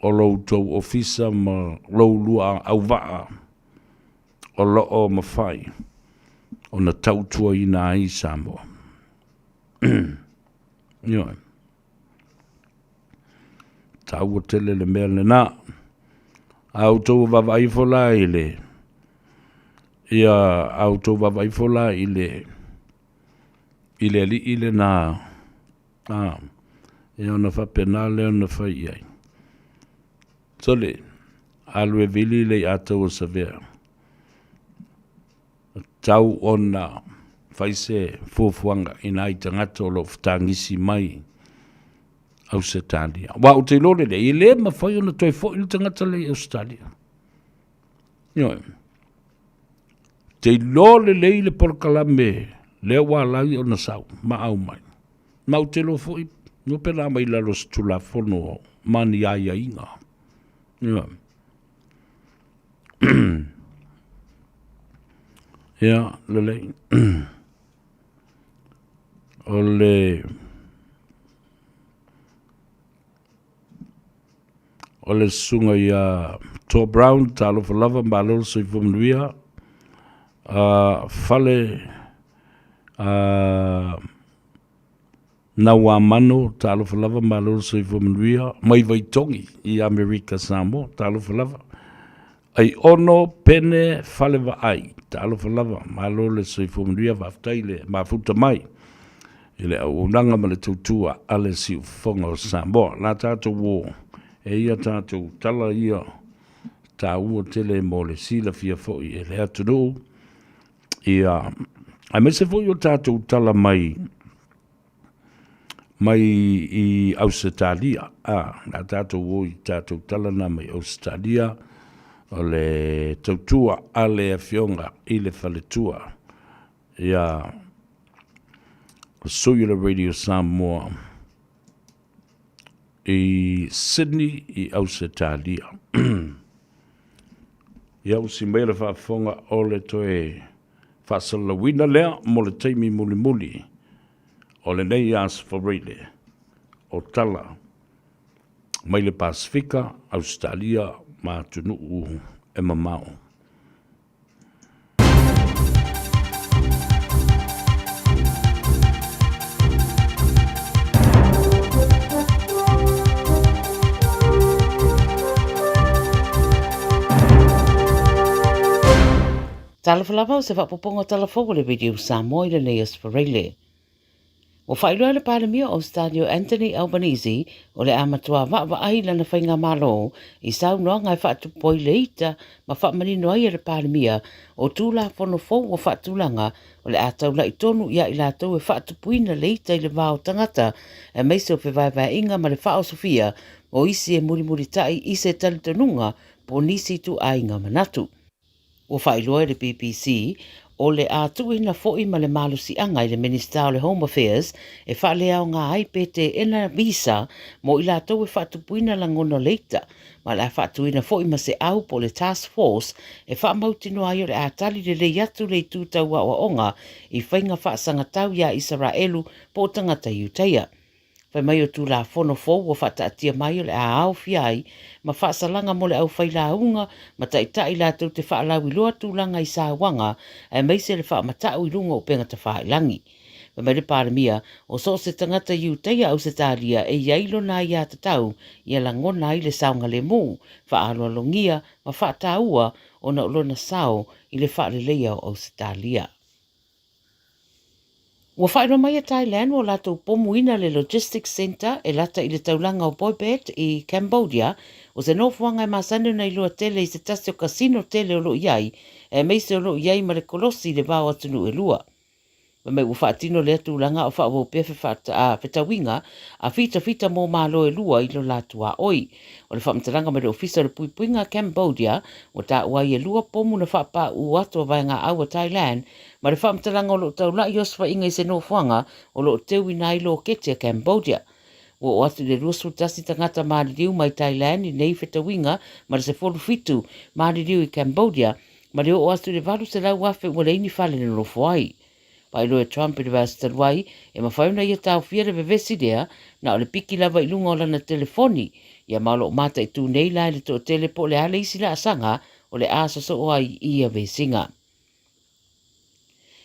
o lo outou ofisa ma lo ulua auvaa o lo o mafai ona tautuaina ai Samoa. Ioe. Taua tele le mea lena. A outou vaavaai ifo la i le ia a outou vaavaai ifo la i le i le alii lena a ia ona faapena lea ona fai i ai. Sole, alu e vili le iatau o Savea. Tau ona fai se fuafuaga i nai tagata o lo o fetagisi mai Ausetalia. Aua ou te iloa lelei, e le mafai ona toe foi le tagata lea i Ausetalia. Ioe. Te iloa lelei le polokalame lea ua ala ai ona sau ma aumai. Ma ou te iloa foi, no pe la mai lalo o se Tulafono ma ni aiaiga. Ioe. Ia, lelei. O le o le susuga ia Tor Brown, talofa lava, malo le soifua manuia. Fale Nauamano, talofa lava, malo le soifua manuia, mai Vaitogi i Amerika Samoa, talofa lava. Aiono Pene Falevaai, talofa lava, malo le soifua manuia, faafetai le mafuta mai i le auaunaga ma le tautua a le Siufofoga o Samoa. La tatou o e ia tatou tala ia taua tele mo le silafia foi e le atunuu, ia, aemaise foi o tatou tala mai mai i Ausetalia. A, la tatou o i tatou tala na mai Ausetalia, o le tautua a le afioga i le faletua, ia, o sui o le Radio Samoa i Sydney i Ausetalia. Ia, usi mai le faafofoga o le toe faasalalauina lea mo le taimi mulimuli o lenei Aso Faraile o tala mai le Pasefika, Ausetalia ma atunuu e mamao. Talofa lava o se faapopoga o tala fou a le Radio Samoa i lenei Aso Faraile. Ua faailoa e le Palemia o Ausetalia o Anthony Albanese o le a matua vaavaai lana faigamalo i saunoaga e faatupu ai le ita ma faamanino ai e le Palemia o Tulafono fou ua faatulaga o le a taula'i tonu ia i latou e faatupuina le ita i le va o tagata aemaise o fevaevaeaiga ma le faaosofia o isi e mulimulita'i i se talitonuga po o nisi ituaiga manatu. Ua faailoa e le BBC, o le a tuuina foi ma le malosiaga i le Minisita o le Home Affairs e faaleaoga ai pe teena visa mo i latou e faatupuina lagona o le ita, ma o le a faatuina foi ma se au po o le task force e faamautinoa ai o le a tali lelei atu le itu tau aoaoga i faiga faasagatau iā Isaraelu po o tagata Iutaia. Fai mai o Tulafono fou ua faataatia mai o le a aofia ai ma faasalaga mo le aufailauga ma taitai latou te faalauiloa tulaga i sauaga aemaise le faamata'u i luga o upega tafailagi. Fai mai le Palemia, o so o se tagata Iutaia Ausetalia e i ai lona aiatatau ia lagona ai le saogalemu, faaaloalogia ma faataua ona o lona sao i le faaleleia o Ausetalia. Ua faailoa mai e Thailand ua latou pomuina le Logistics Centre e lata i le taulaga o Poipet i Cambodia, o se nofoaga e masani ona iloa tele i se tasi o kasino tele o lo o i ai, aemaise o lo o i ai ma le kolosi i le va o atunuu e lua. Fai mai ua faatino lea tulaga a o faaauau pea fetauiga a fitafita mo Malo e lua i lo la tuaoi. O le faamatalaga mai le Ofisa o le Puipuiga a Cambodia, ua taua ai e lua pomu na faapauu atu a vaegaau a Thailand ma le faamatalaga o lo o taulai osofaiga i se nofoaga o lo o teuina ai loketi a Cambodia. Ua oo atu i le 21 tagata maliliu mai Thailand i nei fetauiga ma le 17 maliliu i Cambodia ma le oo atu i le 800,000 ua leai ni fale nonofo ai. Faailoa e Trump i le vaiaso talu ai, e mafai ona ia taofia le vevesi lea, na o le piki lava i luga o lana telefoni, ia ma o lo o mataitu nei la e le toatele po o le a le isi laasaga o le a sosoo ai i ia vesiga.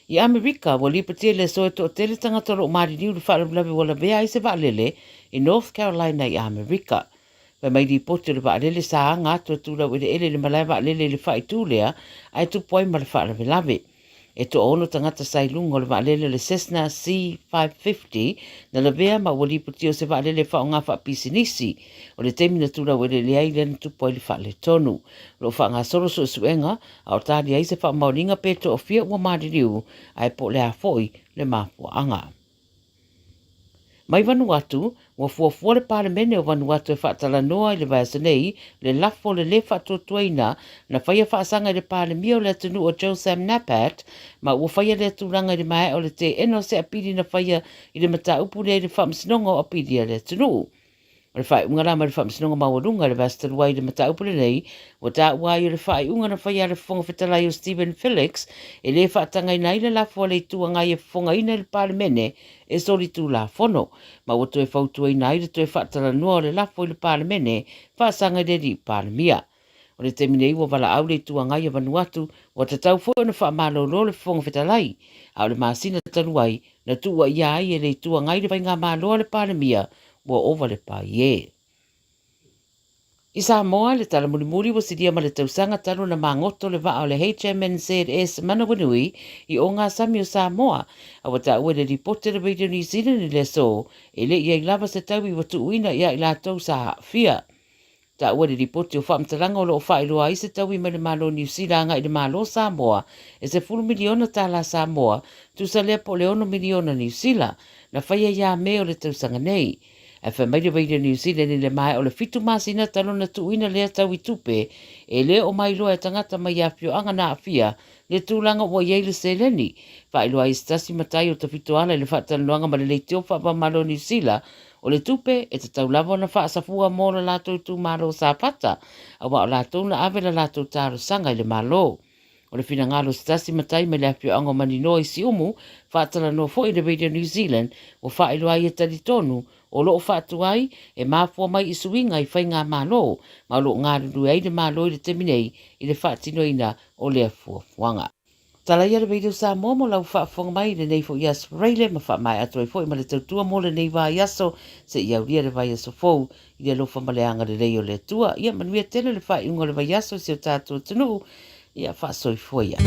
I Amerika, ua lipotia i le aso e toatele tagata o lo o maliliu i le faalavelave ua lavea ai se vaalele i North Carolina i Amerika. Fai mai lipoti o le vaalele sa aga atu e tulaueleele i le malae vaalele i le faaitu lea ae tupu ai ma le faalavelave. E toaono tagata sa i luga o le vaalele o le Cessna C550 na lavea ma ua lipotia o se vaalele e faaaoga faapisinisi. O le taimi na tulaueleele ai lea na tupu ai le faaletonu. O lo o faagasolo suesuega a o tali ai se faamaoniga pe toafia ua maliliu ae po o le a foi le mafuaaga. Mai Vanuatu, ua fuafua le Palemene o Vanuatu e faatalanoa i le vaiaso nei le lafo o le lē faatuatuaina na faia faasaga i le Palemia o le atunuu o Josam Napat ma ua faia lea tulaga i le maea o le teena o se apili na faia i le mataupu lea i le Faamasinoga o Apili a le atunuu. O le faaiuga la mai le Faamasinoga Maualuga i le vaiaso talu ai i le mataupu lenei, ua taua ai o le faaiuga na faia a le Fofoga Fetalai o Stephen Felix e le faatagaina ai le lafo a le Itu Agai e fofogaina i le Palemene e solitulafono, ma ua toe fautuaina ai le toe faatalanoa o le lafo i le Palemene faasaga i le Alii Palemia. O le taimi nei ua valaau le Itu Agai a Vanuatu, ua tatau foi ona faamalolo le Fofoga Fetalai, a o le masina talu ai na tuuaia ai e le Itu Agai le Faigamalo a le Palemia ua ova le paie. I Samoa, le tala mulimuli ua silia ma le tausaga talu ona magoto le vaa o le HMNZS Manawanui i ogasami o Samoa, a ua taua i le lipoti a le Radio New Zealand i le aso, e le i ai lava se taui ua tuuina ia i latou sa aafia. Taua le lipoti o faamatalaga o lo o faailoa ai se taui mai le Malo o Niu Sila agai i le Malo o Samoa e $10 miliona tālā Samoa, tusa lea po o le $6 miliona Niu Sila, na faia ia Me o le tausaga nei. Ae fai mai le Radio New Zealand i le maea o le fitu masina talu ona tuuina lea taui tupe, e le o mailoa e tagata mai afioaga na aafia le tulaga ua i ai le seleni. Faailoa ai se tasi matai o Tafitoala i le faatalanoaga ma le Leitio Faava-o-Malo o Niu Sila, o le tupe e tatau lava ona faasafua mo lo latou itumalo o Safata, aua o latou na ave la latou talosaga i le Malo. O le finagalo o se tasi matai mai le afioaga o Maninoa i Siumu, faatalanoa foi i le Radio New Zealand, ua faailoa ai e talitonu o lo o faatuai e mafua mai i suiga i faigamalo ma o lo o galulue ai le Malo i le taimi nei i le faatinoina o lea fuafuaga. Talaia le Radio Samoa mo lau faafofoga mai i lenei foi aso Faraile ma faamaea atu ai foi ma le tautua mo lenei vaiaso seia aulia le vaiaso fou i le alofa ma le agalelei o le Atua. Ia manuia tele le faaiuga o le vaiaso i si o tatou atunuu. Ia faasoifua ia.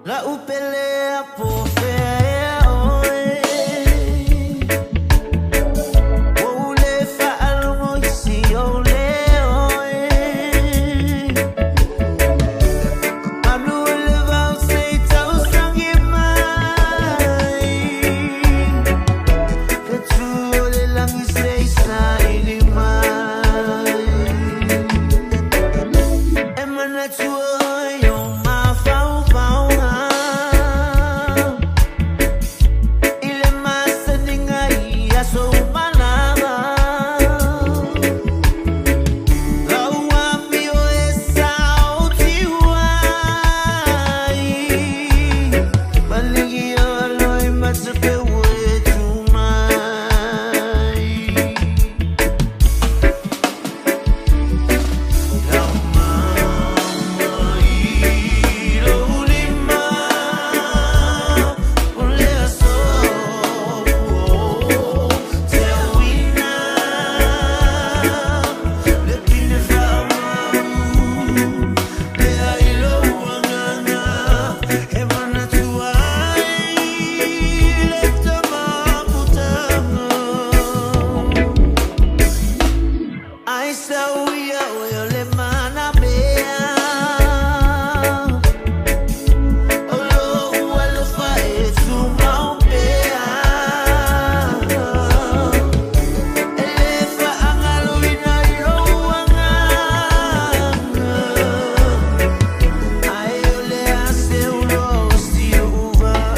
La'u pele a po o fea ea oe Ua ou le faalogo i si ou leo e Manu o le vao se i tausagi mai Fetu o le lagi se i saili mai E manatu oe i ou mafaufauga I le masaniga i aso uma lava Lau amio e sautiu ai Maligia loa i matapeu e tu mai Ai sauia oe o le mana mea O lou alofa e tumau pea E le faagaloina i lou agaga Ae o le a se ulo o si ou vaa.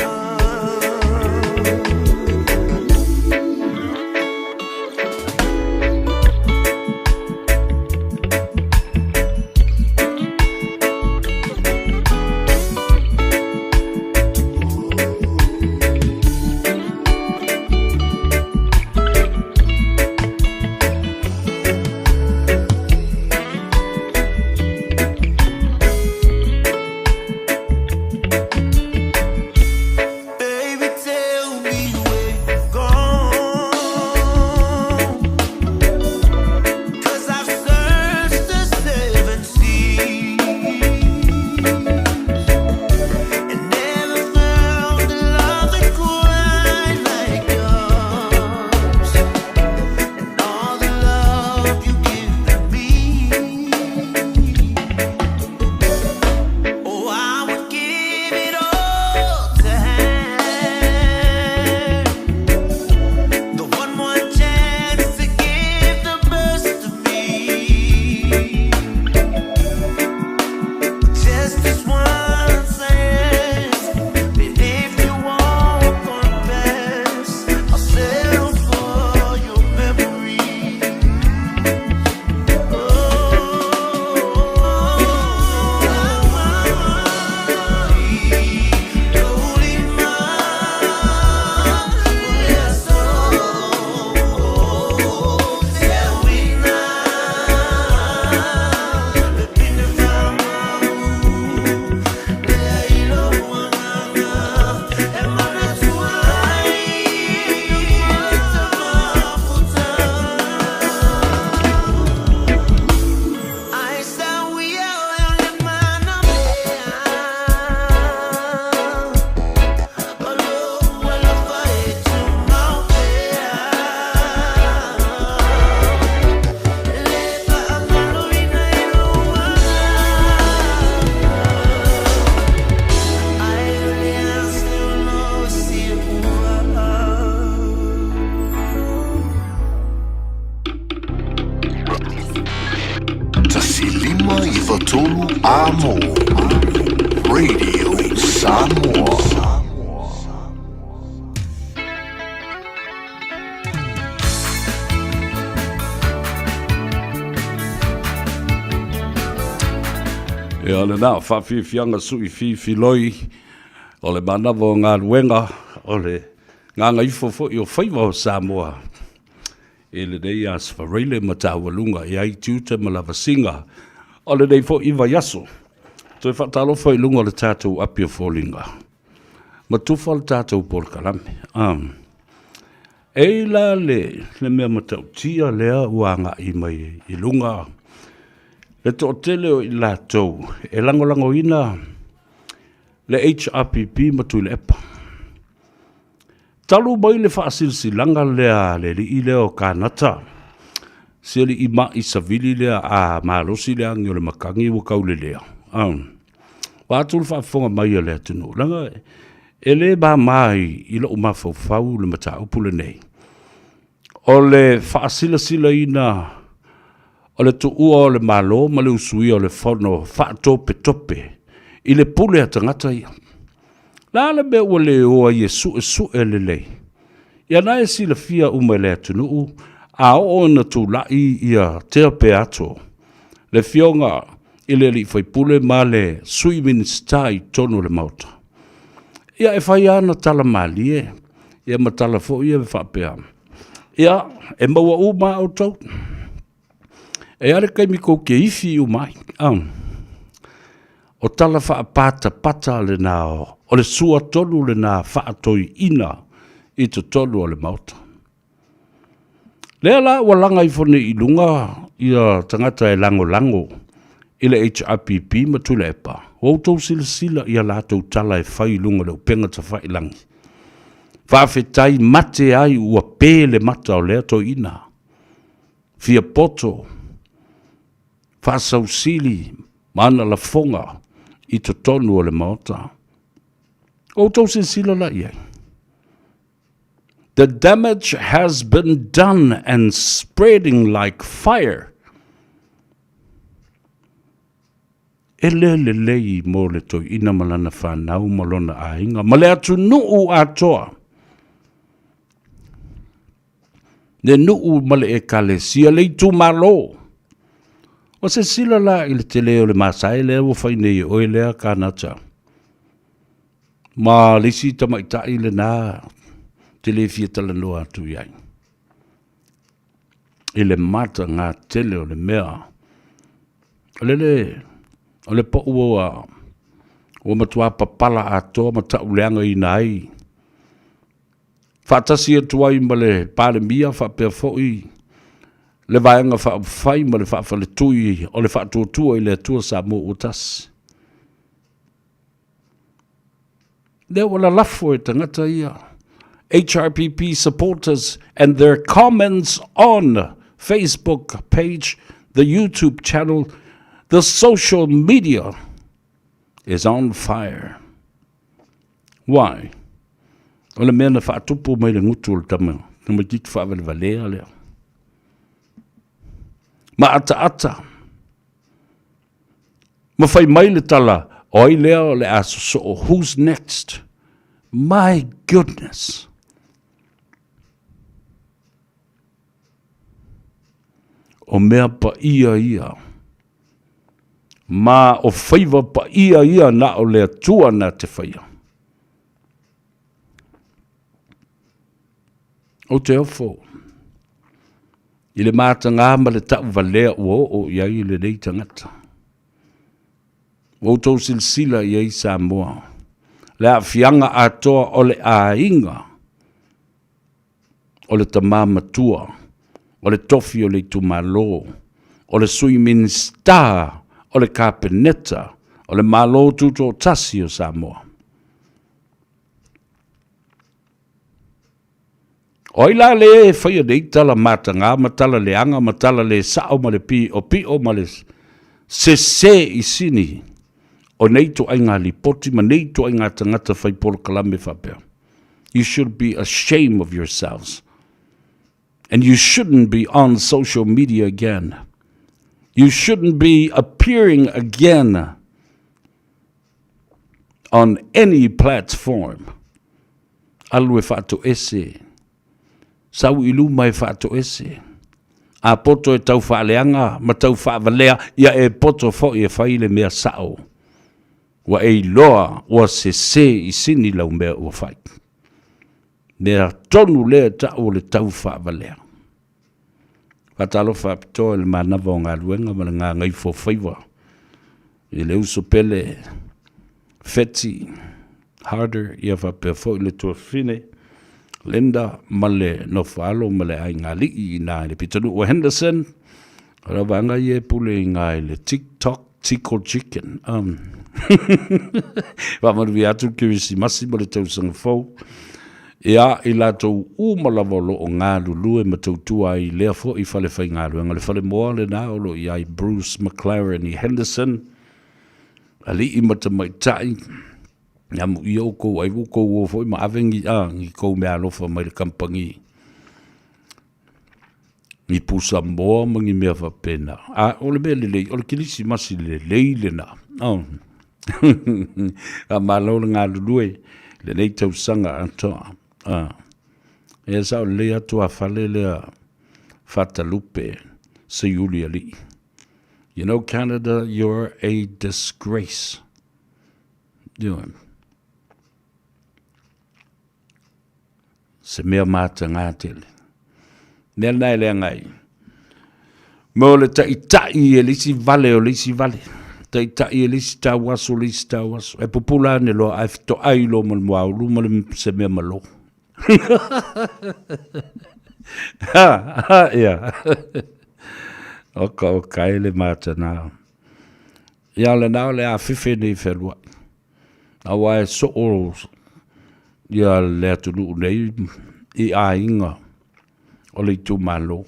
593 Amo Radio Samoa. Ia lena faafiafiaga sui fifiloi o le manava o galuega o le gagaifo foi o faiva o Samoa i lenei aso faraile ma taualuga i ai tiute ma lavasiga o lenei foi vaiaso. Toe faatalofa i luga o le tatou api o foliga ma tufa le tatou polokalame. Um, e i la le, le mea matautia lea ua agai mai i luga le toatele o i latou e lagolagoina le HRPP ma Tuilaepa. Talu mai le faasilasilaga lea a le alii lea o Kanata, si alii ma'i savili lea a malosi le agi o le matagi ua kaulelea, ua atu le faafofoga mai a le atunuu, leaga e le mama i lou mafaufau le mataupu lenei, o le faasilasilaina o le tuua o le Malo ma le usuia o le fono faatopetope i le pule a tagata ia. Le a le mea ua le o ai e suesue lelei? Ia na e silafia uma e le atunuu, a oo ina tulai ia Tea Peato, le Afioga i le alii faipule ma le Sui Minisita i totonu o le Maota, ia e fai lava ana tala malie, ia ma tala foi ia faapea, ia, e maua uma lava outou. E a le taimi tou te ifi uma ai. O tala faapatapata lena o le sua tonu lena faatoeaina i totonu o le Maota. Lea la ua laga ifo nei i luga ia tagata e lagolago i le HRPP ma Tuilaepa, ua outou silasila i a latou tala e fai i luga o le upega tafailagi. Faafetai mate ai ua pe le mata o lea toeaina. Fia poto, faasausili ma ana lafoga i totonu o le Maota. Ua outou silasila la i ai? The damage has been done and spreading like fire. E le lelei mo le toeaina ma lana fanau ma lona aiga ma le atunuu atoa. Le nuu ma le ekalesia, le itumalo. Ua silasila la i le tele o le masae lea ua fai nei e oe lea Kanata. Ma le isi tamaitai lena te le fia talanoa atu i ai. I le mataga tele o le mea. O le le, o le pau ua, ua matua papala atoa ma tauleagaina ai. Faatasi atu ai ma le Palemia faapea foi le Vaega Faaupufai ma le Faafaletui o le Faatuatua i le Atua Samoa ua Tasi. Lea ua lalafo e tagata ia HRPP supporters and their comments on Facebook page, the YouTube channel, the social media is on fire. Why? O le mea na faatupu mai le gutu o le tama, tamaitiiti faavalevalea lea. Ma ataata. Ma fai mai le tala, o ai lea o le a sosoo, who's next? My goodness! O mea paia ia, ma o faiva paia ia na o le Atua na te faia. Ou te ofo i le mataga ma le tauvalea ua oo i ai lenei tagata. Ua outou silasila i ai Samoa, le aafiaga atoa o le aiga, o le tama matua, o le tofi o le itumalo, o le sui Minisita, o le Kapeneta, o le Malo Tutoatasi o Samoa. O ai la lea e faia nei tala mataga ma tala leaga ma tala le sao ma le piopio ma le sese i sini o nei ituaiga lipoti ma nei ituaiga tagata fai polokalame faapea? You should be ashamed of yourselves. And you shouldn't be on social media again. You shouldn't be appearing again on any platform. Alu e faatoese. Sau i luma e faatoese. A poto e tau faaleaga ma tau faavalea, ia e poto foi e fai le mea sao. Ua e iloa ua sese i sini lau mea ua fai. Mea tonu lea e tau o le tau faavalea. Faatalofa faapitoa i le manava o galuega ma le gagaifo faiva i le uso pele Feti Harder, ia faapea foi le tuafafine Linda ma le nofoalo ma le aigaalii i ina i le pitonuu o Henderson. O lau vaega ia e pule i ina i le TikTok Tickle Chicken. Faamanuia atu le Kerisimasi ma le tausaga fou ia i latou uma lava o lo o galulue ma tautua ai i lea foi falefaigaluega. Le falemoa lena o lo o i ai Bruce McLaren i Henderson, alii ma tamaitai, amuia outou ai ua outou o foi ma ave ni, a, ni tou meaalofa mai le kamupani ni pusamoa ma ni mea faapena. A o le mea lelei, o le kerisimasi lelei lena. Oh. Faamalo le galulue lenei tausaga atoa. Ah. E sao lelei atu a fale lea Fatalupe Seiuli Alii. You know Canada, you're a disgrace. You know. Se mea matagā tele. Mea lena e leaga ai. Mo le taʻitaʻi e le isi vale o le isi vale. Taʻitaʻi e le isi tauaso o le isi tauaso. E pupula ane loa ae fetoai loa ma le muaulu ma le se mea malo. Ha, ha, ia. Oka, oka e le matana. Ia o lena o le afefe nei fealuai. Aua e soo ia le atunuu nei i aiga o le itumalo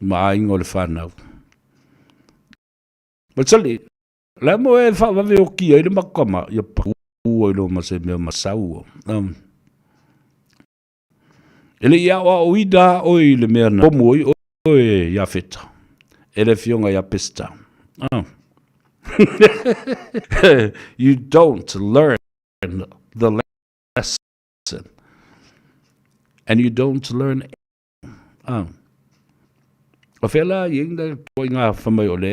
ma aiga o le whanau. Masali, le mo e whawawe o ki ai le makama, ia paku ai lo ma se mea masau. Um, e le i aoaoina oe i le mea na pomu ai oe ia Feta, e le afioga ia Pesta. Oh. You don't learn the lesson. And you don't learn. Oh. O fea la i inga ko inga whamai o le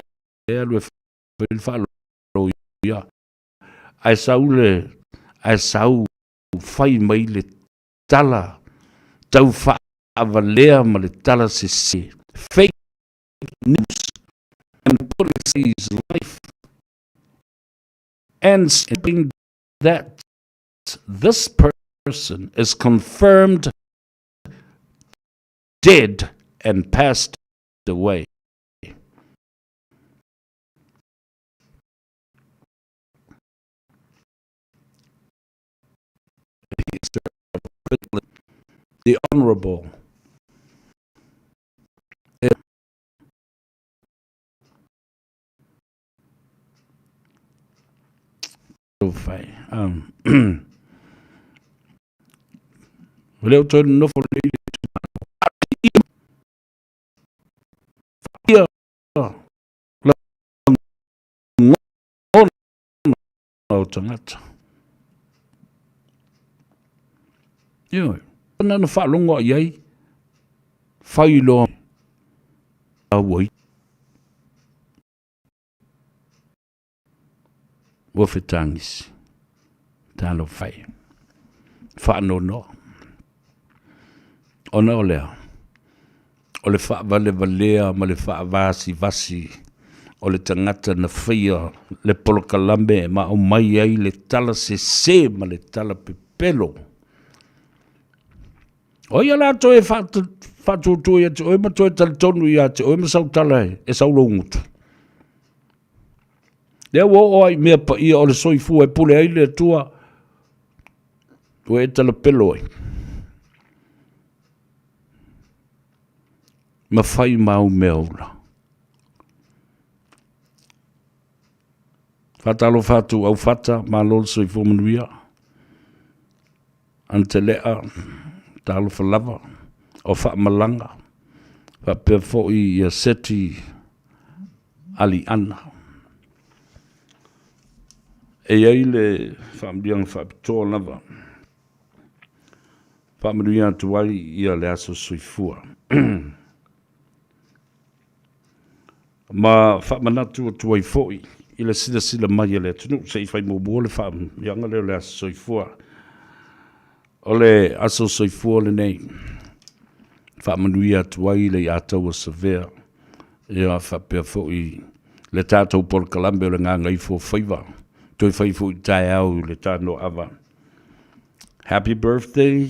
alu e whai le whaalo ia. Ai sau le, ai sau whai mai le tala tau faavalea ma le tala sese. Fake news and policies life and saying that this person is confirmed dead and passed away. The Honourable Um, o lea o toe nofo nei le o tagata. Ioe. Na na faalogo i ai, fai loa a ua i. Ua fetagisi. Talofa e. Faanoanoa. Ona o lea, o le faavalevalea ma le faavasivasi o le tagata na faia le polokalame ma aumai ai le tala sese ma le tala pepelo. O ia la toe faatuatua ia te oe ma toe talitonu ia te oe ma sau tala e sau lou gutu. Lea ua oo ai i mea paia o le soifua e pule ai le Atua, ua e talapelo ai. Ma fai ma au mea ula. Faatalofa atu au fata, malo le soifua manuia. Antelea, talofa lava, o faamalaga, faapea foi ia Seti Aliana. E i ai le faamanuiaga faapitoa lava, faamanuia atu ai ia le aso soifua. Ma faamanatu atu ai foi i le silasila mai a le atunuu, se i fai muamua le faamanuiaga lea o le aso soifua. O le aso soifua lenei, faamanuia atu ai le Iataua Savea, ia faapea foi le tatou polokalame o le Gagaifo Faiva, toe fai foi taeao i le Tanoava. Happy birthday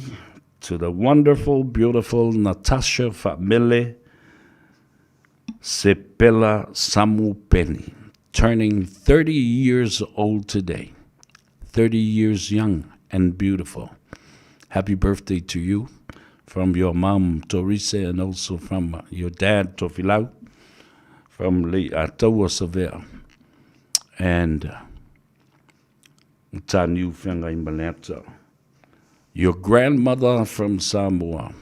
to the wonderful, beautiful Natasha Faamele Sepela Samupeni, turning 30 years old today. 30 years young and beautiful. Happy birthday to you from your mom, Torise, and also from your dad, Tofilau, from Lei'ataua Savea, and Taniu Feagaimaleata. Your grandmother from Samoa,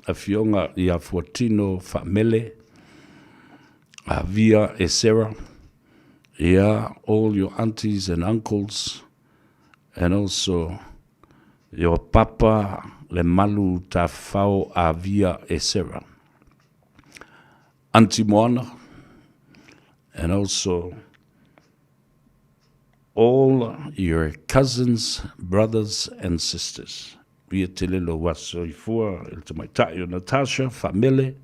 Afioga ia Fuatino Faamele, Avia Esera, ia all your aunties and uncles, and also your papa Lemalu Tafao Avia Esera. Auntie Moana, and also all your cousins, brothers and sisters. Ia tele lou aso soifua i le tamaitai o Natasha Faamele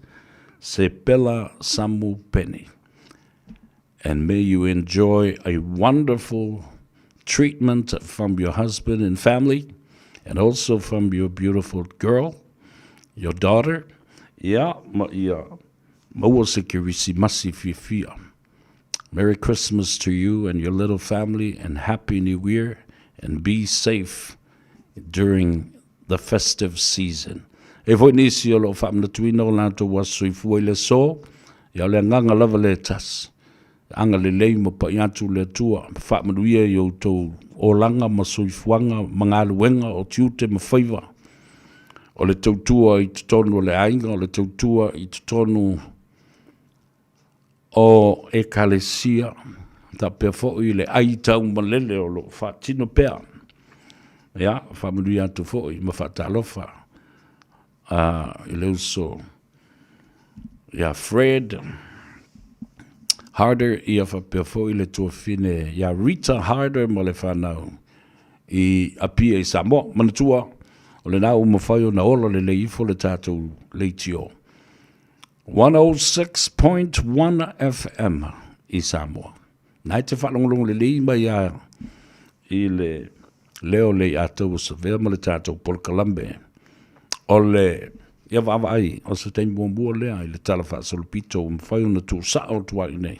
Sepela Samu Peni. And may you enjoy a wonderful treatment from your husband and family, and also from your beautiful girl, your daughter. Ia, ma ia maua se Kerisimasi fiafia. Merry Christmas to you and your little family and Happy New Year and be safe during the festive season. E foi nisi o lo o faamanatuina o latou aso soifua i le aso, ia o le agaga lava lea e tasi. Agalelei ma pai atu le Atua ma faamanuia i outou olaga ma soifuaga ma galuega o tiute ma faiva o le tautua i totonu o le aiga, o le tautua i totonu o Ekalesia, faapea foi le ai taumalele o lo o faatino pea. Ia, faamanuia atu foi ma faatalofa i le uso ia Fred Harder, ia faapea foi le tuafine ia Rita Harder ma le fanau i Apia i Samoa. Manatua, o lena ua mafai ona ola lelei ifo le tatou leitio. 106.1 FM i Samoa. Na e te faalogologo lelei mai a i le leo le Iataua Savea ma le tatou polokalame o le ia vaavaai o se taimi muamua lea i le tala faasolopito ua mafai ona tuusao atu ai nei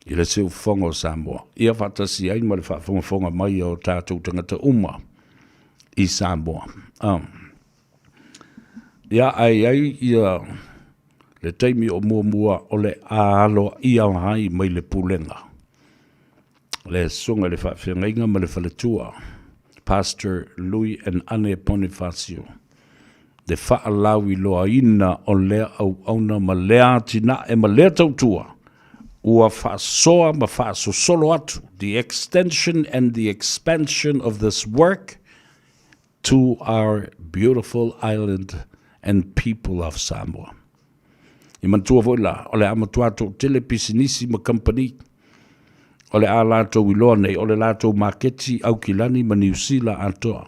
i le siufofoga o Samoa ia faatasi ai ma le faafogafoga mai o tatou tagata uma i Samoa. Um, Ia, ae i ai ia le taimi o muamua o le a aloaia ai mai le pulega, le susuga i le faafeagaiga ma le faletua, Pastor Louis and Anne Ponifasio, le faalauiloaina o lea auauna ma lea atinae ma lea tautua ua faasoa ma faasosolo atu, the extension and the expansion of this work to our beautiful island and people of Samoa. I manatua foi la, o le a matua toatele pisinisi ma kamupani o le a latou iloa nei o le latou maketi Aukilani ma Niu Sila atoa.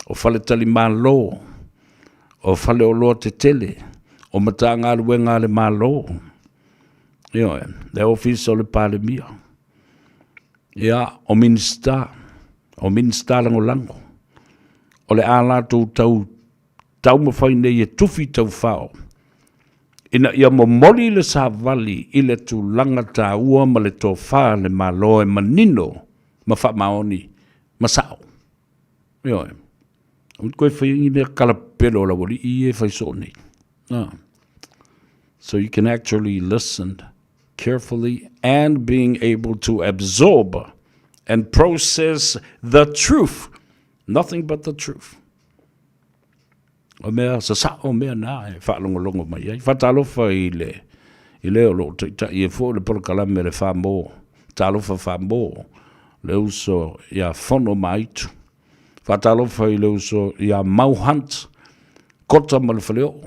O faletalimalo, o faleoloa tetele, o Matagaluega a le Malo, ioe, le Ofisa o le Palemia, Ia, o Minisita, o Minisita Lagolago, o le a latou tau taumafai nei e tufi taufao ina ia momoli le savali i le tulaga taua ma le tofa a le Malo e manino ma faamaoni ma sao. Ioe. Aua koe faia ni mea kalapelo o le aualii ia e fai soo nei. Ah. So you can actually listen carefully and being able to absorb and process the truth, nothing but the truth. O mea sasao mea na e faalogologo mai ai. Faatalofa i le, i le o lo o taitai ai foi le polokalame a le Famo, Talofa Famo, le uso ia Fono Maaitu. Faatalofa i le uso ia Mau Hunt, Kota ma le Faleoo.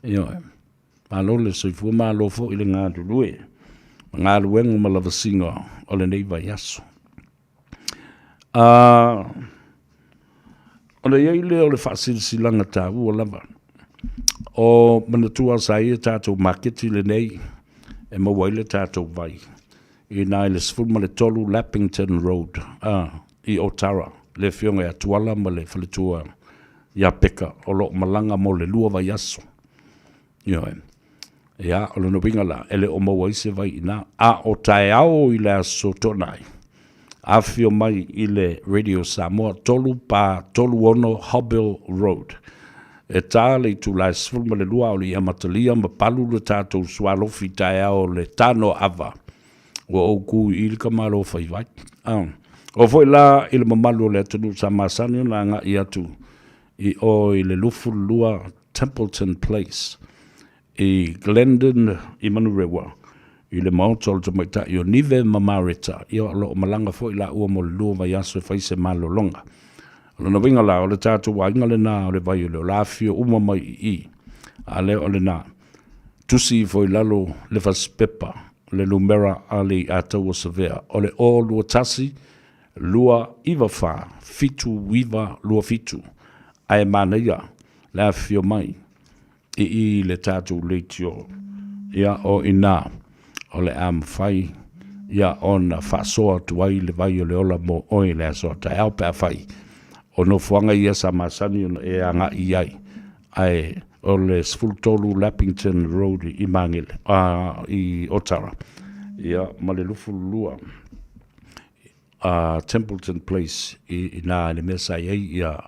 Ioe. Malo le soifua, malo foi le galulue ma galuega ma lavasiga o lenei vaiaso. Ona i ai lea o le faasilasilaga taua lava, o manatua sa i ai tatou maketi lenei e maua ai le tatou vai i ina i le 13 Lappington Road i Otara, le afioga ia Tuala ma le faletua ia Peka o lo o malaga mo le 2 vaiaso. Ioe. Ia, o lona uiga la, e le o maua ai se vai i ina. A o taeao i le aso Toonai, afifio mai i le Radio Samoa, 3 pa 36 Hobbill Road. E ta le itula e 12 a o le i amatalia ma palu le tatou sualofi taeao o le tano ava. Ua ou ku i le tamalo fai vai. Ah. O foi la i le mamalu o le atunuu sa masani ona agai atu i o i le 22 Templeton Place i Glendon i Manurewa i le maota o le tamaitai o Nive ma Mareta. Ia o lo o malaga foi laua mo le 2 vaiaso e fai se malologa. O lona uiga la, o le tatou aiga lena o le vai o le ola afifio uma mai i i. A lea o lena, tusi ifo i lalo le fasipepa, le numera a le Iataua Savea, o le 021 294 7927, ae manaia le afifio mai i i le tatou leitio, ia o ina o le a mafai ia ona faasoa atu ai le vai o le ola mo oe i le aso a taeao pe afai o nofoaga ia sa masani ona e agai i ai, ae o le 13 Lappington Road i Magele, i Otara, ia ma le 22 Templeton Place i ina i le mea sa i ai ia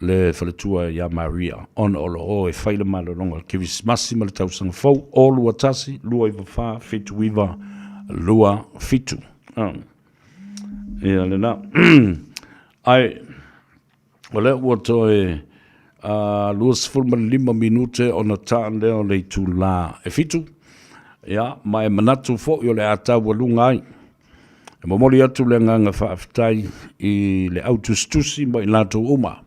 le faletua ia Maria, ona o lo o e fai le malologa o le Kerisimasi ma le tausaga fou, 0 2 1 2 9 4 7 9 2 7. Ia lena. Ae, o lea ua toe 25 minute ona ta lea o le itula e 7, ia, ma e manatu foi o le a taualuga ai. E momoli atu le agaga faafetai i le au tusitusi ma i latou uma,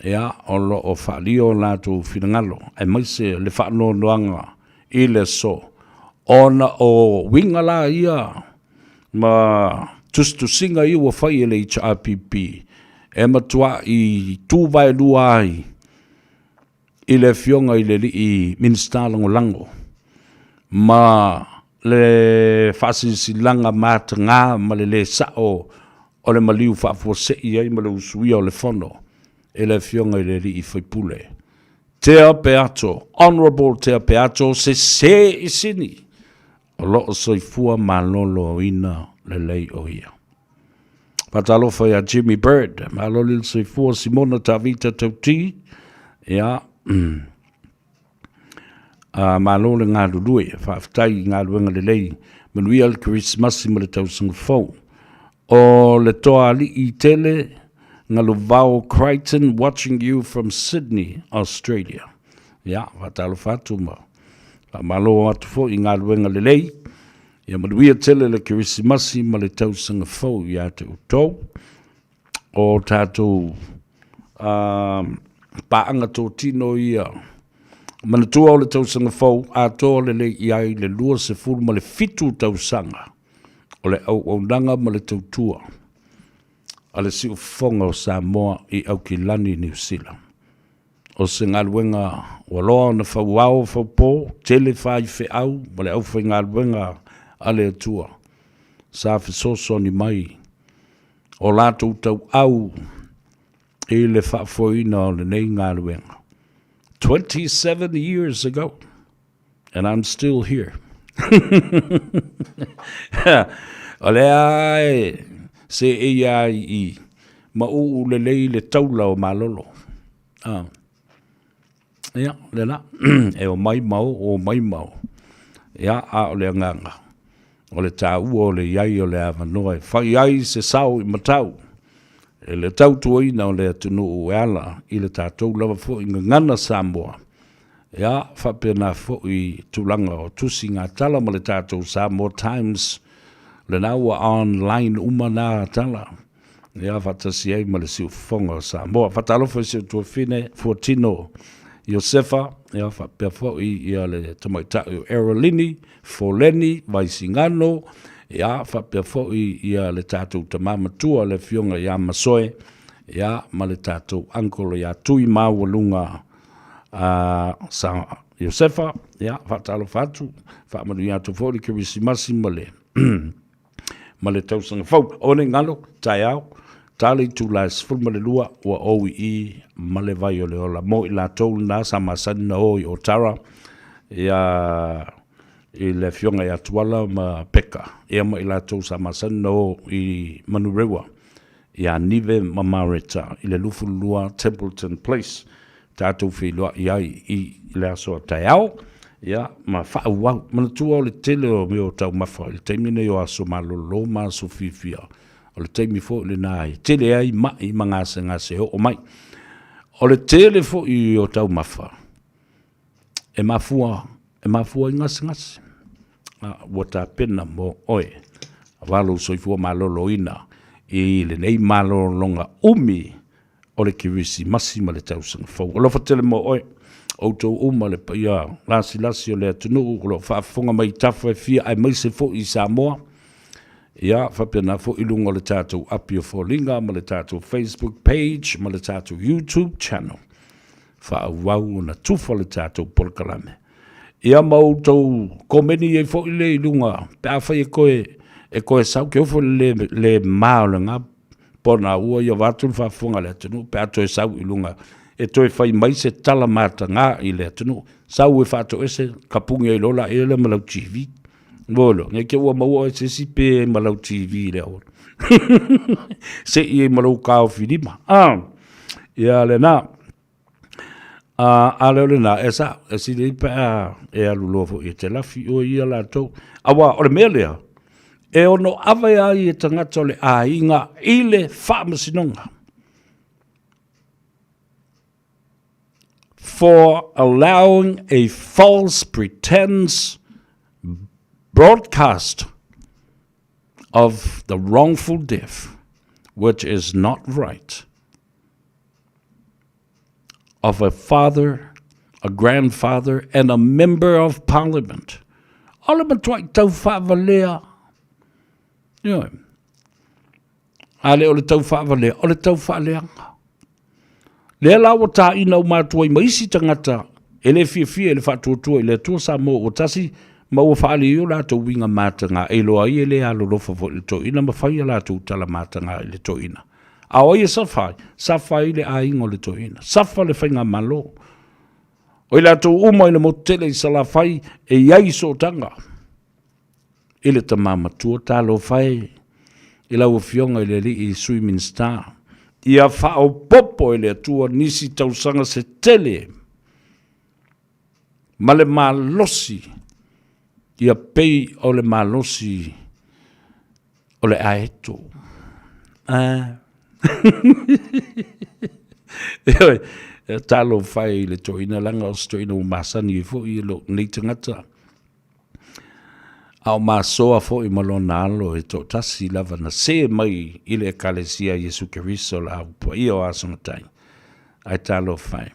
ia, o lo o faaalia o latou finagalo, aemaise le faanoanoaga i le aso, ona o uiga la ia ma tusitusiga ia ua fai e le HRPP, e matuai tuvaelua ai i le Afioga i le alii Minisita Lagolago ma le faasilasilaga mataga ma le lē sa'o o le maliu faafuasei ai ma le usuia o le Fono e le Afioga i le alii Faipule Tea Peato, Honourable Tea Peato, sese i sini o lo o soifua maloloina lelei o ia. Faatalofa ia Jimmy Bird, malo le soifua Simona Tavita Tauti, ia, malo le galulue, faafetai i galuega lelei, manuia le Kerisimasi ma le tausaga fou. O le toalii tele, Galuvao Crichton watching you from Sydney, Australia. Ia, faatalofa atu ma faamalo atu foi i galuega lelei. Ia manuia tele le Kerisimasi ma le tausaga fou ia te outou. O tatou paaga totino ia manatua o le tausaga fou atoa lelei i ai le 27 tausaga o le auaunaga ma le tautua a le Siufofoga o Samoa i Aukilani, Niu Sila. O se galuega ua loa ona fauao faupo, tele faifeau ma le aufaigaluega a le Atua sa fesoasoani mai o latou tauau i le faafoeina o lenei galuega. 27 years ago and I'm still here. O lea e seei lava i mauu lelei le taula o Malolo. Ah. Ia, le la, e omai ma o, omai ma o. Ia, a o le agaga, o le taua o le i ai o le avanoa e fai ai se sao i matau e le tautuaina o le atunuu e ala i le tatou lava foi gagana Samoa. Ia, faapena foi tulaga o tusi gatala ma le tatou Samoa Times, lena ua online uma na tala. Ia, faatasi ai ma le siufofoga o Samoa. Faatalofa i si ou tuafine Fuatino Iosefa, ia faapea foi ia le tamaitai o Erolini Foleni Vaisigano, ia faapea foi ia le tatou tama matua le afioga ia Masoe, ia ma le tatou uncle ia Tuimaualuga sa Iosefa, ia faatalofa atu, faamanuia atu foi le Kerisimasi ma le ma le tausaga fou. Aua ne i galo, taeao, ta le itula e 12 ua ou i i ma le vai o le ola. Mo i latou lena sa masani na o i Otara, ia i le afioga ia Tuala ma Peka, ia ma i latou sa masani na o i Manurewa, ia Nive ma Mareta i le 22 Templeton Place. Tatou feiloai ai i le aso a taeao, ia, ma faaauau. Manatua o le tele o mea o taumafa i le taimi nei o aso malolo ma aso fiafia, o le taimi foi lena e tele ai mai ma gasegase e oo mai. O le tele foi o taumafa e mafua, e mafua ai gasegase. A, ua tapena mo oe, aua lou soifua maloloina i lenei malologa umi o le Kerisimasi ma le Tausaga Fou. Alofa tele mo oe, outou uma le paia lasilasi o le atunuu o lo o faafofoga mai i tafa e fia aemaise foi i Samoa. Ia, faapena foi i luga o le tatou api o foliga ma le tatou Facebook page ma le tatou YouTube channel. Faaauau ona tufa le tatou polokalame. Ia ma outou komeni ai foi le i luga, pe afai e koe, e koe sau ke ofo le, le ma o le ngā pona ua ia vaeatu le faafofoga a le atunuu pe a toe sau i luga e toe fai mai se tala mataga i le atunuu. Sau e faatoese kapugi ai loa laia lea ma lau TV. Ua iloa, ne i te i ua maua oe e se isi pe ai ma lau TV i le auala. Se i ai ma lou taofilima. Ah, ia lena. A, a le o lena, e sa, e sili ai pe a e alu loa foi e te lafi oe ia latou. Aua, o le mea lea, e ono ave ai e tagata o le aiga i le faamasinoga. For allowing a false pretense broadcast of the wrongful death, which is not right. of a father, a grandfather and a member of parliament. O le matuai tau faavalea. Ioe. A le o le tau faavalea, o le tau faaleaga. Lea la ua tāina uma atu ai ma isi tagata e le fiafia i le faatuatua i le Atua Samoa ua tasi ma ua faaali ai o latou uiga mataga e iloa ai e le alolofa foi i le toeaina ma fai a latou tala mataga i le toeaina. A o ai e safa ai? Safa ai le aiga o le toeaina. Safa le faigamalo. O i latou uma i le motu tele i Salafai e i ai sootaga i le tama matua. Talofa e i lau Afioga i le Alii Sui Minisita, ia faaopoopo e le Atua nisi tausaga se tele ma le malosi ia pei o le malosi o le aeto. Ah. Ioe, talofa e i le toeaina leaga o se toeaina ua masani ai foi e lou nei tagata. A o masoa foi ma lona alo e toatasi lava na se mai i le Ekalesia a Iesu Keriso o le Au Paia o Aso Matai. Ae talofa e,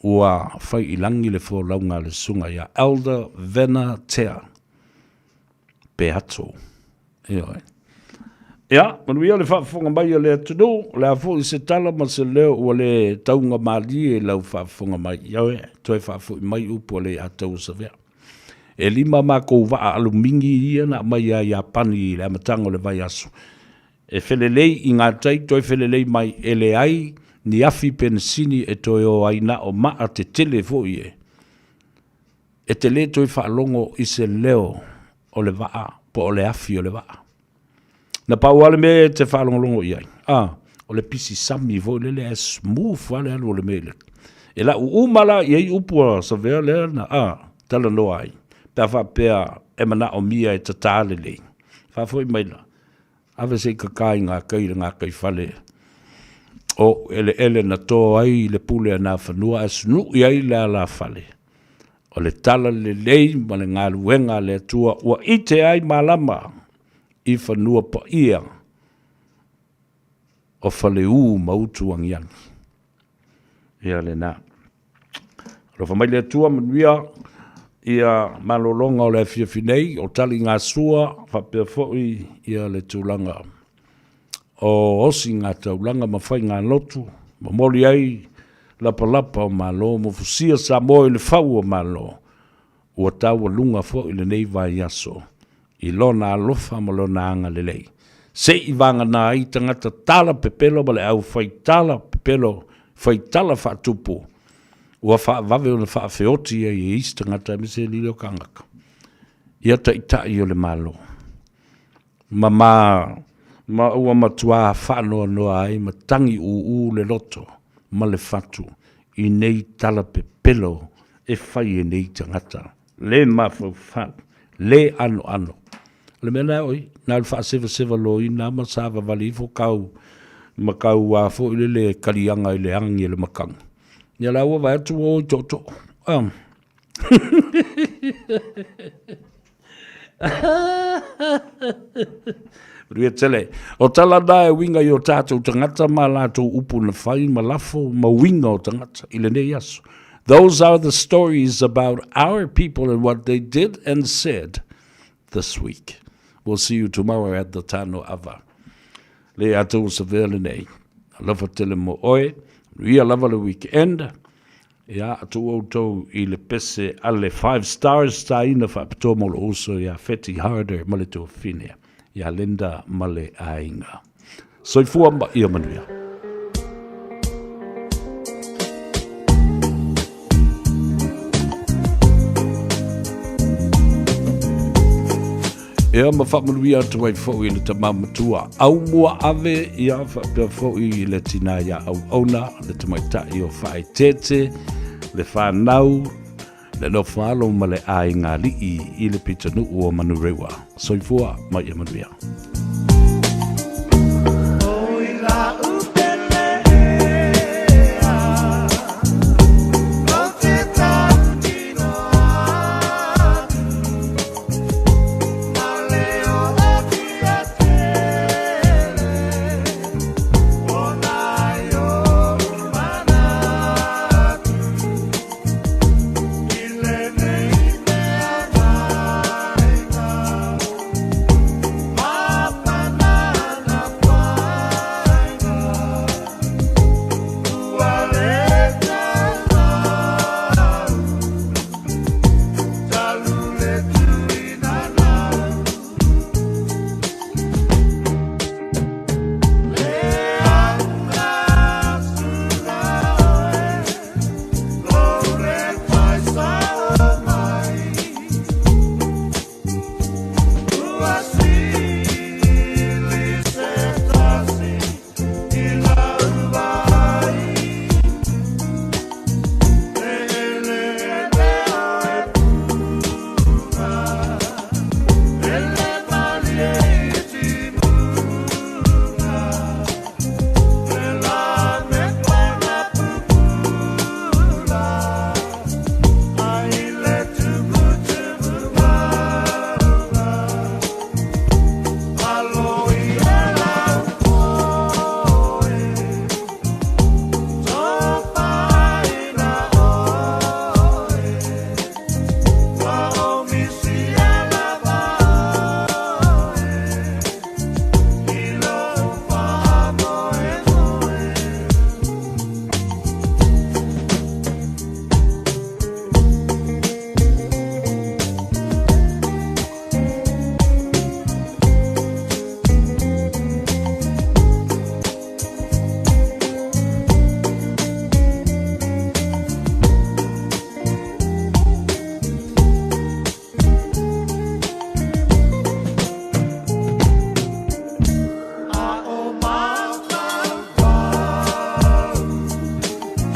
ua fai i lagi le folauga a le susuga ia Elder Vena Tea Peato. Ioe. Ia, manuia le faafofoga mai a le atunuu, o le a foi se tala ma se leo ua le taugamalie i lau faafofoga mai. Ioe, toe faafoi mai upu a le Iataua Savea. E lima makou vaa alumini ia na aumai ia Iapani i le amataga o le vaiaso. E felelei i gatai toe felelei mai e leai ni afi penisini e toe o ai na o maa tetele foi e. E te le toe faalogo i se leo o le vaa po o le afi o le vaa. Na pau lava le mea e te faalogologo i ai, a, o le pisi sami foi lele ae smooth lava le alu o le mea i le. E lau uma la i ai upu a Savea lea na, a, talanoa ai, pe a faapea e manaomia e tatā lelei. Faafoi maila, ave se i kaka i ngā kai i le gataifale. O eleele na to ai le pule a Nafanua ae sunu'i ai le alafale. O le tala lelei ma le galuega a le Atua ua ite ai malama i fanua paia o Faleu ma Utuagiagi. Ia lena. Alofa mai le Atua, manuia ia malologa o le afiafi nei, o taligasua faapea foi ia le tulaga o osigataulaga ma faigalotu, momoli ai lapalapa o Malo ma fusia Samoa i le fau o Malo, ua taualuga foi lenei vaiaso i Lona alofa ma Lona agalelei, se i vagana ai tagata tala pepelo ma le au fai tala pepelo fai tala faatupu, ua faavave ona faafeoti ai e isi tagata aemaise alii o kānaka, ia taitai o le Malo. Ma ma ma ua matuā faanoanoa ai ma tagi ūū le loto ma le fatu i nei tala pepelo e fai e nei tagata le mafaufau, le anoano. O le mea lena oi, na o le faasevaseva loina ma savavali ifo kau ma kau a foi lele kaliaga i le agi e le makaga. Ia la ua vaai atu ua o i tootoo. Um. Manuia tele. O tala na e uiga i o tātou tagata ma latou upu na fai ma lafo ma uiga o tagata i lenei aso. Those are the stories about our people and what they did and said this week. We'll see you tomorrow at the Tano Ava. Le atou sa vea lenei. Alofa tele mo oe. Manuia lava le weekend. Ia, tuu outou i le pese a le Five Stars taina faapitoa mo lou uso ia Feti Harder ma le tuafafine ia Linda ma le aiga. Soifua ma ia manuia. Ia ma faamanuia atu ai foi i le tama matua Aumua Ave, ia faapea foi i le tinā ia Auauna, le tamaitai o Faaeteete, le fanau, le nofo alo ma le aiga alii i le pitonuu o Manurewa. Soifua ma ia manuia.